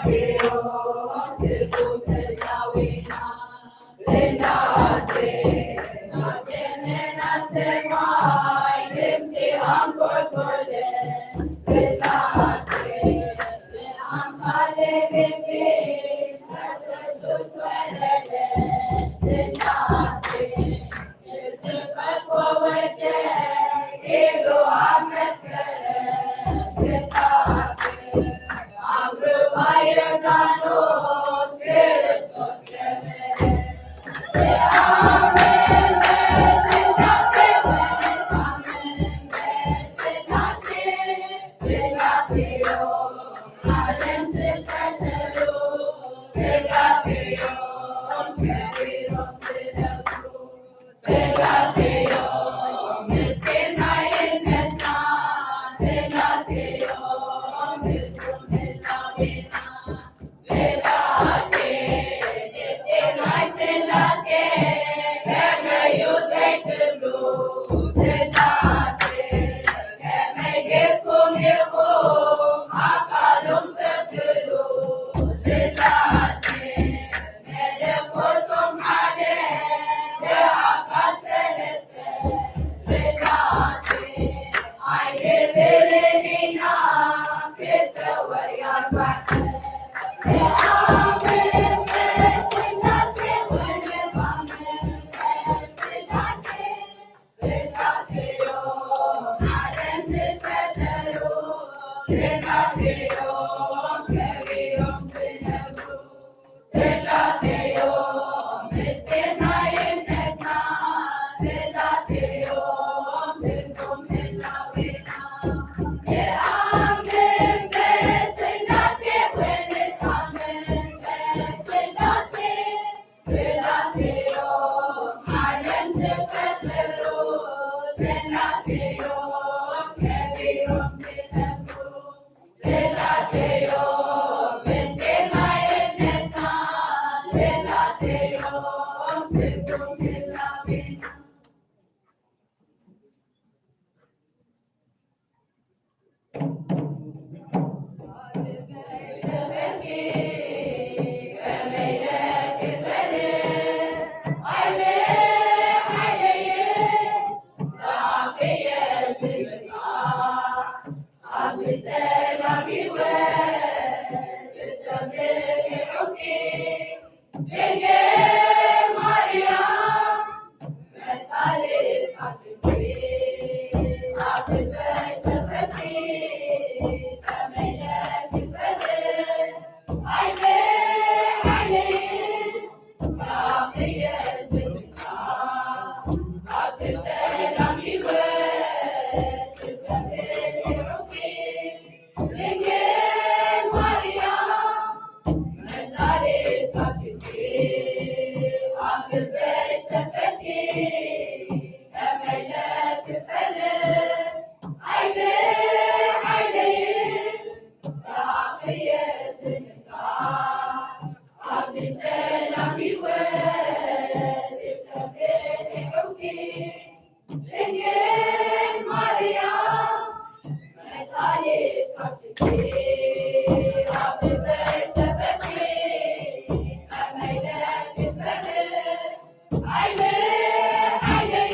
ጽዮን ትቁም ህላዌና። ስላሴ ኣብ ደመና ሰማይ ድምጺ ኣንቆልቆለ። ስላሴ ብኣምሳለ ግቢ ክርስቶስ ወረደ። ስላሴ ንዝፈትዎ ወደይ ኢሉ ኣመስከረ። ስላሴ ኣብ ሩባ ዮርዳኖስ ክርስቶስ ገበረ። ብኣብ መንፈስ ስላሴ ወልድ ኣምን በስላሴ። ስላሴ እዮም ዓለም ዝፈጠሩ። ስላሴ እዮም ከቢሮም ዝነብሩ። ስላሴ እዮም ምስጢር ናይ እምነትና። ስላሴ እዮም ትርጉም ህላዌና። ስላሴ ምስጢር ናይ ስላሴ ከመዩ ዘይትብሉ። ስላሴ ከመይ ጌርኩም ኢኹም ኣካሎም ተብሉ። ስላሴ መለኮቶም ሓደ ብኣካል ሰለስተ። ስላሴ ኣይንብልን ኢና ክልተ ወይ ኣርባዕተ። ብኣብ መንፈስ ስላሴ ወልድ ኣብ መንፈስ ስላሴ። ስላሴ እዮም ዓለም ዝፈጠሩ። ስላሴ እዮም ከቢሮም ዝነብሩ። ስላሴ እዮም ምስጢር ናይ እምነትና። ስላሴ እዮም ትርጉም ህላዌና። ብኣብ መንፈስ ስላሴ ወልድ ኣብ መንፈስ ስላሴ። ስላሴ እዮም ዓለም ዝፈጠሩ። ስላሴ እዮም ከቢሮም ዝነብሩ። ስላሴ እዮም ምስጢር ናይ እምነትና። ስላሴ እዮም ትርጉም ህላዌና። ድንግል ማርያም መጣልት ኣብ ትግሪ ኣብ ልበይ ሰፈርቲ ከመይ ለክበደ ዓይነ ዓይነይ ናብየ ዝምታ ኣብቲ ሰላም ህይወት ትገብር ሕውቂ ድንግል ማርያም መጣልት ኣብ ትግሪ ኣብ ልበይ ሰፈርቲ ከመይ ለክበደ ዓይነ ዓይነይ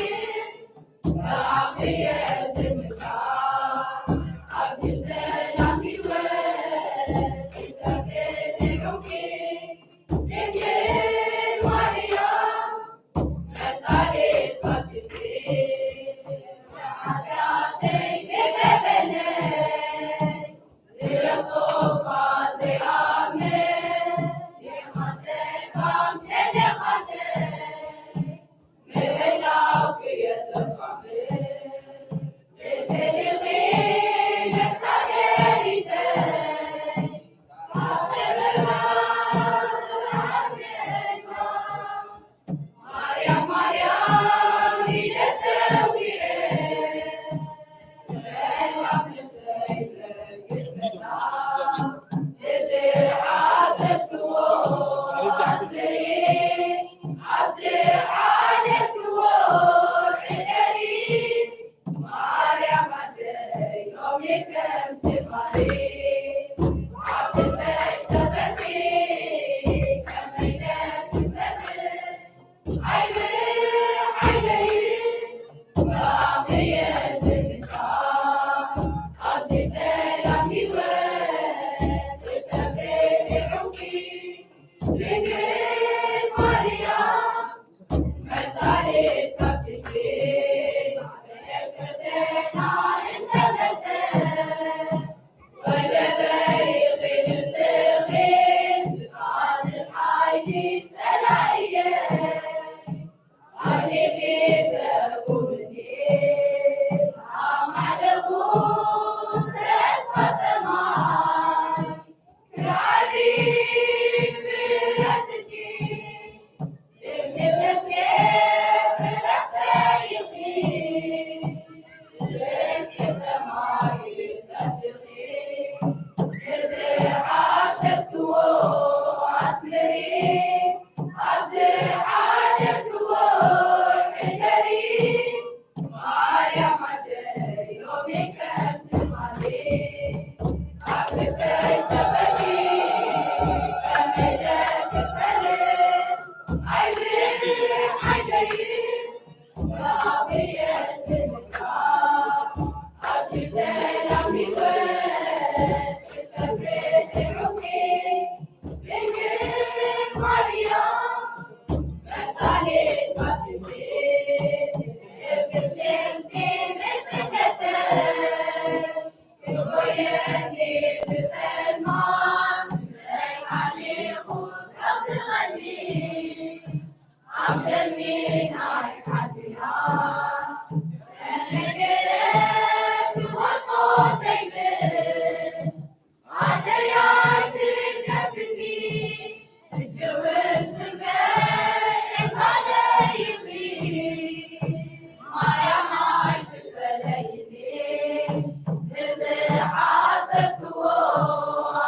ኣብ ሰልሚ ናይ ሓጢኣት ከመይ ገለ ክወጾ ከይብል፣ ኣደይ ኣይትግደፍኒ፣ ሕጂ እውን ስምዒ ዕማመይ ኢኺ። ማርያም ኣይትበለይኒ፣ ንዝሓሰብክዎ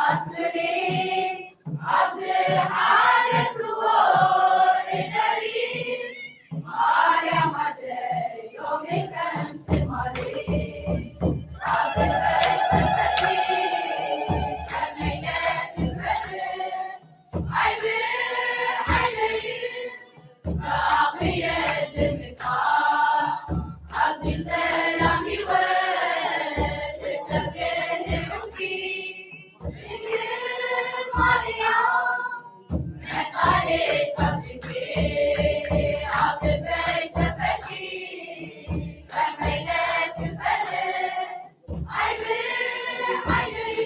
ኣስምሪ። ኣብዚ ሓደግዎ እደሪ፣ ማርያም ኣደይ ሎሚ ከም ትማሊ፣ ኣብ ልበይ ሰፈርኪ፣ ከመይ ለትፈርድ ኣይብር ዓይነይ። ብኣኺ እየ ዝምካሕ፣ ኣብዚ ጸላም ህይወት እተብርሂ ዑንቂ። ድንግል ማርያም፣ ነቃሊት ካብ ጭንቂ፣ ኣብ ልበይ ሰፈርኪ፣ ከመይ ለትፈርድ ኣይብር ዓይነይ።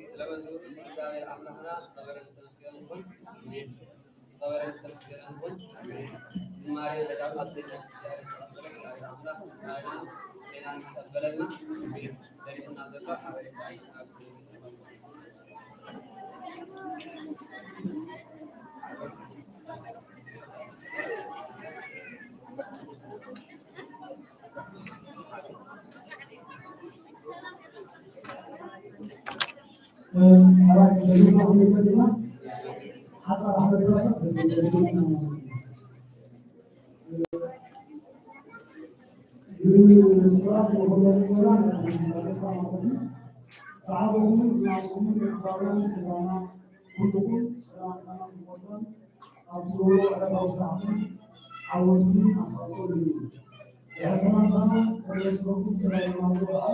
ስለበዙ እግዚኣብሔር ኣምላኽና ዝኸበረን ዝተመስገነ ይኹን። ዝኸበረን ዝተመስገነ ይኹን። ዝማሬ መላእክት ኣምላኽ ጤናን ይቀበለልና። ደሪኹና ዘሎ ሓበሬታ እዩ። ኣባይ ተሪፍና ክንብል ዘለና ሓፃር ሓበሬታታት ደገምና ማለት እዩ። ንስራት ንኹሎም ምእመናን ናትና መመላለሳ ማለት እዩ። ዝዓበኹምን ዝናጽኹምን ኤርትራውያን ስድራና ኩልኹም ሰላምታና ንቖልማን ኣብ ትገብሮ ዕለታዊ ስራሕኩም ዓወትኩም ኣሳልጦ ንብል። ድሕሪ ሰላምታና ተመሊስኩም ሰላም ማልዶ ከዓ